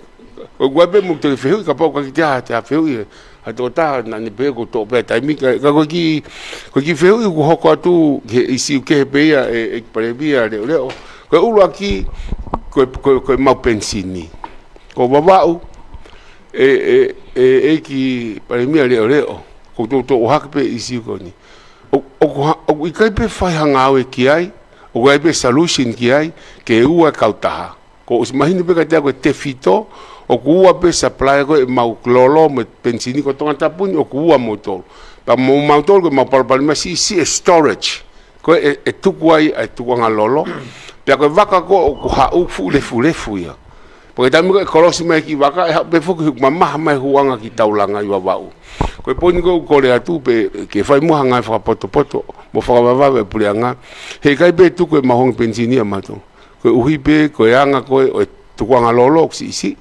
ʻoku ʻi ai pē mo e toe fehuʻi, kapau ʻoku ʻikai ke ʻi ai ha toe fehuʻi, ʻe ha tokotaha naʻa ne pehē kuo toʻo pē taimi, ka, ka ko e kiʻi, ko e kiʻi fehuʻi ʻoku hoko atu ki he ʻīsiu kehe pē ia ʻe, ʻEiki Palēmia Leʻoleʻo. Ko e ʻuluaki, ko e, ko e, ko e mau penisini. Ko Vavaʻu, ʻe, ʻe, ʻe, ʻEiki Palēmia Leʻoleʻo, ʻoku toutou ʻohake pē ʻīsiu ko eni. ʻO, ʻoku ha-, ʻoku ʻikai pē fai ha ngāue ki ai, ʻoku ʻikai pē solution ki ai, ke ua e kautaha. Kuo ʻosi mahino pē kiate au ko e tefito, ʻoku ua pē supplier ko ē ʻemau lolo mo e penisini ko Tongatapu ni, ʻoku ua moutolu. Pea mo mautolu ko ʻemau palopalema siʻisiʻi e storage. Ko ē ʻe, ʻe tuku ai, ʻe tukuʻanga lolo. Pea ko e vaka ko ē ʻoku haʻu fuʻu lefulefu ia. Pea ko e taimi ko ē ʻe kolosi mai e kiʻi vaka, ʻe haʻu pē foki ʻoku mamaha mai e huʻanga ki taulanga ʻi Vavaʻu. Ko e poini ko ē ʻoku kole atu pē ke fai muʻa ha ngāue fakapotopoto, mo fakavavevave e puleʻanga. He ʻikai pē tuku ʻemau honge penisini ʻa mautolu. Koeʻuhi pē, ko e anga ko ē ʻo e tukuʻanga lolo ʻoku siʻisiʻi.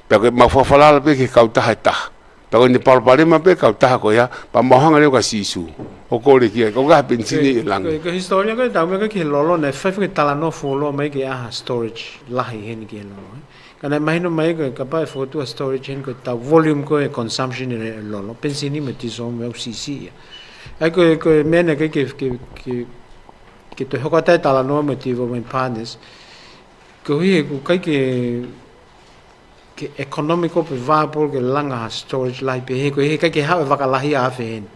Pea ko ʻemau fakafalala pē ki he kautaha ʻe taha. Pea ko ʻene palopalema pē kautaha ko ia, pea mau hanga leva kia Sīsū ʻo kole ki ai, ko e kautaha penisini ʻe langi. Ko e, ko e hisitōlia ko ē, tau meʻa ko ē ki he lolo, naʻe fai foki e talanoa fuoloa mai ke ʻai ha storage lahi heni ki he lolo, ē. Ka naʻe mahino mai ko e kapau ʻe fokotuʻu ha storage heni ko e tau volume ko e consumption ʻe lolo, penisini mo e tīsolo mo e ʻū siʻisiʻi ia. ʻA ia ko e, ko e meʻa naʻe ʻikai ke, ke, ke, ke toe hoko atu ai e talanoa mo e development partners. Koeʻuhi he ʻoku ʻikai ke, ke economical pe viable ke langa ha storage lahi pehē, koeʻuhi he ʻikai ke haʻu e vaka lahi ia ʻo afe heni.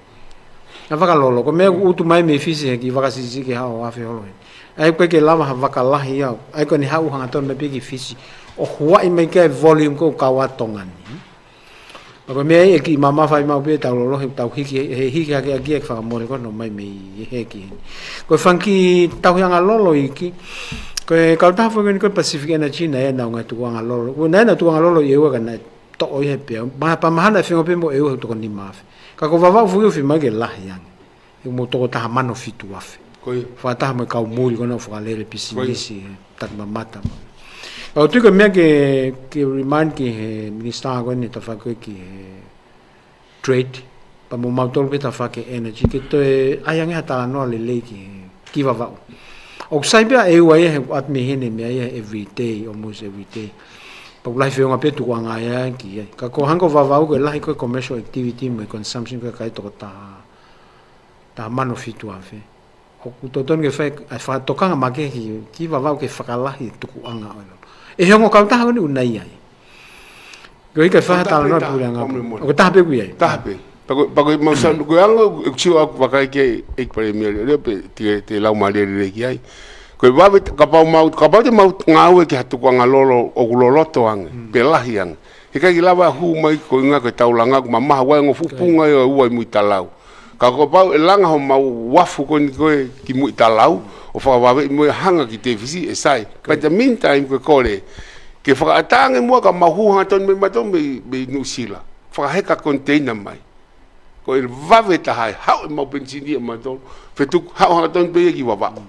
ʻA e vaka lolo, ko e meʻa ʻoku utu mai mei Fisi he kiʻi vaka siʻisiʻi ke haʻu ʻo afe holo heni. ʻA ia ʻoku ʻikai ke lava ha vaka lahi ia, ʻa ia ko ʻene haʻu hangatonu mai pē ki Fisi ʻo huaʻi mai ki ai e volume ko ē ʻoku kau ai Tonga ni. Pea ko e meʻa ia ʻe kiʻi mamafa ai maʻu pē ʻetau lolo he tau hiki, he hiki hake ʻaki e fakamole ko ē naʻe ʻomai mei he heki heni. Ko e fanga kiʻi tauhi angalolo iiki, ko e kautaha foki ko eni ko e Pacific Energy naʻe ʻi ai ʻenau ngaahi tukuʻanga lolo. Ko ē naʻe ʻi ai ʻenau tukuʻanga lolo ʻi ʻEua ka naʻe toʻo ia he peau. Ma-, pea mahalo naʻe feinga pē mo ʻEua he toko nima afe. Ka ko Vavaʻu foki ʻoku fiemaʻu ke lahi ange. ʻE mo toko taha mano fitu afe. Ko ia. Fakataha mo e kau muli ko ē naʻa nau fakalele pisinisi he takimamata mo. ʻOku ou tui ko e meʻa ke, ke remind ki he minisitā ko eni he tafaʻaki ko ē ki he trade, pea mo mautolu pē tafaʻaki energy, ke toe ʻai ange ha talanoa lelei ki, ki Vavaʻu. ʻOku sai pē ʻa ʻEua ia he ʻoku ʻatu mei heni e meʻa ia every day, almost every day. Pea ʻoku lahi feʻunga pē tukuʻanga ia ki ai. Ka ko e hangē ko Vavaʻu ko e lahi ko e commercial activity mo e consumption ko e kakai toko taha, taha mano fitu afe. ʻOku totonu ke fai, ʻa e fakatokanga makehe ki, ki Vavaʻu ke fakalahi e tukuʻanga ʻo e lolo. ʻE he ongo kautaha ko eni ʻoku nau ʻi ai. Ko e ʻikai ke fai ha talanoa pē, puleʻanga. Pea mo e mole. ʻOku taha pē ʻoku ʻi ai. Taha pē. Pea ko, pea ko e mau sanu, ko e anga ʻoku siʻi ʻoku vakai ki ai, ʻEiki Palēmia, lele pē, te, te lau mālie lelei ki ai. Ko e vave, kapau mau, kapau te mau ngāue ki ha tukuʻanga lolo, ʻoku loloto ange, pe lahi ange. He ʻikai ke lava hū mai ko e ʻuhinga ko e taulanga, ʻoku mamaha ʻa e ongo fuʻu punga ia ʻo ua ʻi Muitalau. Ka kuo pau ʻe langa homau uafu ko eni ko ē ki Muitalau, ʻo fakavaveʻi mo e hanga ki Tēvisi ʻe sai. But the meantime, ko e kole, ke fakaʻatā ange muʻa ka mau hū hangatonu mei mautolu mei, mei Nuʻusila. Fakaheka container mai. Ko e vave taha ē, haʻu ʻemau penisini ʻa mautolu. Fetuku, haʻu hangatonu pē ia ki Vavaʻu.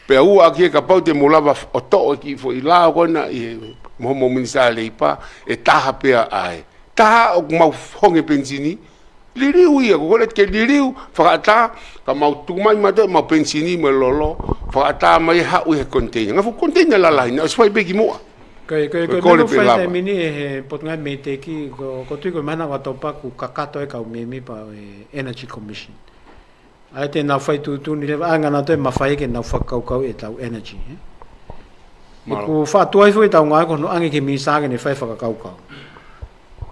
Pea ʻoua ʻaki ē kapau te mou lava ʻo toʻo e kiʻi foʻi lao ko ena ʻi he mo homou minisitā leipa, ʻe taha pē ʻa e. Taha ʻoku mau honge penisini, liliu ia, ko e kole ke liliu, fakaʻatā, ka mau tuku mai mautolu ʻemau penisini mo e lolo, fakaʻatā mai ʻe haʻu ʻi he container. Ngaahi fuʻu container lalahi, naʻe ʻosi fai pē ki muʻa. Ko e, ko e, ko e, ko e kole meʻa pē ʻoku fai lava. Taimi ni ʻe he Potungāue Meiteki, ko, ʻoku ou tui ko e mahina ʻOkatopa kuo kakato e kau mēmipa ʻo e Energy Commission. ʻA ia te nau fai tuʻutuʻuni leva, ʻa e ngaahi nau toe mafai ke nau fakakaukau ʻetau energy, ē? Mālō. ʻOku faʻa tuai foʻi ʻetau ngāue ko hono ʻoange ki he minisitā ke ne fai fakakaukau.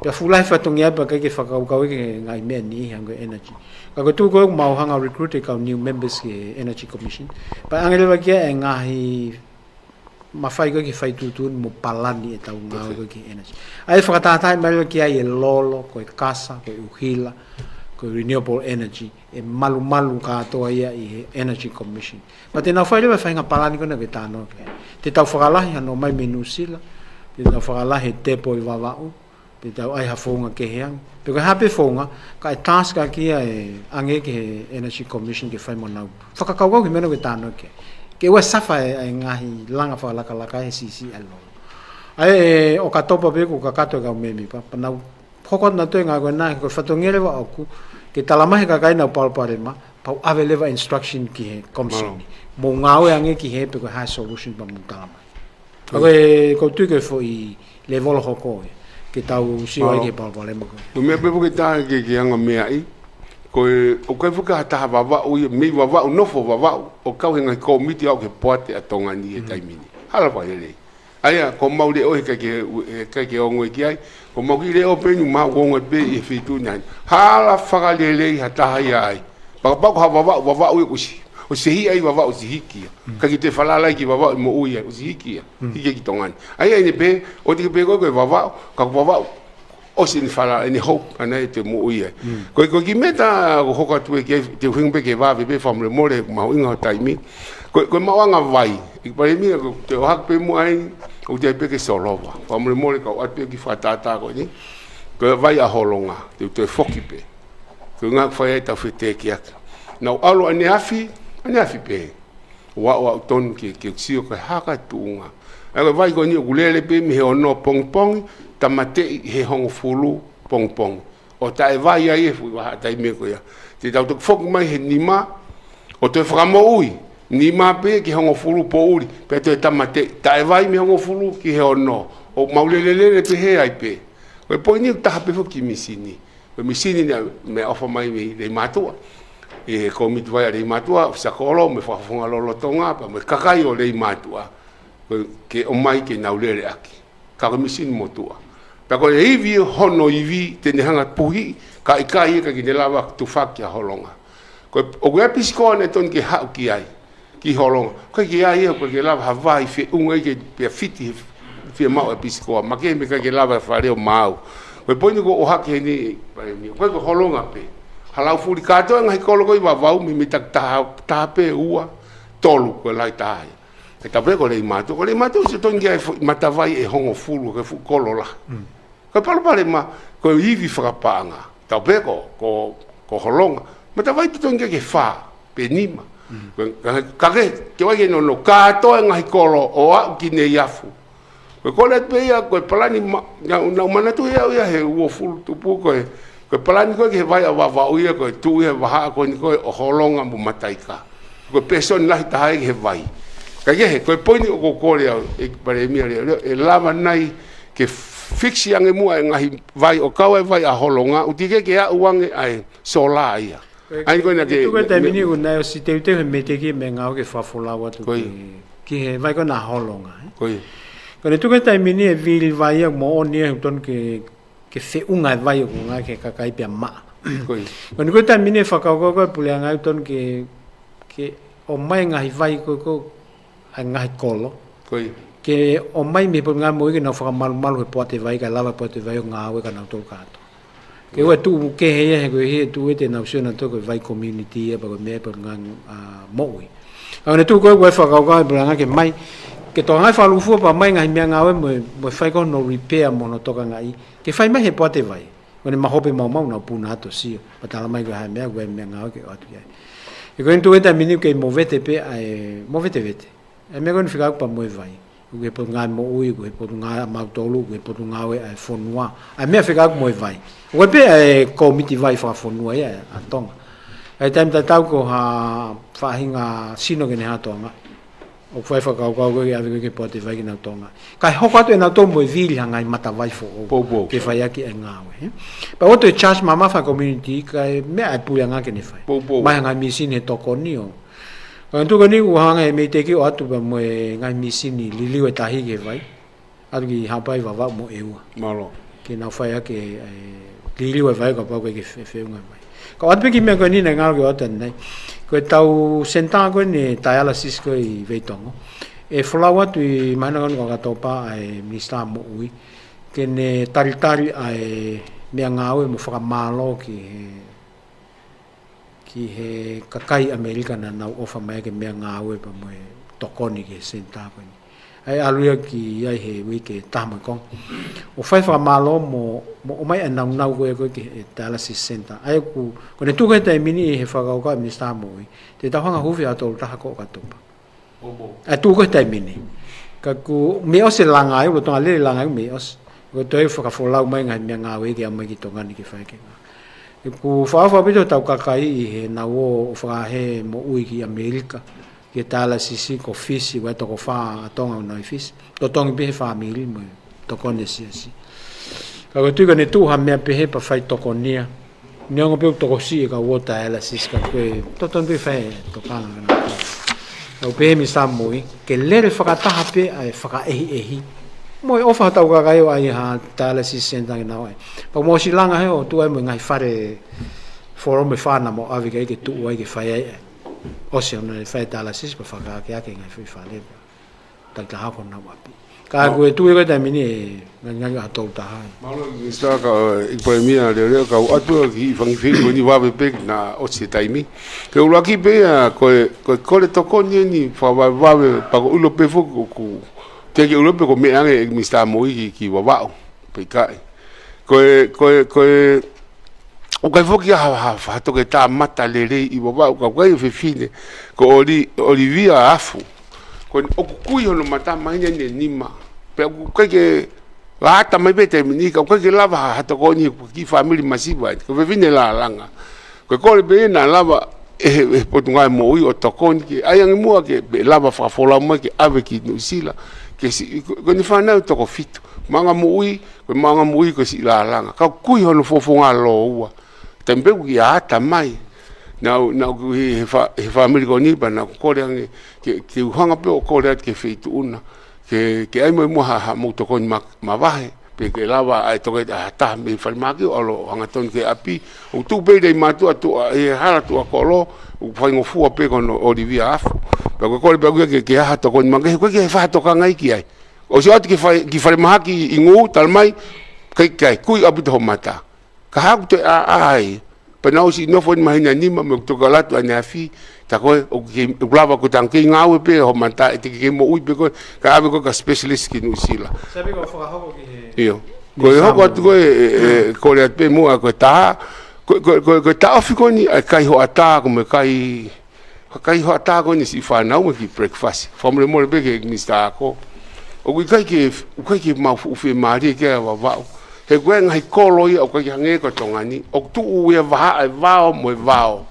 Pea fuʻu lahi fatongia pea ʻikai ke fakakaukau ki he ngaahi meʻa ni hangē ko e energy. Ka ko e tuʻu ko ē ʻoku mau hanga recruit e kau new members ki he Energy Commission. Pea ʻoange leva ki ai e ngaahi mafai ko ē ke fai tuʻutuʻuni mo palani ʻetau ngāue ko ē ki he energy. ʻA ia fakatātā mai leva ki ai e lolo, ko e kasa, ko e ʻuhila, ko e renewable energy, ʻe malumalu kātoa ia ʻi he Energy Commission. Pea te nau fai leva e faʻahinga palani ko ena ʻoku ke talanoa ki ai. Te tau fakalahi hano mai mei Nuʻusila, te tau fakalahi e tepo ʻi Vavaʻu, pe tau ʻai ha founga kehe ange. Pe ko e hā pē founga, ka ʻe task ʻaki ia ʻe ʻoange ki he Energy Commission ke fai mo nau fakakaukau ki he meʻa ʻoku ke talanoa ki ai. Ke ʻoua ʻe suffer e, e ngaahi langa fakalakalaka he siʻisiʻi ʻa e lolo. ʻA ia ʻe ʻOkatopa pē kuo kakato e kau mēmipa, pea nau hoko atu nautolu e ngāue ko ena, ko e fatongia leva ʻoku ke tala mai he kakai ʻoku nau palopalema, pea ʻave leva instruction ki he commission. Mālō. Mou ngāue ange ki hē pe ko e hā e solution pea mou tala mai. Ko e, ʻoku ou tui ko e foʻi lēvolo hoko ia ke tau sio ai ki he palopalema ko ē. Ko e meʻa pē ʻoku ke tā ke, ke anga meaʻi. Ko e, ʻoku ʻikai foki ha taha Vavaʻu ia, mei Vavaʻu, nofo Vavaʻu, ʻo kau he ngaahi kōmiti ʻo aʻu ki he poate ʻa Tonga ni he taimi ni. Hala fakalelei. ʻA ia, ko homau leʻo he ʻikai ke, he ʻikai ke ongo ki ai. Ko homau kiʻi leʻo pē eni ʻoku mau ongo pē ʻi he feituʻu ni. Hala fakalelei ha taha ia ai. Pea kapau ko ha Vavaʻu, Vavaʻu ia ʻosi, ʻosi hiki ai Vavaʻu ʻosi hiki ia. ʻIkai ke te falala ki Vavaʻu ʻi moʻui ai, ʻosi hiki ia. Hiki ki Tonga ni. ʻA ia ʻi heʻene pehē, ʻoua te ke pehē ko e Vavaʻu, ka ko Vavaʻu ʻosi ʻene falala, ʻene hope, ʻa ē te moʻui ai. Ko e, ko e kiʻi meʻa ʻoku hoko atu ē ki ai, te u hinga pē ke vave pē fakamolemole, mahuʻinga ho taimi. Ko e, ko e maʻuʻanga vai, ʻEiki Palēmia, ko e te ʻohake pē muʻa eni, ʻoku te pehē ke solova. Fakamolemole ka u ʻoatu pē kiʻi fakatātā ko eni. Ko e vai ʻa Holonga, te u toe foki pē. Ko e ʻuhinga ʻoku fai ai ʻetau fetekiaki. Nau ʻalu ʻaneafi, ʻaneafi pē. ʻO aʻu, aʻu tonu ke, ke sio ko e hā e tuʻunga. ʻA ia ko e vai ko eni ʻoku lele pē mei he ono pongipongi, tāmateʻi he hongofulu pongipongi. ʻO taʻe vai ai e fuʻu vahaʻa taimi ko ia. Te tau toki foki mai he nima, ʻo toe fakamoʻui, nima pē ki he hongofulu poʻuli, pea toe tāmateʻi, taʻe vai mei he hongofulu ki he ono. ʻo mau lelelele pehē ai pē. Ko e poini ʻoku taha pē foki ki he misini. Ko e misini naʻe ʻofa mai mei Leimātuʻa. ʻE he kōmiti vai ʻa Leimātuʻa, ʻofisa kolo, mo e fakafofonga lolotonga, pea mo e kakai ʻo Leimātuʻa. Ko e ke ʻomai ke nau lele ʻaki. Ka ko e misini motuʻa. Pea ko e ivi hono ivi, te ne hanga puhi, ka ʻikai ia ka ke ne lava tufaki ʻa Holonga. Ko e, ʻoku ʻi ai e pisikoa naʻe tonu ke haʻu ki ai. Ki Holonga. Ko e ke ai ia, ko e ke lava ha vai feʻunga ia ke pea fiti he fie maʻu e pisikoa. Makehe mei he ka ke lava fale ʻo maau. Ko e poini ko ʻohake heni, Palēmia. Ko e ko Holonga pē. Halaufuli kātoa e ngaahi kolo ko ē ʻi Vavaʻu mei, mei taki taha, taha pē ua, tolu ko e lahi taha ia. Ke tau pē ko Leimātuʻa. Ko Leimātuʻa ʻosi tonu ke ai fo-, matavai ʻe hongofulu, ko e fuʻu kolo lahi. Ko e palopalema, ko e ivi fakapaʻanga. Tau pē ko, ko, ko Holonga. Matavai te tonu ke ke fā, pe nima. Ko e, ka, ka ke, ke vai ke nono, kātoa e ngaahi kolo ʻo aʻu ki Neiafu. Ko e kole atu pē ia, ko e palani ma-, naʻa, naʻa ku manatuʻi au ia he uofulu tupu ko e, ko e palani ko ē ki he vai ʻa Vavaʻu ia, ko e tuʻu ia he vahaʻa ko eni ko ē ʻo Holonga mo Mataika. Ko e pēsoni lahi taha ia ki he vai. Ka ke he, ko e poini ʻoku ou kole au, ʻEiki Palēmia, leo, leo, ʻe lava nai ke fiksi ange muʻa e ngaahi vai ʻo kau ai e vai ʻa Holonga, ʻoua te ke ke aʻu ange ʻa e sola ia. Ko e, ʻa ia ko ē naʻa ke, tuku e taimi ni ʻoku nau ʻosi teuteu he Meitei ki he meʻangāue ke fakafolau atu ko ia ki, ki he vai ko ena ʻa Holonga, ē? Ko ia. Ko ʻene tuku e taimi ni e vili vai ia moʻoni ia he ʻoku tonu ke, ke feʻunga e vai ʻoku ngāueʻaki ʻe he kakai pea maʻa. Ko ia. Ko ʻene tuku e taimi ni e fakakaukau ko ē ʻa e puleʻanga ʻoku tonu ke, ke ʻomai e ngaahi vai ko ē ko ē ʻa e ngaahi kolo. Ko ia. Ke ʻomai mei he Potungāue Moʻui ke nau fakamalumalu he poate vai, kae lava e poate vai ʻo ngāue kia nautolu kātoa. Ke ʻoua ʻe tuʻu kehe ia he ko e hē ʻe tuʻu ʻe te nau sio nautolu ko e vai community ia pea ko e meʻa e Potungāue, ʻa, Moʻui. ʻA ʻene tuʻu ko ē ko e fakakaukau e puleʻanga ke mai, ke tokangaʻi fakalūkufua pea ʻomai e ngaahi meʻangāue mo e, mo e fai ko ē hono repair mo hono tokangaʻi. Ke fai mai he poate vai. Ko ʻene mahope maumau nau puna atu ʻo sio. Pea tala mai ko e hā e meʻa, ko e meʻangāue ke ʻoatu ia. He ko ʻene tuʻu e taimi ni ʻoku kei movete pē ʻa e, movetevete. ʻA e meʻa ko eni fekauʻaki pea mo e vai. ʻOku ʻi he Potungāue Moʻui, ʻoku ʻi he Potungāue ʻa mautolu, ʻoku ʻi he Potungāue ʻa e fonua. ʻA e meʻa fekauʻaki mo e vai. ʻOku ʻi ai pē ʻa e kōmiti vai fakafonua ia ʻa Tonga. ʻA e taimi tatau ko ha faʻahinga sino ke ne hā Tonga. ʻOku fai e fakakaukau ko ē ke ʻave ko ē ki he poate vai ke nau tokangaʻi. Kae hoko atu ʻe nautolu mo e vili ha ngaahi matavai foʻou. Pou, pou. Ke fai ʻaki e ngāue, ē? Pea ʻoua te charge mamafa e community kae meʻa e puleʻanga ke ne fai. Pou, pou. Mai ha ngaahi misini he tokoni ʻo. Ka ʻene tuku eni ʻoku hanga ʻe he Meitei ke ʻoatu pea mo e ngaahi misini liliu e tahi ki he vai. ʻAlu ki Haʻapai, Vavaʻu mo ʻEua. Mālō. Ke nau fai ʻaki e, e, liliu e vai kapau ʻoku ʻikai ke fe-, feʻunga e vai. Ka ʻoatu pē ki he meʻa ko eni naʻe ngalo ke ʻoatu ʻanenai. Ko e tau senitā ko eni dialysis ko ē ʻi Veitongo. ʻE folau atu ʻi māhina ko eni ko ʻOkatopa ʻa e Minisitā Moʻui. Ke ne talitali ʻa e meʻangāue mo fakamālō ki he ki he kakai ʻAmelika naʻa nau ʻofa mai ke meʻangāue pea mo e tokoni ki he senitā ko eni. ʻA ia ʻalu ia ki ai he uike ʻe taha mo e konga. ʻO fai fakamālō mo, mo ʻomai e nāunau ko ē ko ē ki he dialysis center. ʻA ia ʻoku, ko ʻene tuku he taimi ni ʻi he fakakaukau ʻa e Minisitā Moʻui. Te tau hanga ʻo huufi ʻa e tolu taha ko ē ʻOkatopa. ʻA e tuʻu ko ē he taimi ni. Ka ʻoku mei ʻosi e langa ai, ʻoku lolotonga lele e langa ai mei ʻosi. ʻOku toe fakafolau mai e ngaahi meʻangāue ke ʻomai ki Tonga ni ke fai ki ai. ʻOku fakaʻofa ʻaupito hotau kakai ʻi heʻenau ō ʻo fakahē moʻui ki ʻAmelika, ki he dialysis ko Fisi, ʻoku ʻi ai e toko fā ʻa Tonga ʻoku nau ʻi Fisi. Totongi pē he fāmili mo e tokoni e siasi. Ka ko e tuʻu ko ē ʻene tuʻu ha meʻa pehē pea fai tokonia. Neongo pē ʻoku tokosiʻi e kau ō dialysis ka ko e totonu pē fai e tokanga ka nau. Ka ʻoku pehē ʻe he Minisitā Moʻui, ke lele fakataha pē ʻa e fakaʻehiʻehi. Mo e ʻofa hotau kakai ʻo ʻai ha dialysis center ke nau ʻai. Pea mou ʻosi langa he ʻo tuʻu ai mo e ngaahi fale folo mo e fānau mo ʻave ki ai ke tuʻu ai ke fai ai ʻa e. ʻOsi ʻo nau fai dialysis pea fakaakeake e ngaahi foʻi fale. Taki taha ko ʻenau ʻapi. Ka ko e tuʻu ko ē he taimi ni ʻe ngangi ngangi ha tolu taha. Mālō, Minisitā, ka, ʻEiki Palēmia, leʻoleʻo, kau ʻoatu ki he fanga kiʻi fili ko eni vave pē naʻa ʻosi e taimi. Ke ʻuluaki pē ia, ko e, ko e kole tokoni eni fakavavevave, pea ʻoku ou ʻilo pē foki ʻoku, te ke ʻilo pē ʻoku meʻa ange ʻe he Minisitā Moʻui ki, ki Vavaʻu, pe ʻikai. Ko e, ko e, ko e, ʻoku ʻikai foki ha, ha, ha toketā mata lelei ʻi Vavaʻu, ka ʻoku ʻi ai e fefine, ko Oli-, Olivia Afu. Ko eni ʻoku kui hono mata mai eni ʻene nima. Pea ʻoku ʻikai ke lata mai pē taimi ni, ka ʻoku ʻikai ke lava ha, ha tokoni ki he kiʻi fāmili masiva eni. Ko e fefine lālanga. Ko e kole pē naʻa lava ʻe he, ʻe he Potungāue Moʻui ʻo tokoni ke ʻai ange muʻa ke, pea lava fakafolau mai ke ʻave ki Nuʻusila. Ke si-, ko, ko eni fānau toko fitu. Maʻunga moʻui, ko e maʻunga moʻui ko e siʻi lālanga. Ka ʻoku ʻi hono fofonga lōua. Taimi pē ʻoku ʻi ai ʻa e ʻata mai. Naʻa ku, naʻa ku ʻi he fā-, he fāmili ko eni pea naʻa ku kole ange ke, ke u hanga pē ʻo kole atu ki he feituʻu na. Ke, ke ʻai mai muʻa ha, ha mou tokoni ma-, mavahe. Pe ke lava ʻa e tokoni ʻa ha taha mei falemahaki ʻo ʻalu ʻo hangatonu ki ʻapi. ʻOku tuʻu pē ʻi he mātuʻa tuʻa, ʻi he hala tuʻa kolo, ʻoku faingofua pē ko hono ʻōlivia afu. Pea ko e kole pē ʻaku ia ke, ke ʻai ha tokoni makehe, ko e ke fai ha tokanga ia ki ai. ʻOsi ʻalu atu ki fale-, ki falemahaki ʻi Ngū, talamai, ʻikai, ʻikai, kui ʻaupito ho mata. Ka haʻaku toe ʻā, ʻā ai, pea naʻe ʻosi nofo eni māhina ʻe nima mo e tokanga atu ʻaneafi, tā ko ē, ʻoku ke, ʻoku lava ko e tangata kei ngāue pē ho mata, ʻe te ke moʻui pē koe, kae ʻave koe ki ha specialist ki Nuʻusila. Sai pē ko e fakahoko ki he ʻIo. Ko e hoko atu ko ē, ʻe, ʻe, kole atu pē muʻa ko e taha, ko, ko, ko, ko e taʻofi ko eni, ʻa e kai hoʻatā, ko e meʻa kai, kai hoʻatā ko eni siʻi fānau mo e kiʻi breakfast. Fakamolemole pē ki he minisitā ako. ʻOku ʻikai ke, ʻoku ʻikai ke mau fuʻu fiemālie ki ai ʻa Vavaʻu. He ko e ngaahi kolo ia ʻoku ʻikai ke hangē ko Tonga ni. ʻOku tuʻu ia vahaʻa e vao mo e vao.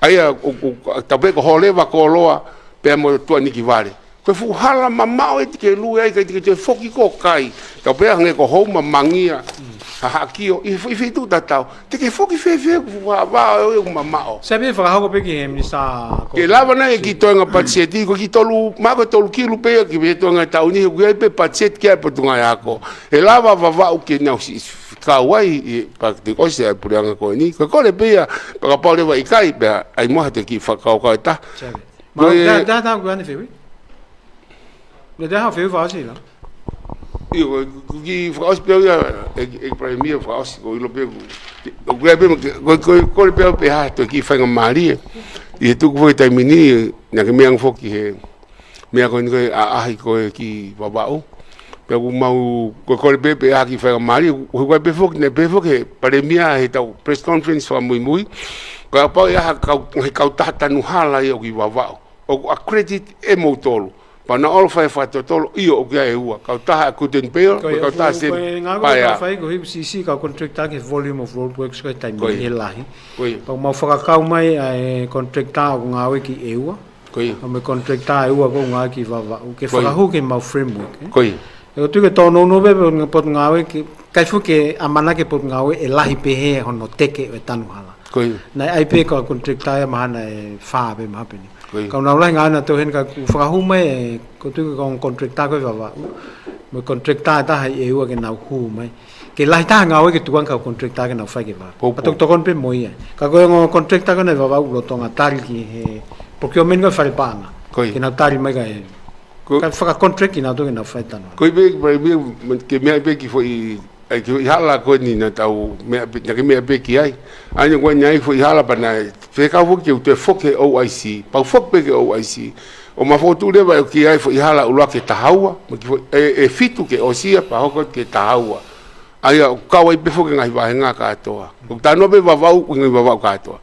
ʻA ia, ʻo, ʻo, tau pehē ko Hōleva koloa, pea mo Tuʻanikivale. Ko e fuʻu hala mamaʻo ʻe te ke lue ai, ʻikai te ke toe foki koe ʻo kai. Tau pehē hangē ko Houma, Mangia, Haʻakio, ʻi he fuʻu feituʻu tatau. Te ke foki fēfē ʻoku fuʻu vao ʻoku mamaʻo. Sai pē fakahoko pē ki he minisitā ako. Ke lava nai e kiʻi toenga patiseti, ko e kiʻi tolu, mahalo ko e tolu kilu pē ia ki he toenga taʻu ni, ʻoku ʻi ai pē patiseti ki ai e Potungāue Ako. ʻE lava Vavaʻu ke nau siʻi kau ai, ʻi he paketi ʻosi ʻa e puleʻanga ko eni. Ko e kole pē ia, pea kapau leva ʻikai, pea ʻai muʻa ha toe kiʻi fakakaukau ʻe taha. Sai pē. Ko e Mau, tā, tā, ko ane feui. Ne te ha feui fakaʻosi la. ʻIo, ko, ko e kiʻi fakaʻosi pē ia, ʻe, ʻe Palēmia fakaʻosi, ko e ʻilo pē, ko, ko e pē, ko, ko, ko e pē, pē ha, toe kiʻi faingamālie. ʻI he tuku foki taimi ni, naʻa ke meʻa ange foki he, meʻa ko eni ko e ʻaʻahi ko ē ki Vavaʻu. Pea ʻoku mau, ko, ko e pē, pē ha kiʻi faingamālie, ko, ko e pē foki, naʻe pehē foki he Palēmia he ʻetau press conference fakamuimui. Kapau ʻe ʻi ai ha kau, he kautaha tanu hala ia ʻoku ʻi Vavaʻu. ʻOku accredit ʻe moutolu. Pea naʻa ku ʻalu ʻo fai fakatotolo, ʻio ʻoku ʻi ai e ua. Kautaha Goodenpeel, ko e kautaha Sen Paea. Ko e ngāue ko ē ʻoku fai ko e hiki siʻisiʻi kau contractor ki he volume of road works ko e taimi ni he lahi. Ko ia. Pea mau fakakau mai ʻa e contractor ʻoku ngāue ki ʻEua. Ko ia. Pea mo e contractor ʻEua ʻoku ngāue ki Vavaʻu. Ke fakahū ki he mau framework, ē? Ko ia. ʻE ʻoku tuku ke tōnounou pē, pea ʻoku Potungāue ke, ʻikai fuʻu ke ʻamanaki ʻe Potungāue ʻe lahi pehē hono teke ʻo e tanu hala. Ko ia. Naʻe ʻai pē ko e contractor ia mahalo ʻe fā pē mahalo pē ni. Ko ia. Ka ʻoku nau lahi ngāue nautolu heni ka ʻoku fakahū mai ʻe, ʻoku tuku ko e contractor ko ē Vavaʻu. Mo e contractor ʻe taha ʻi ʻEua ke nau hū mai. Ke lahi taha ngāue ke tuku ange kau contractor ke nau fai ki Vavaʻu. Pau, pau. Pea tokotokoni pē mo ia. Ka ko e ongo contractor ko ē ʻi Vavaʻu lolotonga tali ki he procurement ko ē fale paʻanga. Ko ia. Ke nau tali mai ka e Ko Ka faka-contract kinautolu ke nau fai tanu. Ko e pē, pē, pē, ke meʻa pē ki he foʻi, ʻai ki he foʻi hala ko eni naʻa tau meʻa pē, naʻa ke meʻa pē ki ai. ʻA ia ko eni ʻai foʻi hala pea naʻe fekau foki ke u toe foki ki he O I C. Pea u foki pē ki he O I C. ʻO ma fotu leva ʻe ki ai foʻi hala ʻuluaki ki he taha ua. Mo e kiʻi foʻi, ʻe, ʻe fitu ke ʻosi ia pea hoko ki he taha ua. ʻA ia, ʻoku kau ai pē foki e ngaahi vāhenga kātoa. ʻOku talanoa pē Vavaʻu, ʻi he ngaahi Vavaʻu kātoa.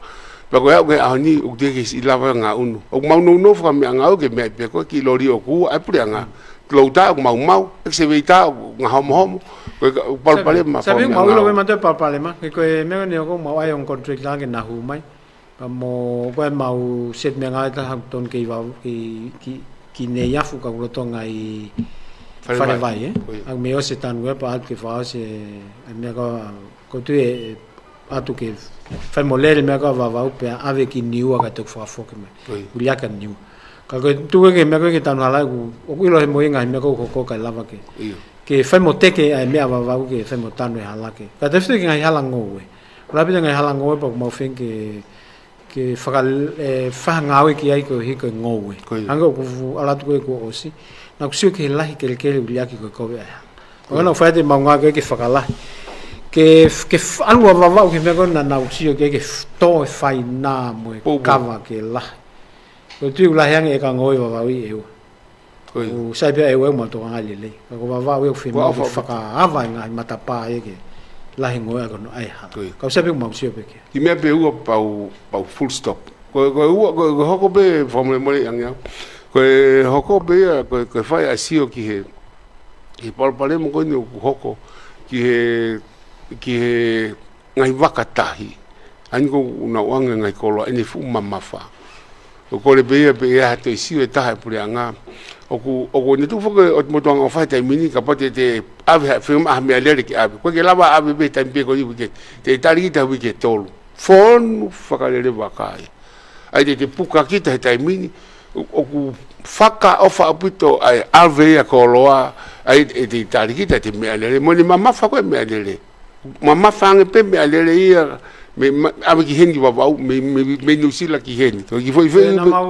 Pea ko e aʻu ki he ʻaho ni, ʻoku teʻeki ke siʻi lava ngaʻunu. ʻOku mau nounou fakameʻangāueʻaki e meʻa pē ko ē kiʻi loli ʻoku ua, ʻa e puleʻanga. Kiʻi loader ʻoku maumau, excavator ʻoku ngahomohomo. Ko e ka-, ʻoku palopalema. Sai pē, mau ʻilo pē mautolu e palopalema. Ko e meʻa ni ʻoku mau ʻai ʻa e contractor ke nau hū mai. Pea mo ko e mau set meʻangāue ʻe taha ʻoku tonu kei Vavaʻu, kei, kei, kei Neiafu ka ʻoku lolotonga ʻi Falevai. Falevai, ē? Ko ia. ʻA ia mei ʻosi e tanu ē pea ʻatu ke fakaʻosi e, e meʻa ko, ʻoku ou tui ʻe, ʻe ʻatu ke fai mo lele e meʻa ko Vavaʻu pea ʻave ki Niua kae toki fakafoki mai. Ko ia. Uliaka Niua. Ka ko e tuku ki he meʻa ko ē ki he tanu hala ʻoku, ʻoku ʻilo he mo e ngaahi meʻa ʻoku hoko kae lava ke. ʻIo. Ke fai mo teke ʻa e meʻa Vavaʻu ke fai mo tanu e hala ke. Ka tefito ki he ngaahi hala ngoue. Lapi e ngaahi hala ngoue pea ʻoku mau feinga ke ke faka-, ʻe, fakangāueʻaki ai ko e hiko e ngoue. Ko ia. Hangē ʻoku fu-, ʻalu atu ko ē kuo ʻosi. Naʻa ku sio ki he lahi kelekele uliaki ko e kovi ai. Ko ia. ʻOku nau fai atu e mau ngāue ko ē ke fakalahi. Ke, ke f-, ʻalu ʻa Vavaʻu ki he meʻa ko ē naʻa nau sio ki ai ke f-, tō e faina mo e Pou, pou. kava ke lahi. Ko e tui ʻoku lahi ange e ʻeka ngoue Vavaʻu ʻi ʻEua. Ko ia. ʻOku sai pē ʻEua ʻoku mau tokanga lelei. Ka ko Vavaʻu ia ʻoku fiemaʻu ke fakaava e ngaahi matapā ia ke lahi ngoue ʻaki hono ʻai hala. Ko ia. Ka ʻoku sai pē ʻoku mau sio pē ki ai. Kiʻi meʻa pē ua pea u, pea u full stop. Ko, ko e ua, ko, ko e hoko pē fakamolemole ange au. Ko e hoko pē ia, ko, ko e fai ʻa e sio ki he, ki he palopalema ko eni ʻoku hoko, ki he, ki he ngaahi vaka tahi. ʻA eni ʻoku nau ʻoange ngaahi koloa ʻene fuʻu mamafa. ʻOku kole pē ia pē ʻe ʻi ai ha toe sio ʻe taha e puleʻanga. ʻOku, ʻoku ne tuʻu foki ʻo te motuanga ʻofa he taimi ni, kapau te te ʻave ha, fema ha meʻalele ke ʻave. Ko e ke lava ʻave pē taimi pē ko e uike, te tali kita uike tolu. Fonu fakalele vaka ia. ʻAi te te puka kita he taimi ni, ʻo, ʻoku fakaʻofa ʻaupito ʻa e ʻave ia koloa, ʻai te te tali kita te meʻalele. Mo ne mamafa ko e meʻalele. Mamafa ange pē meʻalele ia, mei, ma, ʻave ki heni Vavaʻu, mei, mei, mei Nuʻusila ki heni. Ko e kiʻi foʻi, foʻi, ʻE, naʻa mau,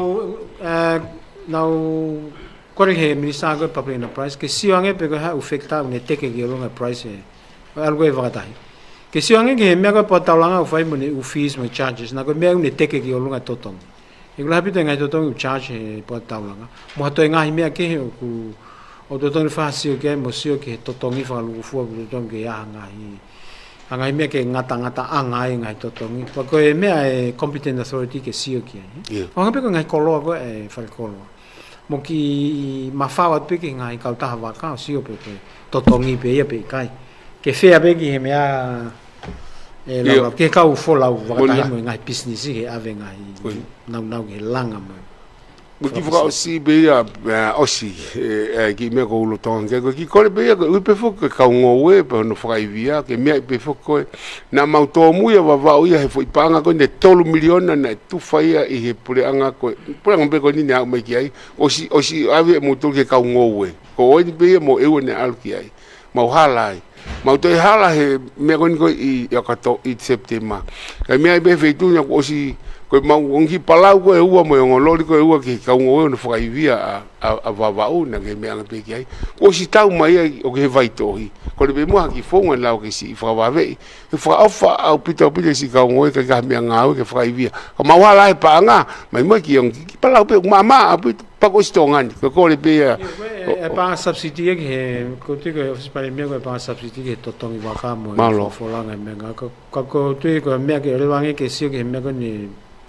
ʻe, naʻa mau kole he Minisitā ko e Public Enterprise, ke sio ange pe ko e hā ʻoku fekita ʻoku ne teke ki ʻolunga price ē. ʻO ʻalu ko e fakatahi. Ke sio ange ki he meʻa ko e potu taulanga ʻoku fai mo ʻene ʻū fees mo e charges, naʻa ko e meʻa ʻoku ne teke ki ʻolunga totongi. ʻOku lahi ʻaupito e ngaahi totongi ʻoku charge he potu taulanga. Mo ha toe ngaahi meʻa kehe ʻoku, ʻoku totonu ke fai ha sio ki ai mo sio ki he totongi fakalūkufua ʻoku totonu ke ʻi ai ha ngaahi, ha ngaahi meʻa ke ngatangataʻanga ai e ngaahi totongi. Pea ko e meʻa e competent authority ke sio ki ai. ʻIo. ʻO hangē pē ko e ngaahi koloa ko e fale koloa. Mo e kiʻi mafao atu pē ki he ngaahi kautaha vaka ʻo sio pe ko e totongi pē ia pe ʻikai. Ke fea pē ki he meʻa ʻe ʻIo. Laulau, ki he kau folau fakatahi Mona. Mo e ngaahi pisinisi he ʻave ngaahi Oi. Naunau ki he langa mo e Mo e kiʻi fakaʻosi pē ia, ʻa, ʻosi, ʻe, ʻe, kiʻi meʻa ko ulo tonga ke, ko e kiʻi kole pē ia, ko e ui pē foki ko e kau ngoue, pe hono fakaivia, ke meaʻi pē foki ko e, naʻa mau tōmui ʻa Vavaʻu ia he foʻi paʻanga ko eni ʻe tolu miliona naʻe tufa ia ʻi he puleʻanga ko e, puleʻanga pē ko eni naʻe aʻu mai ki ai, ʻosi, ʻosi ʻave ʻe moutolu ki he kau ngoue. Ko eni pē ia mo e ua naʻe ʻalu ki ai. Mau hala ai. Mau toe hala he meʻa ko eni ko e ʻi, ʻi ʻOkatopa, ʻi Sepitema. Kae meaʻi pē he feituʻu naʻa ku ʻosi, ko e mau ongo kiʻi palau ko e ua mo e ongo loli ko e ua ki he kau ngoue hono fakaivia ʻa, ʻa, ʻa Vavaʻu naʻa ke meʻa ange pē ki ai. Kuo ʻosi tau mai ai ʻo ki he vaitohi. Kole pē muʻa ha kiʻi founga lau ke siʻi fakavaveʻi. He fakaʻofa ʻaupito ʻaupito siʻi kau ngoue ka ʻikai ha meʻangāue ke fakaivia. Ka mau hala he paʻanga, mai mai ki ongo kiʻi, kiʻi palau pē, maʻamaʻa ʻaupito, pea kuo ʻosi tonga ni. Ko e kole pē ia. ʻIo, ko e, ʻo, e ʻo. Paʻanga subsidy ia ki he, ʻoku ou tui ko e ʻOfisi Palēmia ko e paʻanga subsidy ki he totongi vaka mo e Mālō. Fo-, folanga e meʻa ngā. Ka, ka ʻoku ou tui ko e meʻa ke ʻoleva ange ke sio ki he meʻa ko eni,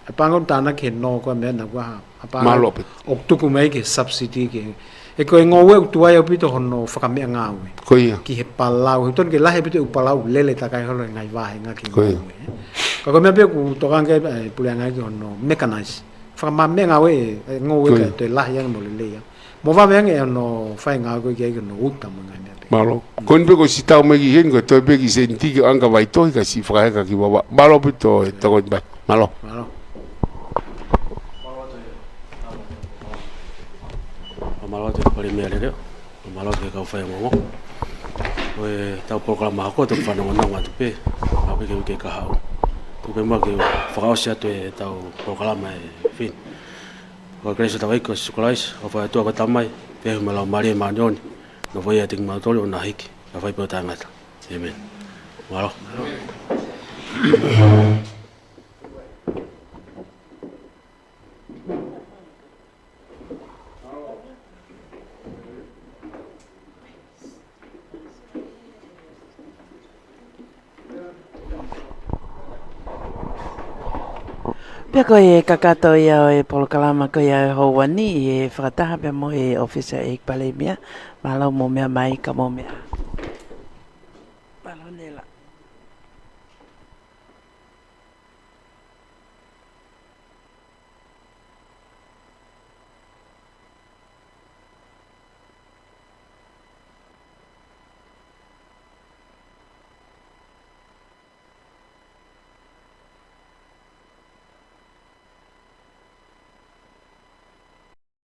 e paʻanga ʻoku tānaki he nō ko e meʻa naʻa ku ʻai ha, ha paʻanga Mālō pē. ʻOku tuku mai ki he subsidy ki he. He ko e ngoue ʻoku tuai ʻaupito hono fakameʻangāue. Ko ia. Ki he palau, he tonu ke lahi ʻaupito e ʻū palau lele takai holo he ngaahi vāhenga ki he Ko ia. Ngoue. Ka ko e meʻa pē ʻoku tokanga ki ai e puleʻanga ki hono mechanize. Fakamaʻa meʻangāue, e ngoue Ko ia. Kae toe lahi ange mo lelei ange. Mo vave ange ʻa hono fai ngāue ko ē ki ai ki hono uta mo e ngaahi meʻa pē. Mālō. Ko eni pē kuo ʻosi tau mai ki heni, ko e toe pē kiʻi seniti ke ʻoange ki he vaitohi ka siʻi fakaheka ki Vavaʻu. Mālō ʻaupito e tokoni mai. Mālō. Mālō. Mālō atu e Palēmia Leleo. Mālō atu e kau faiongoongo. Ko e tau polokalama hoko atu fanongonongo atu pē. Ka pē ke uike kahaʻu. Tuku pē muʻa ke fakaʻosi atu e tau polokalama e fini. Ko e kelesi ʻa hotau ʻEiki ko Sīsū Kalaisi, ʻofa ʻa e ʻOtua ko e Tamai, feohi mo e Laumālie Māʻoniʻoni, nofoʻia ʻiate kimautolu ʻo na hiki, ʻo fai pē ʻo taʻengata. ʻĒmeni. Mālō. Pea ko e kakato ia ʻo e polokalama ko ia ʻo e houa ni, ʻi he fakataha pea mo e ʻOfisi ʻa e ʻEiki Palēmia. Mālō hoʻomou meʻa mai, ka mou meʻa.